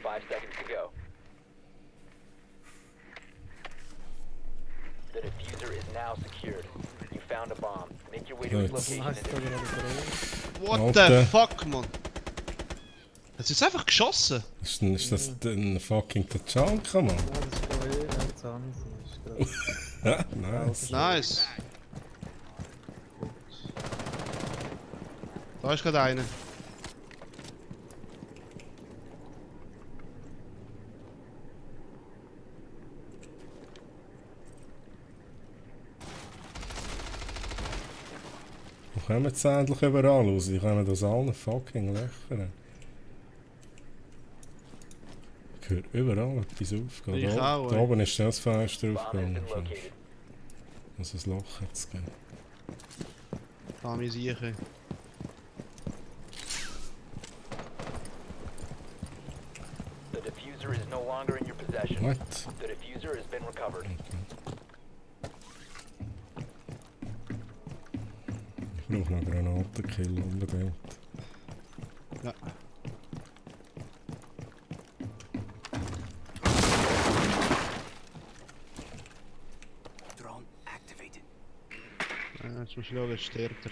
5 seconds to go. The diffuser is now secured. You found a bomb. Make your way to its location and defuse it.
What the fuck, man? Es ist einfach geschossen.
Ist das ein fucking Tachanka, Mann? Ja, nice.
Nice. Da ist gerade einer.
Wo kommen jetzt endlich überall raus? Die kommen aus allen fucking Löchern. Ich höre überall etwas aufgehen.
Ich auch,
Da
ey.
oben ist das Fenster aufgegangen. Also ein Loch hat es gegeben.
Da mir sicher.
The diffuser is no longer in your possession.
What?
The diffuser has been recovered.
Ich brauche noch Granatenkill unbedingt.
Ja.
Drone activated.
Jetzt muss ich schauen, jetzt stirbt er.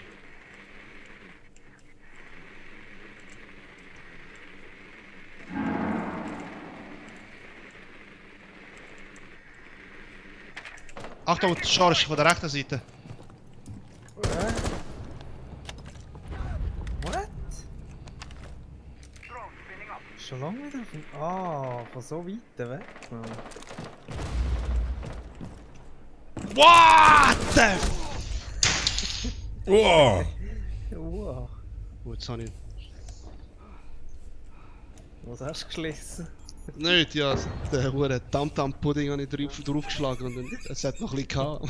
Achtung, Charge von der rechten Seite.
What? Schon lange wieder von... Ah, von so weit weg, Mann.
What the
Wow!
Wow.
Gut, jetzt habe ich...
Was hast du geschlossen?
Nicht, ja. Der hure Tam-Tam-Pudding habe ich draufgeschlagen und dann, es hat noch ein bisschen gehabt.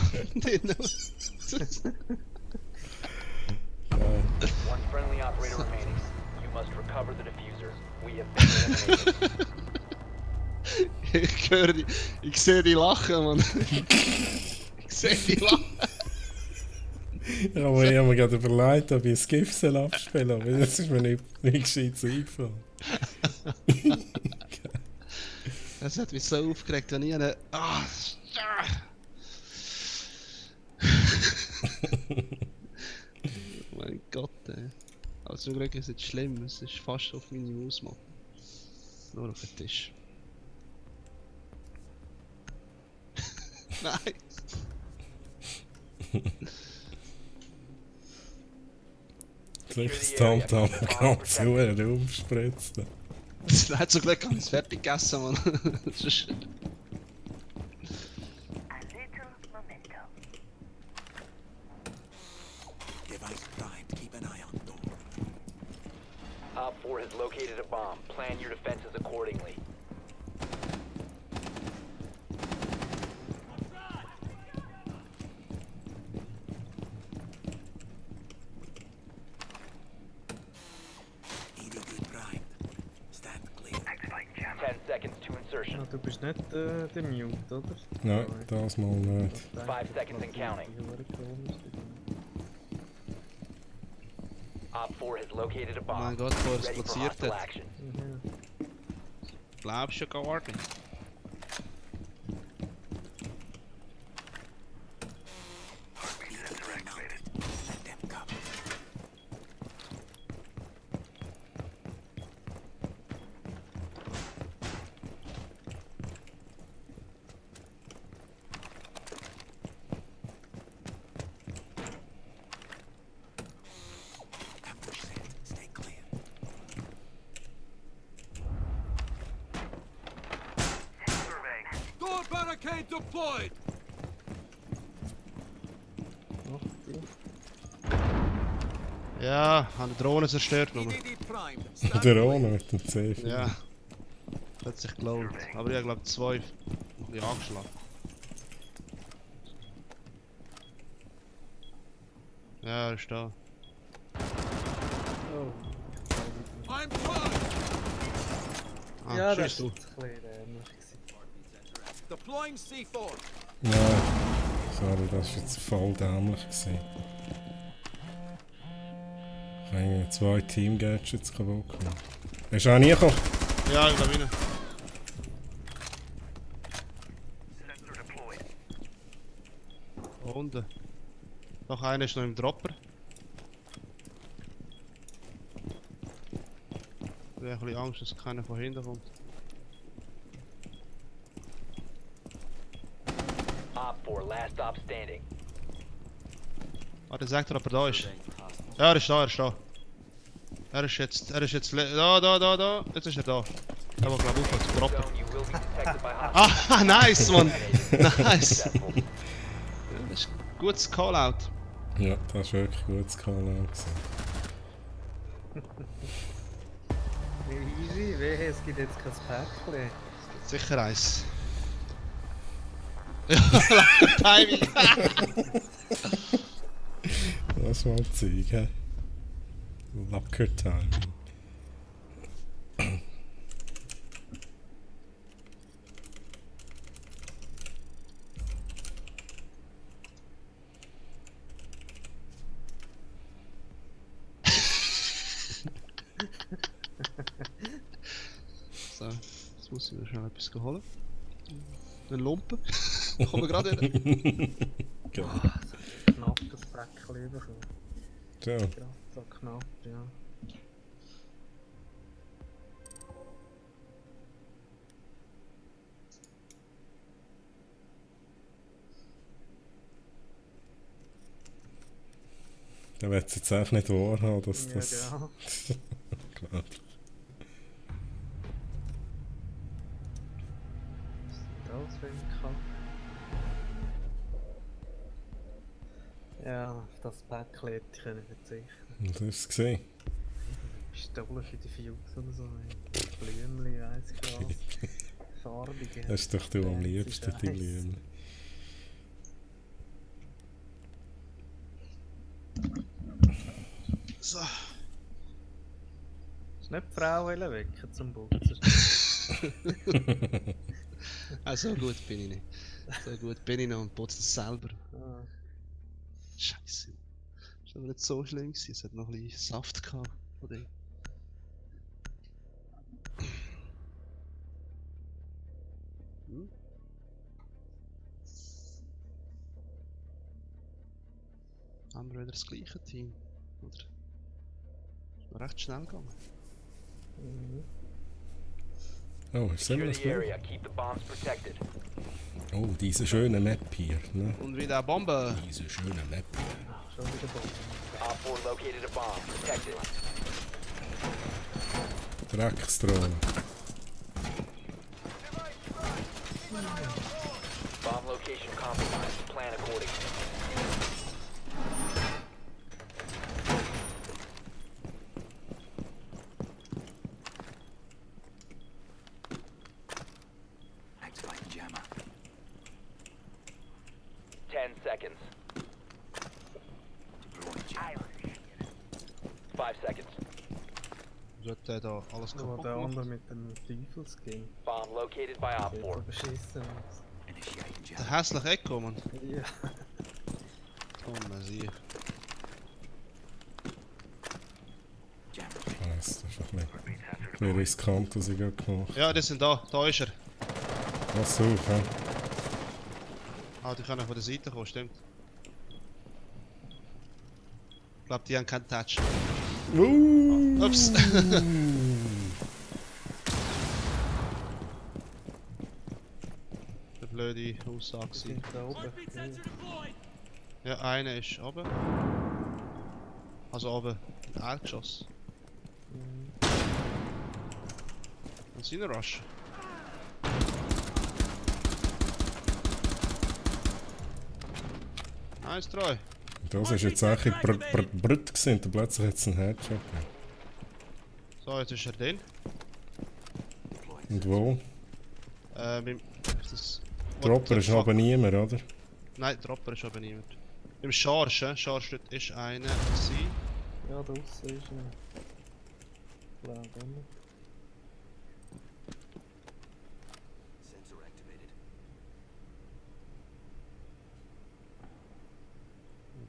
One friendly operator remaining. You must recover the diffuser. We have been eliminated.
Ich höre die... Ich sehe die lachen, Mann. Ich sehe die lachen.
Ja, aber ich habe mir gerade überlegt, ob ich ein GIF abspielen soll, aber das ist mir nicht gescheit eingefallen.
Das hat mich so aufgeregt, wenn ich eine... Ah! Mein Gott, ey. Aber zum Glück ist es nicht schlimm, es ist fast auf meine Mausmatte. Nur auf den Tisch. Nice!
Vielleicht das Tam-Tam ganz zu Raum spritzt.
Das hat zum Glück alles fertig gegessen, Mann. Das ist...
Device primed. Keep an eye on door.
Op 4 has located a bomb. Plan your defenses accordingly. insertion.
Ja, du bist nicht der Mute, oder?
Nein, das mal nicht.
5 seconds and counting. Op 4 has located a
Oh
bomb.
mein Gott, wo er es
Ready for
platziert
hostile
hat.
action.
Glaubst du gar nicht?
Door barricade deployed!
Ja, haben die Drohne zerstört nur.
Der Drohne mit dem C4.
Ja. Das hat sich gelohnt. Aber ich glaube 2 ein bisschen angeschlagen. Ja, er ist da.
I'm fine!
Ah,
Ja, das
schießt
ist
du.
ein bisschen dämlich.
Deploying C4!
Nein, sorry, das war jetzt voll dämlich gewesen. Ich habe irgendwie 2 Team-Gadgets kaputt gemacht. Hast du auch nie gekommen?
Ja, ich glaube rein. Unten. Noch einer ist noch im Dropper. Ich habe ein bisschen Angst, dass keiner von hinten kommt.
Op 4, last stop standing.
Ah, der sagt er, ob er da ist. Ja, er ist da, er ist da. Er ist jetzt da. Jetzt ist er da. Er war glaube ich auf dem Dropper.
Zone, you will be detected by
Ah, nice, man! Nice! Das ist ein gutes Callout.
Ja, das ist wirklich ein gutes Call-out.
Easy, wehe, es gibt jetzt kein Päckchen.
Sicher eins. Ja, Timing!
Das war ein Zeug, hä? Locker Timing.
So, jetzt muss ich mir schnell etwas holen. Eine Lumpe. Kommen wir gerade wieder.
Geil.
Knapp das Päckchen bekommen.
So.
Gerade so knapp, ja.
Der wird es jetzt einfach nicht wahrhaben, dass
Ja,
das...
genau.
Unglaublich.
Das will ich kann. Ja, auf das Päckchen hätte ich können verzichten.
Was hast du es gesehen?
Pistole für die Fuse oder so. Blümchen, weiss ich was. Farbige.
Das ist doch du am liebsten, die Blümchen.
So.
Ist nicht die Frau wecken zum Putzen?
So gut bin ich nicht. So gut bin ich noch und putze es selber.
Ah.
Scheiße. Das war aber nicht so schlimm gewesen. Es hat noch ein bisschen Saft gehabt. Oder? Hm? Haben wir wieder das gleiche Team? Oder? Ist mir recht schnell gegangen.
Mhm.
Oh, ist
Secure
das
the area, keep the bombs protected.
Oh, diese schöne Map hier, ne?
Und wieder eine Bombe.
Diese schöne Map.
Schon wieder Bomben.
Op 4 located a bomb, protected.
Drecksdrohne.
Bomb location compromised, plan accordingly.
Activate jammer.
10 seconds. 5 seconds.
Sollte der da alles
Aber
kaputt
der
gemacht.
andere mit dem Teufelskin.
Bomb located by Op 4.
Beschissen aus.
Der hässliche Echo, Mann.
Ja.
Dumme Sieg.
Das ist ein bisschen riskant, was ich gerade gemacht habe.
Ja, die sind da. Da ist er.
Pass auf, hä?
Ah, die können von der Seite kommen, stimmt. Ich glaube, die haben keinen Touch. Ups! Der blöde Aussage.
Da oben.
Ja, einer ist oben. Also oben. Im Erdgeschoss. Und sie Rush. Nice try.
Das ist jetzt eigentlich brrt gewesen, und plötzlich hat es einen Headshot gegeben.
So, jetzt ist er drin.
Und wo?
Das...
Dropper ist aber niemand, oder?
Nein, Dropper ist aber niemand. Im Charge, Charge ist einer. Sie.
Ja, da aussen ist ein... Klar, dann.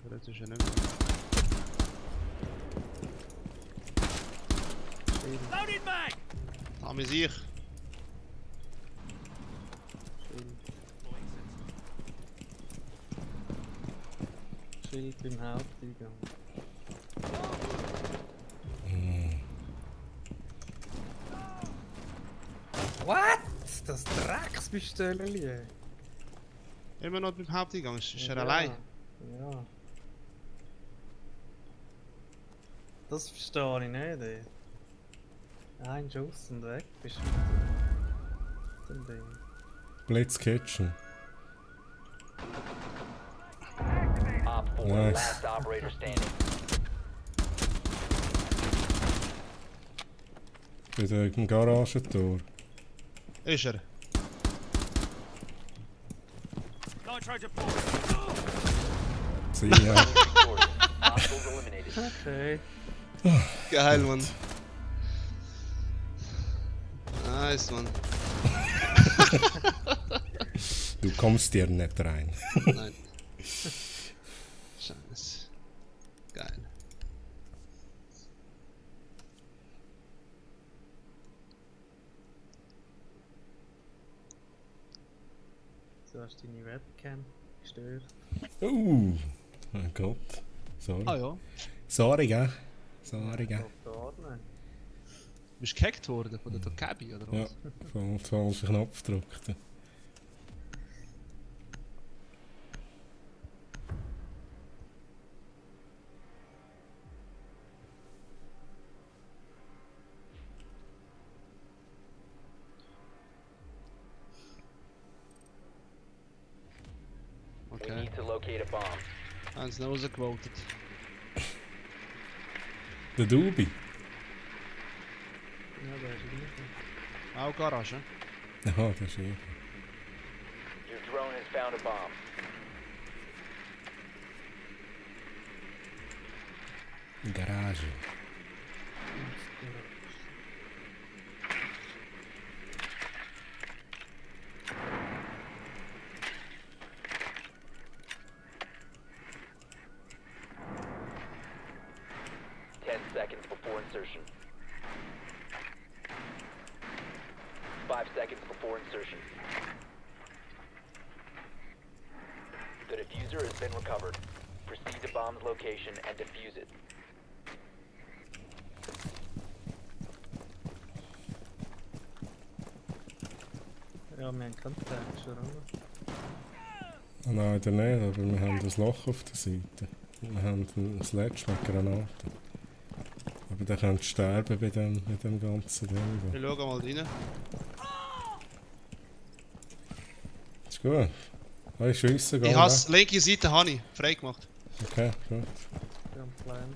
Aber jetzt ist er nicht mehr.
Loaded mag!
Da bin ich.
Schild beim Haupteingang. What? Das Drecksbestöllerli.
Immer noch beim Haupteingang, ist er
Ja,
allein?
Ja. Das verstehe ich nicht, ey. Ein Schuss und weg bist du mit dem Ding.
Blitz Kitchen.
Op 4,
Nice.
last operator standing.
Wieder im Garagentor.
Ist er?
Sie, ja.
Hostiles eliminated.
Okay.
Geil, Mann. Nice, Mann.
Du kommst dir nicht rein.
Nein. Scheiße. Geil.
So hast du deine Webcam gestört.
Mein Gott. Sorry.
Ah ja.
Sorry, gell? Sorry, gell?
Bist du gehackt worden von der Tokabi oder
Ja,
was?
falschen Knopf gedrückt.
We
Okay.
need to locate a bomb.
Haben sie noch rausgevotet.
Der Dubi.
Ja, da ist er nicht.
Auch Garage.
Aha, das ist er.
Your drone has found a bomb.
Garage.
Seconds before insertion. 5 seconds before insertion. The diffuser has been recovered. Proceed to bomb's location and defuse it.
Ja, wir haben keinen Patch, oder?
Nein, nicht, aber wir haben das Loch auf der Seite. Wir haben ein Sledge mit Granaten. Aber der könnte sterben bei dem ganzen Ding.
Wir schauen mal rein.
Ist gut. Hey, schiessen gehen.
Ich has linke Seite habe ich frei gemacht.
Okay, gut.
Wir haben Plan.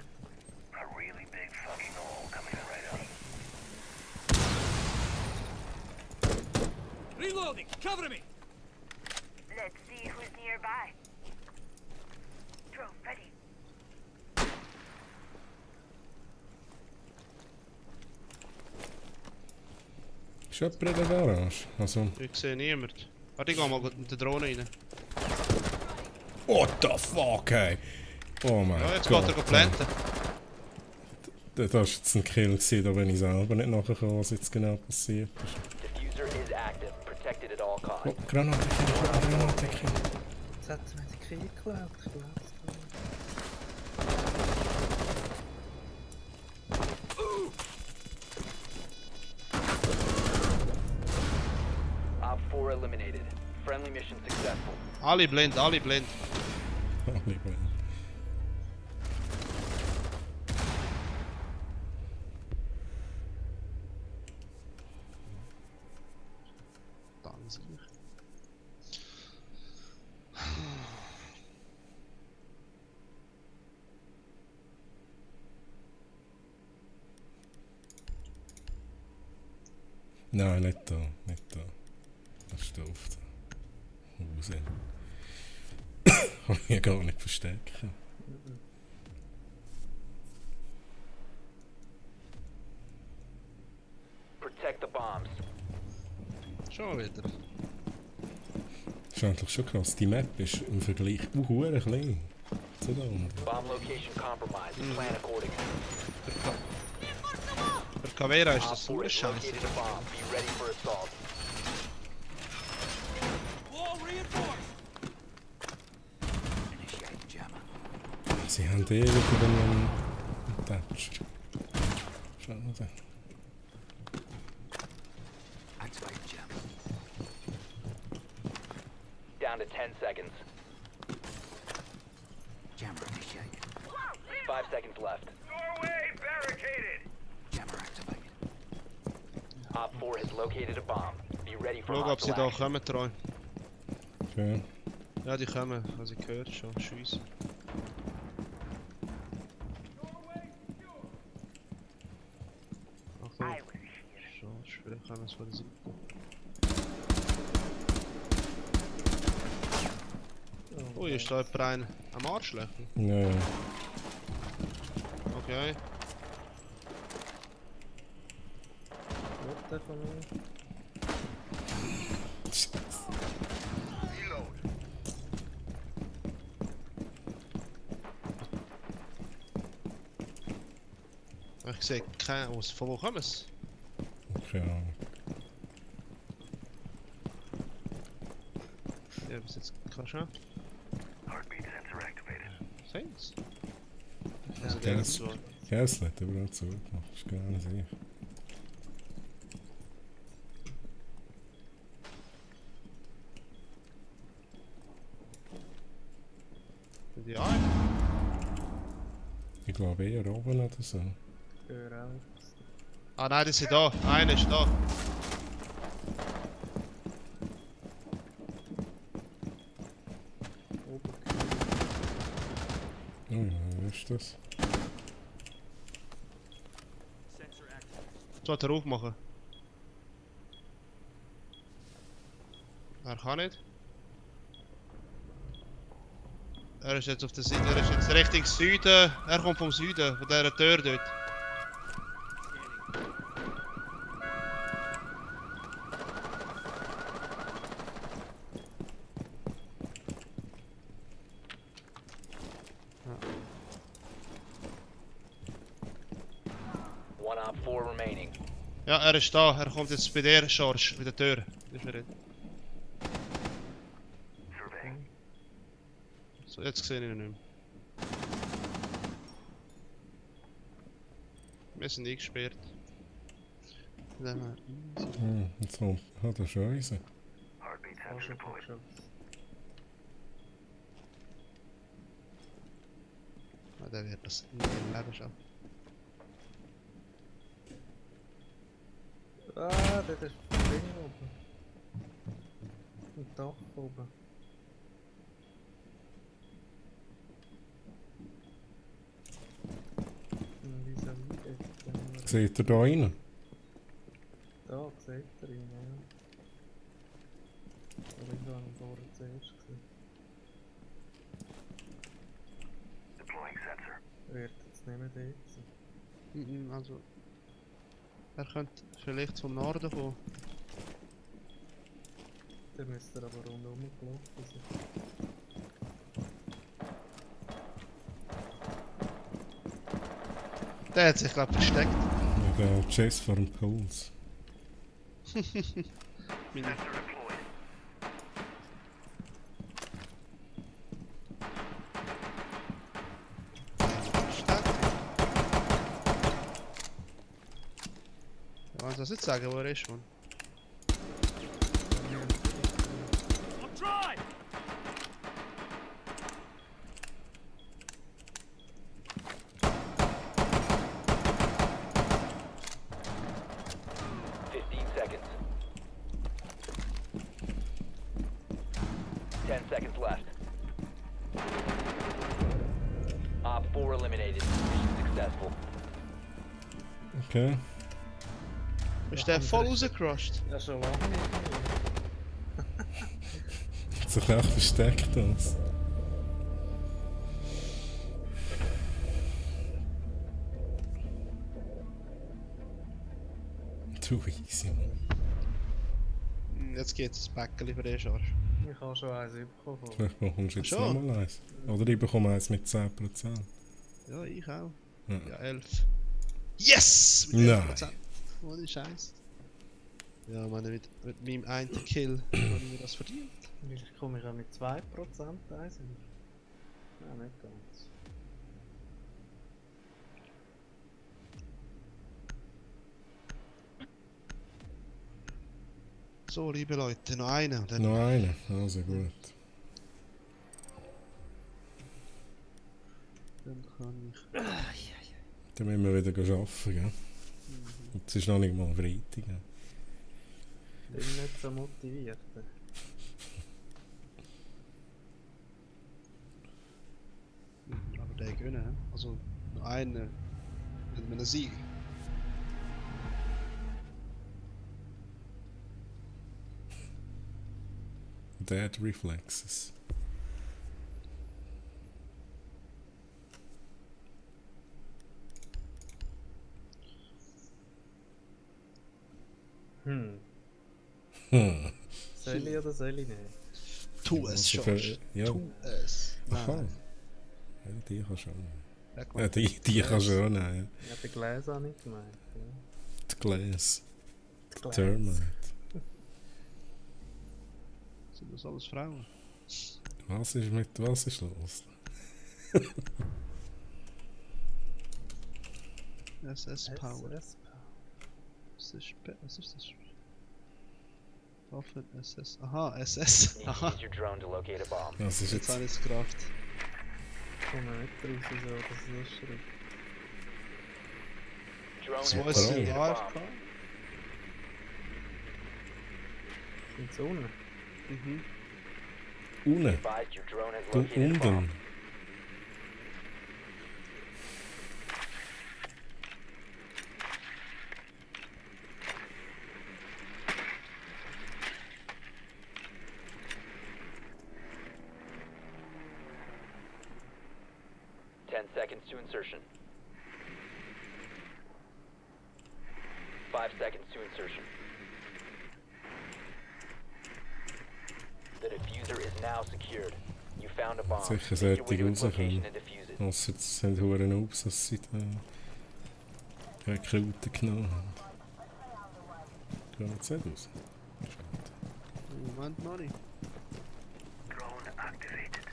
Reloading! Cover me!
Let's see who's nearby. Drone ready.
Ist jemand in der Garage? Also...
Ich sehe niemanden. Warte, ich geh mal mit der Drohne rein.
What the fuck, hey? Oh mein Gott.
Ja, jetzt geht er planten.
Das war jetzt ein Kill gewesen, da bin ich selber nicht nachgekommen, was jetzt genau passiert ist.
Diffuser is active, protected at all costs.
Oh, Granatenkill, Granatenkill.
Jetzt hat sie mir die Kill geklaut, ich glaube es gar nicht.
Op 4 eliminated. Friendly mission successful.
Alle blind, alle blind.
Alle blind.
Dann sehe ich.
Nein, nicht da, nicht da. Das ist doof da. Unsinn. Kann ich gar nicht verstecken.
Protect the bombs.
Schon wieder.
Das ist eigentlich schon krass. Die Map ist im Vergleich hure klein. Zu da unten.
Bomb location compromised. Plan accordingly.
Für Cavera ist
Op
das
4
nur
has
Scheiße.
located a bomb. Be ready for assault.
Wall reinforced.
Initiate jammer.
Sie haben ewig über einen Thatcher. Schade.
Activate jammer.
Down to 10 seconds.
Jammer initiated.
5 seconds left.
Doorway barricaded.
Jammer activated.
Op 4 has located a bomb. Be ready for
Schau, ob sie
hostile
da
action.
kommen, treu.
Schön.
Ja, die kommen. Also ich gehört schon. Scheiße. Achtung. Schon, vielleicht kommen sie von der Seite. Ui, ist da jemand ein am Arsch lecken?
Ja.
Okay.
Wird der von mir? Ich sehe keinen aus. Von wo kommen sie?
Keine Ahnung.
Ja, bis jetzt kannst du.
Heartbeat sensor activated.
Sehen's?
Ja,
Also
der
der
ist-
ist so.
Ja, es nicht überall zugemacht. Das ist gar nicht sicher.
Die Arme.
Ich glaube eher oben oder so.
Hör auf.
Ah nein, die sind da. Einer ist da.
Oh, wer ist das?
Sensor active.
Jetzt will er aufmachen. Er kann nicht. Er ist jetzt auf der Seite, er ist jetzt Richtung Süden. Er kommt vom Süden, von dieser Tür dort.
One op 4 remaining.
Ja, er ist da. Er kommt jetzt bei der Charge, bei der Tür. Das ist er nicht.
Surveying.
So, jetzt sehe ich ihn nicht mehr. Wir sind eingesperrt. Dann mal easy.
Jetzt kommt. Ah, das ist Scheiße.
Heartbeat sensor deployed.
Ah, der wird das nie im Leben schaffen.
Ah, das ist das Ding oben. Ein Dach oben. Vis-à-vis jetzt.
Seht ihr da rein?
Da, seht ihr ihn, ja. Aber ich habe ihn vorher zuerst gesehen.
Deploying sensor.
Wird jetzt nicht mehr dort sein.
Also. Er könnte vielleicht vom Norden kommen.
Der müsste aber rundherum gelaufen sein.
Der hat sich glaub versteckt.
Ja, der Chase vor dem Puls.
Meine- Ja, was soll ich jetzt sagen, wo er ist, Mann?
On drive!
Seconds. 10 seconds left. Op 4 eliminated. Mission successful.
Okay.
Ist der voll rausgecrushed?
Ja, schon lange nicht mehr.
Hat sich echt versteckt das. Too easy, man.
Jetzt geht das Päckchen für den Schorsch.
Ich habe schon eins bekommen.
Vielleicht bekommst du jetzt
Schon?
nochmal eins. Oder ich bekomme eins mit 10%.
Ja, ich auch.
Ja.
Ja, 11. Yes! Mit
Nein.
11%. Ohne Scheiß. Ja, meine, mit meinem einen Kill habe ich mir das verdient.
Vielleicht komme ich auch mit 2% eins. Nein, nicht ganz.
So, liebe Leute, noch einer. Dann
Noch eine, also gut.
Dann kann ich.
Dann müssen wir wieder arbeiten, gell? Und es ist noch nicht mal Freitag. Gell?
Bin nicht so motiviert.
Aber der gönnen, hä? Also noch einen mit einem Sieg.
Dead reflexes.
Hm.
Hm.
Soll ich oder soll ich nicht?
Tu es, George.
Ja.
Tu es.
Aha.
Nein.
Ja, die kann schon.
Ja,
Ja, die kann schon nehmen.
Ja, die Gläser habe ich gemeint. Ja.
Die Glass.
Die Gläser.
Termite.
Sind das alles Frauen?
Was ist los?
SS Power.
SS
Was ist das? Waffen SS. Aha, SS.
Need to
Aha.
use your drone to locate a bomb.
Das ist
Jetzt
jetzt.
habe ich es gerafft.
Ich komme nicht raus, so, dass es ist schreibt.
Drone
Was
has
ist
located
die
a
AFK?
bomb.
In die Sonne.
Mhm.
Unten.
Advised your drone has
Du
located a bomb.
unten.
Seconds to insertion. 5 seconds to insertion. The diffuser is now secured. You found a bomb.
Sicher
Make
sollte
your way
ich
to its location
rauskommen.
and defuse it.
Ausser jetzt sind Huren Noobs, dass sie da Rekruten genommen haben. Gehen wir jetzt nicht raus.
Moment, Money.
Drone activated.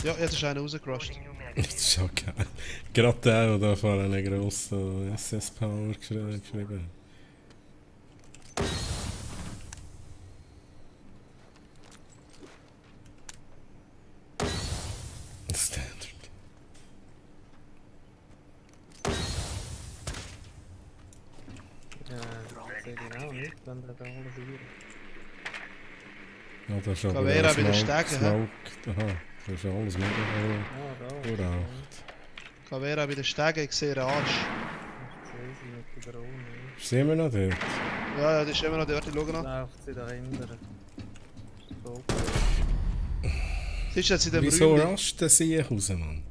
Ja, jetzt ist einer rausgerusht.
Das ist schon geil. Gerade der da vorne einen grossen SS-Power geschrieben. Standard.
Sehe ich auch nicht, wenn der da alles hier.
Ja, das ist aber
Caveira
der
bei den
Smoke-
Stegen, hä?
Smoke- Aha, das ist alles mega
Ah, da.
uralt.
Caveira bei den Stegen, ich sehe einen Arsch.
Ich sehe sie mit der Drohne.
Sehen wir noch dort?
Ja, ja, die ist immer noch dort, ich schau noch.
Läuft sie dahinter. So.
Siehst du jetzt in dem
Wieso
Räumchen?
rast der Sieg raus, Mann?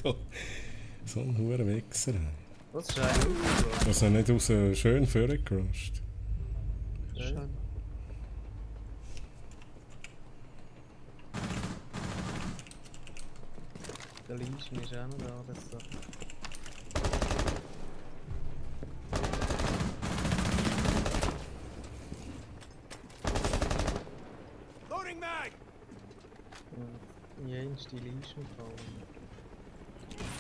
Da. So ein hoher Wichser.
Was ist eigentlich?
Dass er nicht aus schön vorgerusht.
Schön. Der Leischen ist auch noch da, das so.
Loading mag!
Jens die Leischen fallen.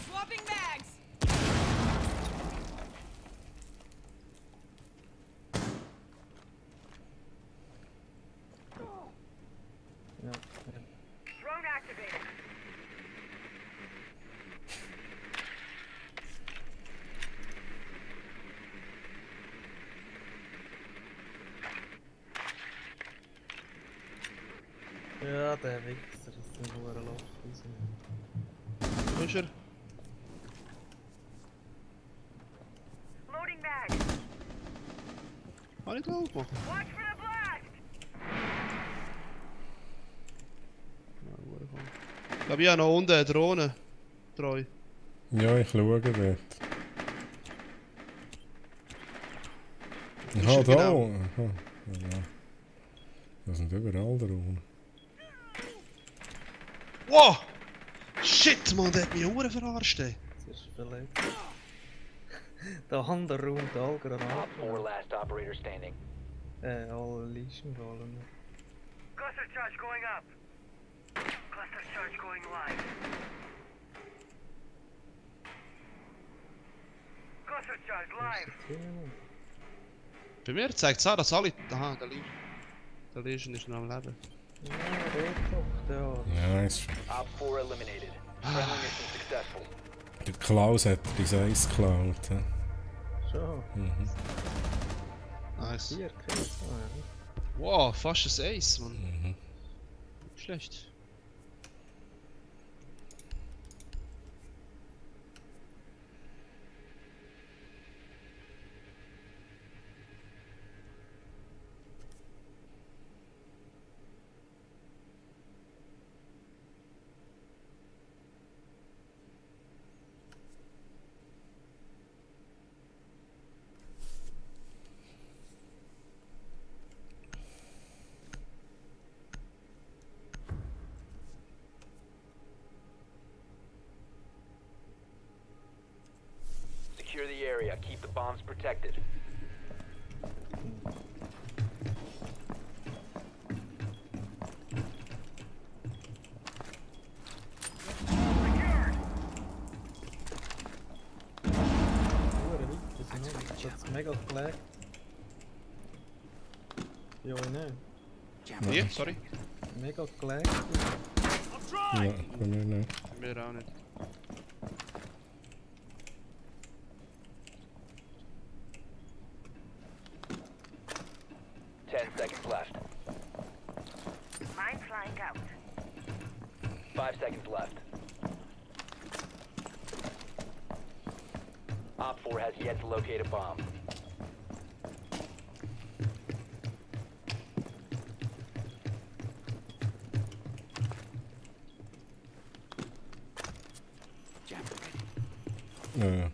Swapping mags!
Ja, ja.
Drone activated.
Ja, der Wichser, das ist ein hoher Loch.
Wo ist er?
Loading mag.
Kann ich drauf machen?
Watch for the blast.
Ich glaube, ich habe noch unten eine Drohne. Treu.
Ja, ich schaue dort. Aha, da!
Genau.
Aha. Ja. Das sind überall Drohnen.
Wow! Shit, man, der hat mich Uhren verarscht, ey.
Das ist verletzt. Der andere Raum, der
Op 4
Allgranaten.
last operator standing.
Alle Leischen fallen.
Cluster charge going up. Cluster charge going live. Cluster charge live.
Bei mir zeigt es an, dass alle... Aha, der Legion ist noch am Leben.
Ja, der doch, der.
Ja, ist schon.
Op 4 eliminated. Friendly mission successful.
Der Klaus hat dein Eis geklaut. He?
Schon.
Mhm.
Nice.
4 Kills. Ah,
Wow, fast ein Ace, man.
Mhm.
Schlecht.
Secure the area. Keep the bombs protected.
Das ist mega gelegt. Ja, ne?
Wie? Sorry?
Mega gelegt.
Ja, bei mir nicht.
Bei mir auch nicht.
Seconds left.
Mine flying out.
5 seconds left. Op 4 has yet to locate a bomb.
Ja.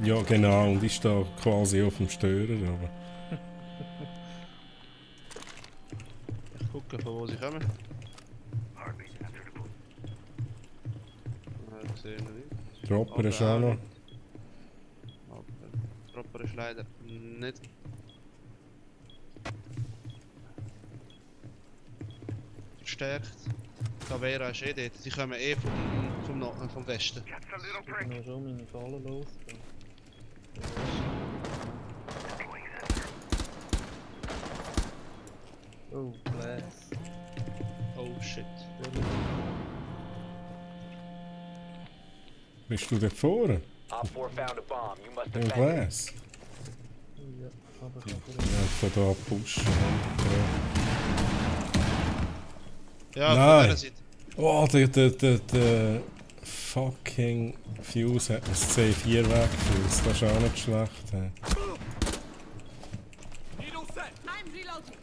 Ja, genau, und ich stehe quasi auf dem Störer, aber...
Ich gucke, von wo sie kommen. Ich sehe noch nicht.
Dropper ist auch noch.
Dropper ist leider nicht. Verstärkt. Caveira ist eh dort. Die kommen eh vom Westen.
Ich bin noch schon meine Fallen los. Oh, Blast.
Oh shit.
Bist du dort vorne?
Op 4 found a bomb. You must
Im
defend it.
Glas?
Ja, aber ich habe
Ja, von da pushen.
Ja,
Nein.
von dieser Seite.
Oh, der fucking Fuse hat das C4 weggefused. Das ist auch nicht schlecht. He.
Needle set! I'm reloading!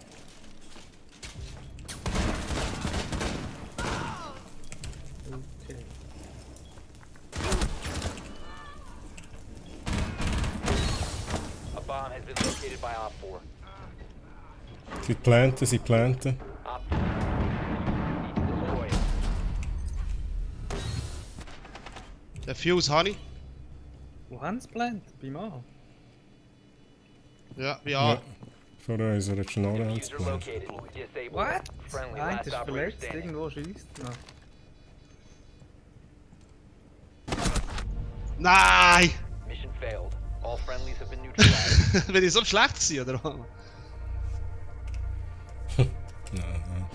located by Op 4.
Sie planten, sie planten.
Op 4 needs to destroy it.
Der Fuse habe ich.
Wo haben sie geplant? Beim A?
Ja, bei A.
Ja. Vor unserer Schnorre haben sie
User
geplant.
located. Disable.
What?
Friendly
Nein,
last
das ist
operator
verletzt,
standing.
irgendwo schießt noch.
Nein!
Mission failed. All friendlies have been neutralized.
Bin ich so schlecht gewesen, oder was?
Nein.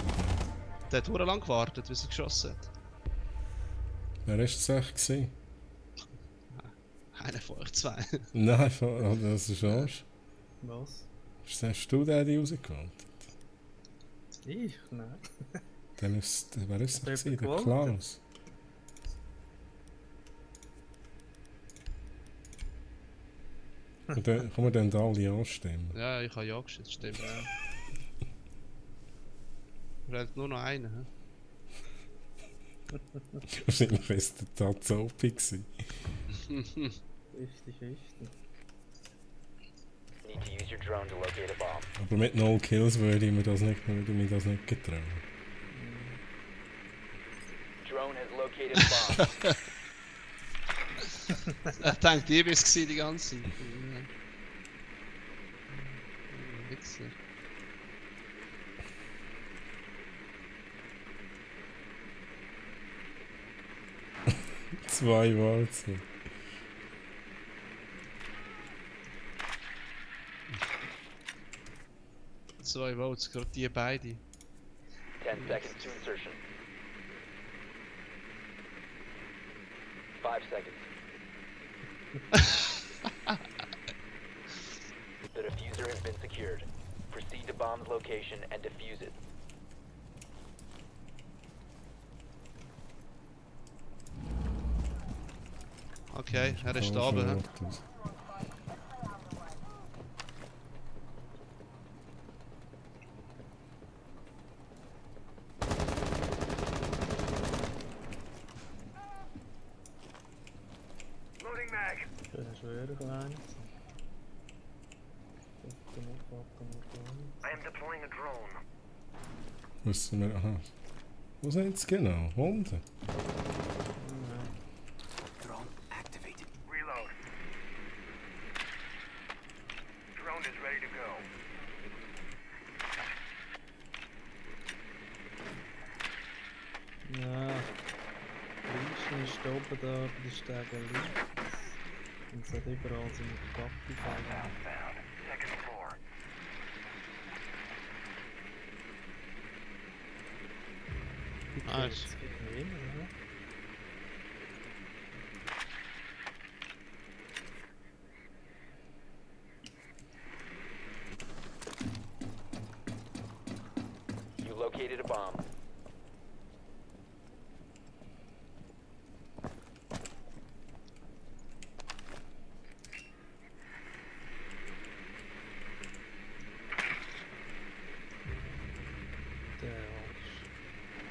Der hat verdammt lang gewartet, bis er geschossen hat.
Wer war das echt gewesen?
Einer von euch zwei.
Nein, das ist Arsch.
Was?
Hast du den rausgeholt?
Ich? Nein.
Dann ist, wer ist das gewesen? Der
gewonnen?
Klaus. Und dann kann man dann da alle anstimmen.
Ja, ich habe ja geschossen, stimmt. Ja. Er hat nur noch einen.
Wahrscheinlich war es der Tatsopi gewesen.
Richtig.
Need to use your drone to locate a bomb.
Aber mit 0 Kills würde ich mir das nicht getrauen.
Drone has located a bomb.
Ich denke, die bist die ganze Zeit. Wichser.
Zwei Walzen.
Zwei Votes, gerade die beide.
10 seconds to insertion. 5 seconds. The diffuser has been secured. Proceed to bomb's location and defuse it.
Okay, er ist da oben. He?
Loading mag.
Das ist schwer klein.
I am deploying a drone.
Müssen wir. Aha. Wo sind sie genau? Unten?
Drone activated.
Reload. Drone is ready to go.
Ja. Links ist oben da bei den Stegen links. Und es hat überall so eine Kappe fallen.
Found. Second floor.
Nice.
You located a bomb.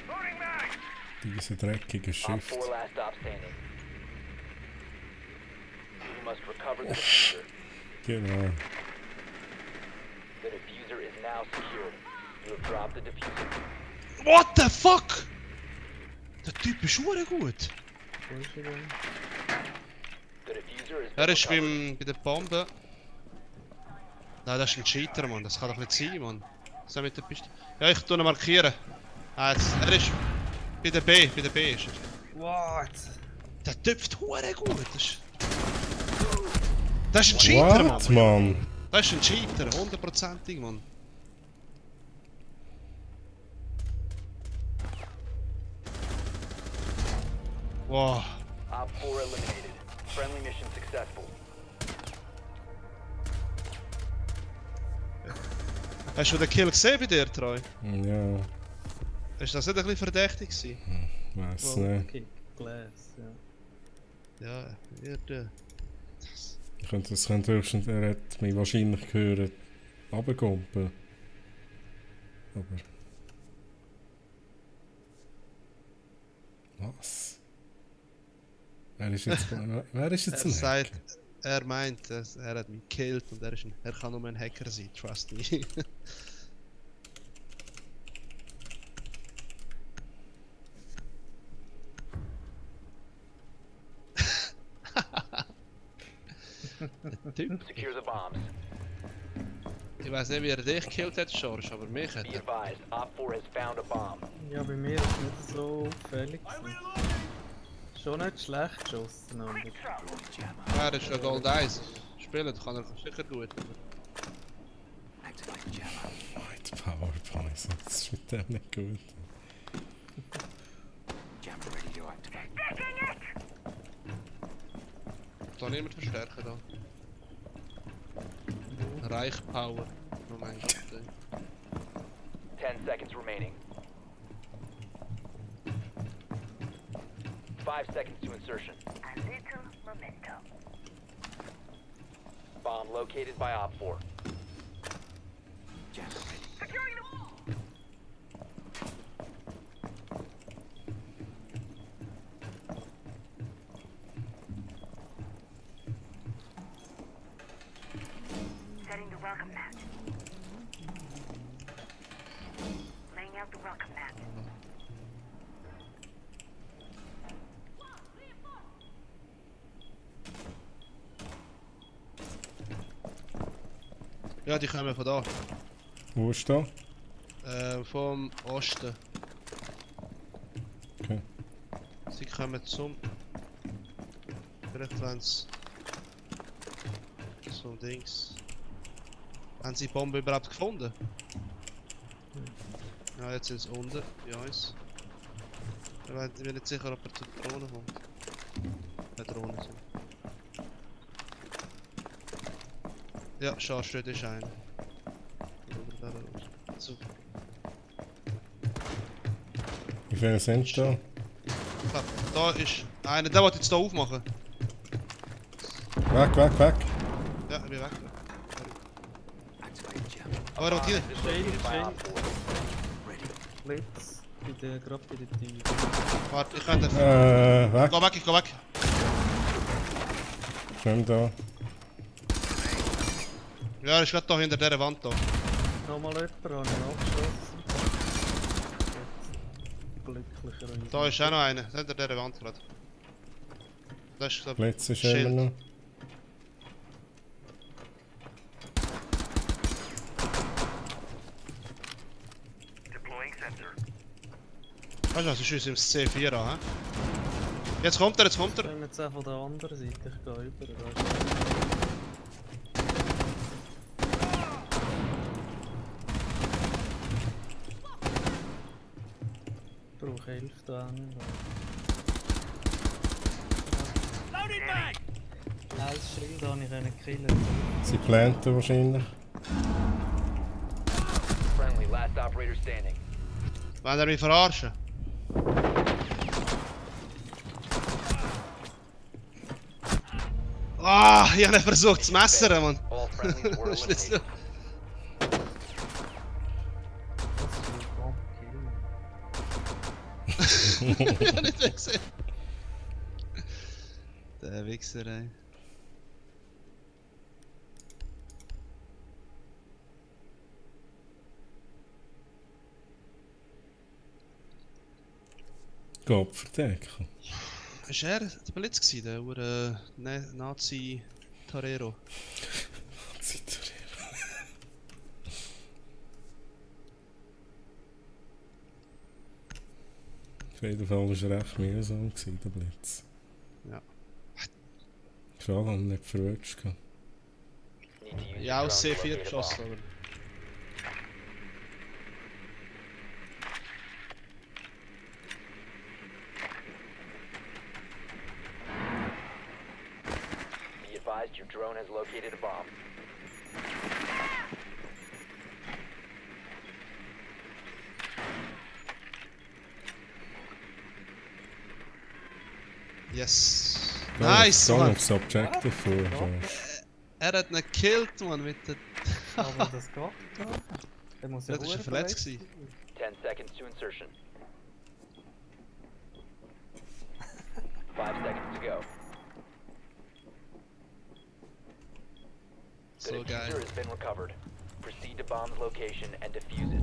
Loading mag.
Diese dreckige
Op
Shift.
4 last stop standing. You must recover the diffuser.
Genau.
The diffuser is now secured. You have dropped the diffuser.
What the fuck? Der Typ ist schon gut.
Wo ist er denn?
The diffuser is
Er ist bei der Bombe. Nein, das ist ein Cheater, Mann. Das kann doch nicht sein, Mann. So mit der Piste. Ja, ich tu ihn markieren. Ah, jetzt, er ist bei der B. Bei der B ist er.
What?
Der tüpft hure gut. Das ist ein Cheater,
What,
Mann.
Mann?
Das ist ein Cheater, 100%ig, Mann. Wow.
Op 4 eliminated. Friendly mission successful.
Hast du den Kill gesehen bei dir, Troy?
Ja.
Ist das nicht ein bisschen verdächtig gewesen?
Weiß nicht.
Kick, Glass, ja.
Ja, wird.
Das könnte höchstens, er hat mich wahrscheinlich gehört, runterkumpeln. Aber. Was? Wer ist jetzt, wer ist jetzt
Er sagt, Er meint, er hat mich gekillt und er kann nur ein Hacker sein, trust me. Typ.
Secure the bombs.
Ich weiß nicht, wie er dich gekillt hat, George, aber mich hat
Be
er.
advised, Op 4 has found a bomb.
Ja, bei mir ist es nicht so auffällig. Schon nicht schlecht geschossen, aber...
Ja, er ist ein Gold Eis. Spielen kann er sicher gut.
White Power Poison, das ist mit dem nicht gut.
Da niemand verstärken da. Reich Power. Oh mein Gott.
10 seconds remaining. 5 seconds to insertion.
A little memento.
Bomb located by Op 4.
Securing the wall. Setting the welcome mat. Laying out the welcome mat.
Ja, die kommen von da.
Wo ist da?
Vom Osten.
Okay.
Sie kommen zum... Vielleicht wenn sie... So Dings... Haben sie die Bombe überhaupt gefunden? Ja, jetzt sind sie unten, bei uns. Ich bin nicht sicher, ob er zu der Drohne kommt. Der Drohne sind. Ja, schau, steht ist einer. Super.
Wie viele sind da?
Da ist einer, der will jetzt hier aufmachen.
Weg, weg, weg!
Ja, ich bin weg. Aber er will hier.
Blitz, gerade bei der Tür.
Warte, ich kann den...
weg!
Geh weg, ich geh weg!
Schön da.
Ja, er ist gerade da hinter dieser Wand da.
Nochmal jemand, habe ich abgeschossen. Glücklicherweise.
Da ist auch noch einer, hinter dieser Wand gerade. Das ist,
Blitz ist
Schild.
immer noch.
Deploying sensor.
Weißt du was, ich schieße im C4 an, hä? Jetzt kommt er, jetzt kommt er!
Ich bin jetzt auch von der anderen Seite, ich gehe über. Ich brauche 11 da.
Loading mag!
Ein Schild habe ich killen.
Sie planten wahrscheinlich.
Friendly, last operator standing.
Wollen er mich verarschen? Ah, ich habe versucht zu messern, Mann!
All friendlies were
Das ist nicht so.
Das ist ein Bomb-Kill.
Ich hab nicht mehr gesehen. Der Wichser, ey.
Gott verdecken.
Ist er der Blitz gewesen, der Nazi-Torero?
Nazi-Torero. Auf jeden Fall war er recht mühsam, der Blitz.
Ja.
Schade, dass er nicht verrutscht.
Ja, aus C4 geschossen, aber...
Be advised your drone has located a bomb.
Yes! Nice, Mann!
Das Objective vor.
Er hat ihn gekillt, Mann, mit der...
Aber das geht doch. Der muss ja
Das war verletzt gewesen.
10 seconds to insertion. 5 seconds to go. been recovered. Proceed to bomb's location and defuse it.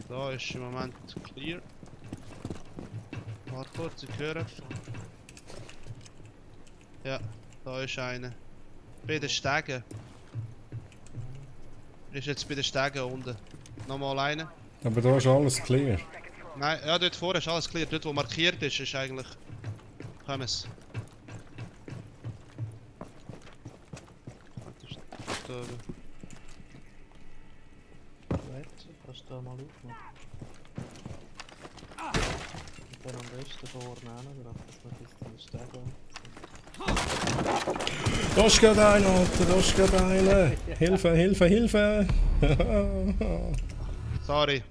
Da ist im Moment clear. Warte kurz, ich höre. Ja, da ist einer. Bei den Stegen. Ist jetzt bei den Stegen unten. Nochmal einer.
Aber da ist alles clear.
Nein, ja, dort vorne ist alles clear. Dort wo markiert ist, ist eigentlich... Komm es.
Kannst du da mal aufmachen? Und dann am besten vorne hin, dass wir bis zum Stegen.
Da ist gerade einer, Alter, da ist gerade einer. Hilfe, Hilfe, Hilfe!
Sorry.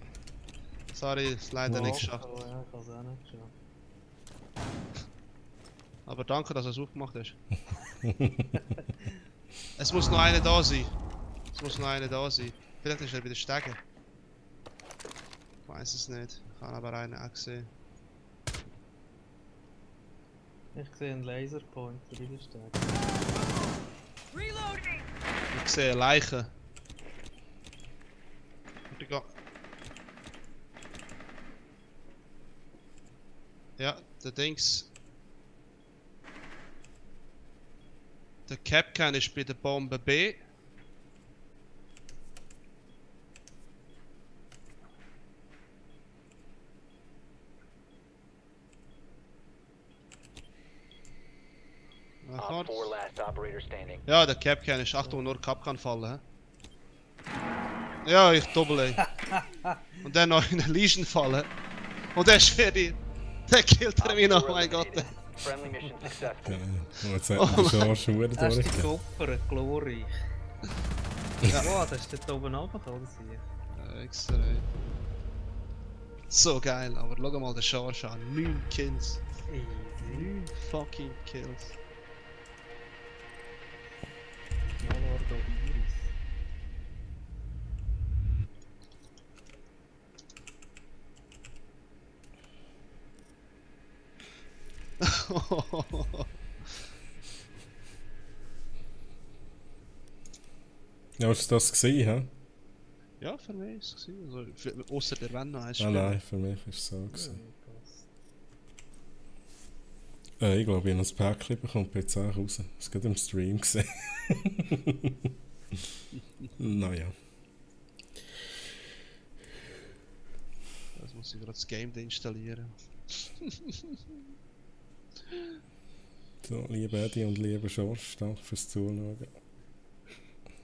Sorry, ist leider nicht geschafft.
Ja, ich hab's auch nicht geschafft.
Aber danke, dass du es aufgemacht hast. Es muss noch einer da sein. Es muss noch einer da sein. Vielleicht ist er bei den Stegen. Ich weiß es nicht. Ich habe aber einen auch gesehen.
Ich sehe einen Laserpointer bei den Stegen.
Reloading!
Ich sehe Leichen. Ja, der Dings. Der Capcan ist bei der Bombe B.
Op 4 last operator standing.
Ja, der Capcan ist. Achtung, nur Cap kann fallen. He? Ja, ich doppel. Und dann noch in den Legion fallen. Und der ist fertig. Der killt er mich noch, mein Gott.
Friendly mission successful.
Ja, jetzt hat man schon schon
Das ist die Kupfer, glorreich. Ja. Wow, das ist dort oben runtergekommen, oder?
Extra. So geil, aber schau mal den Charge an. 9 Kills.
Easy.
9 fucking Kills.
Malordo Virus.
Ja, hast du das gesehen, hä?
Ja, für mich ist es gewesen. Also, außer der Wenn noch eins
Ah nein, für mich ist es so gewesen. Ich glaube, ich habe noch ein Päckchen bekommen, bin jetzt auch raus. Es geht im Stream gesehen. Naja.
Das muss ich gerade das Game installieren.
So, liebe Eddie und liebe Schorsch, danke fürs Zuschauen.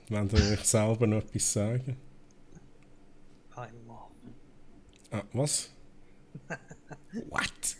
Wollt ihr euch selber noch etwas sagen?
Einmal.
Ah, was? What?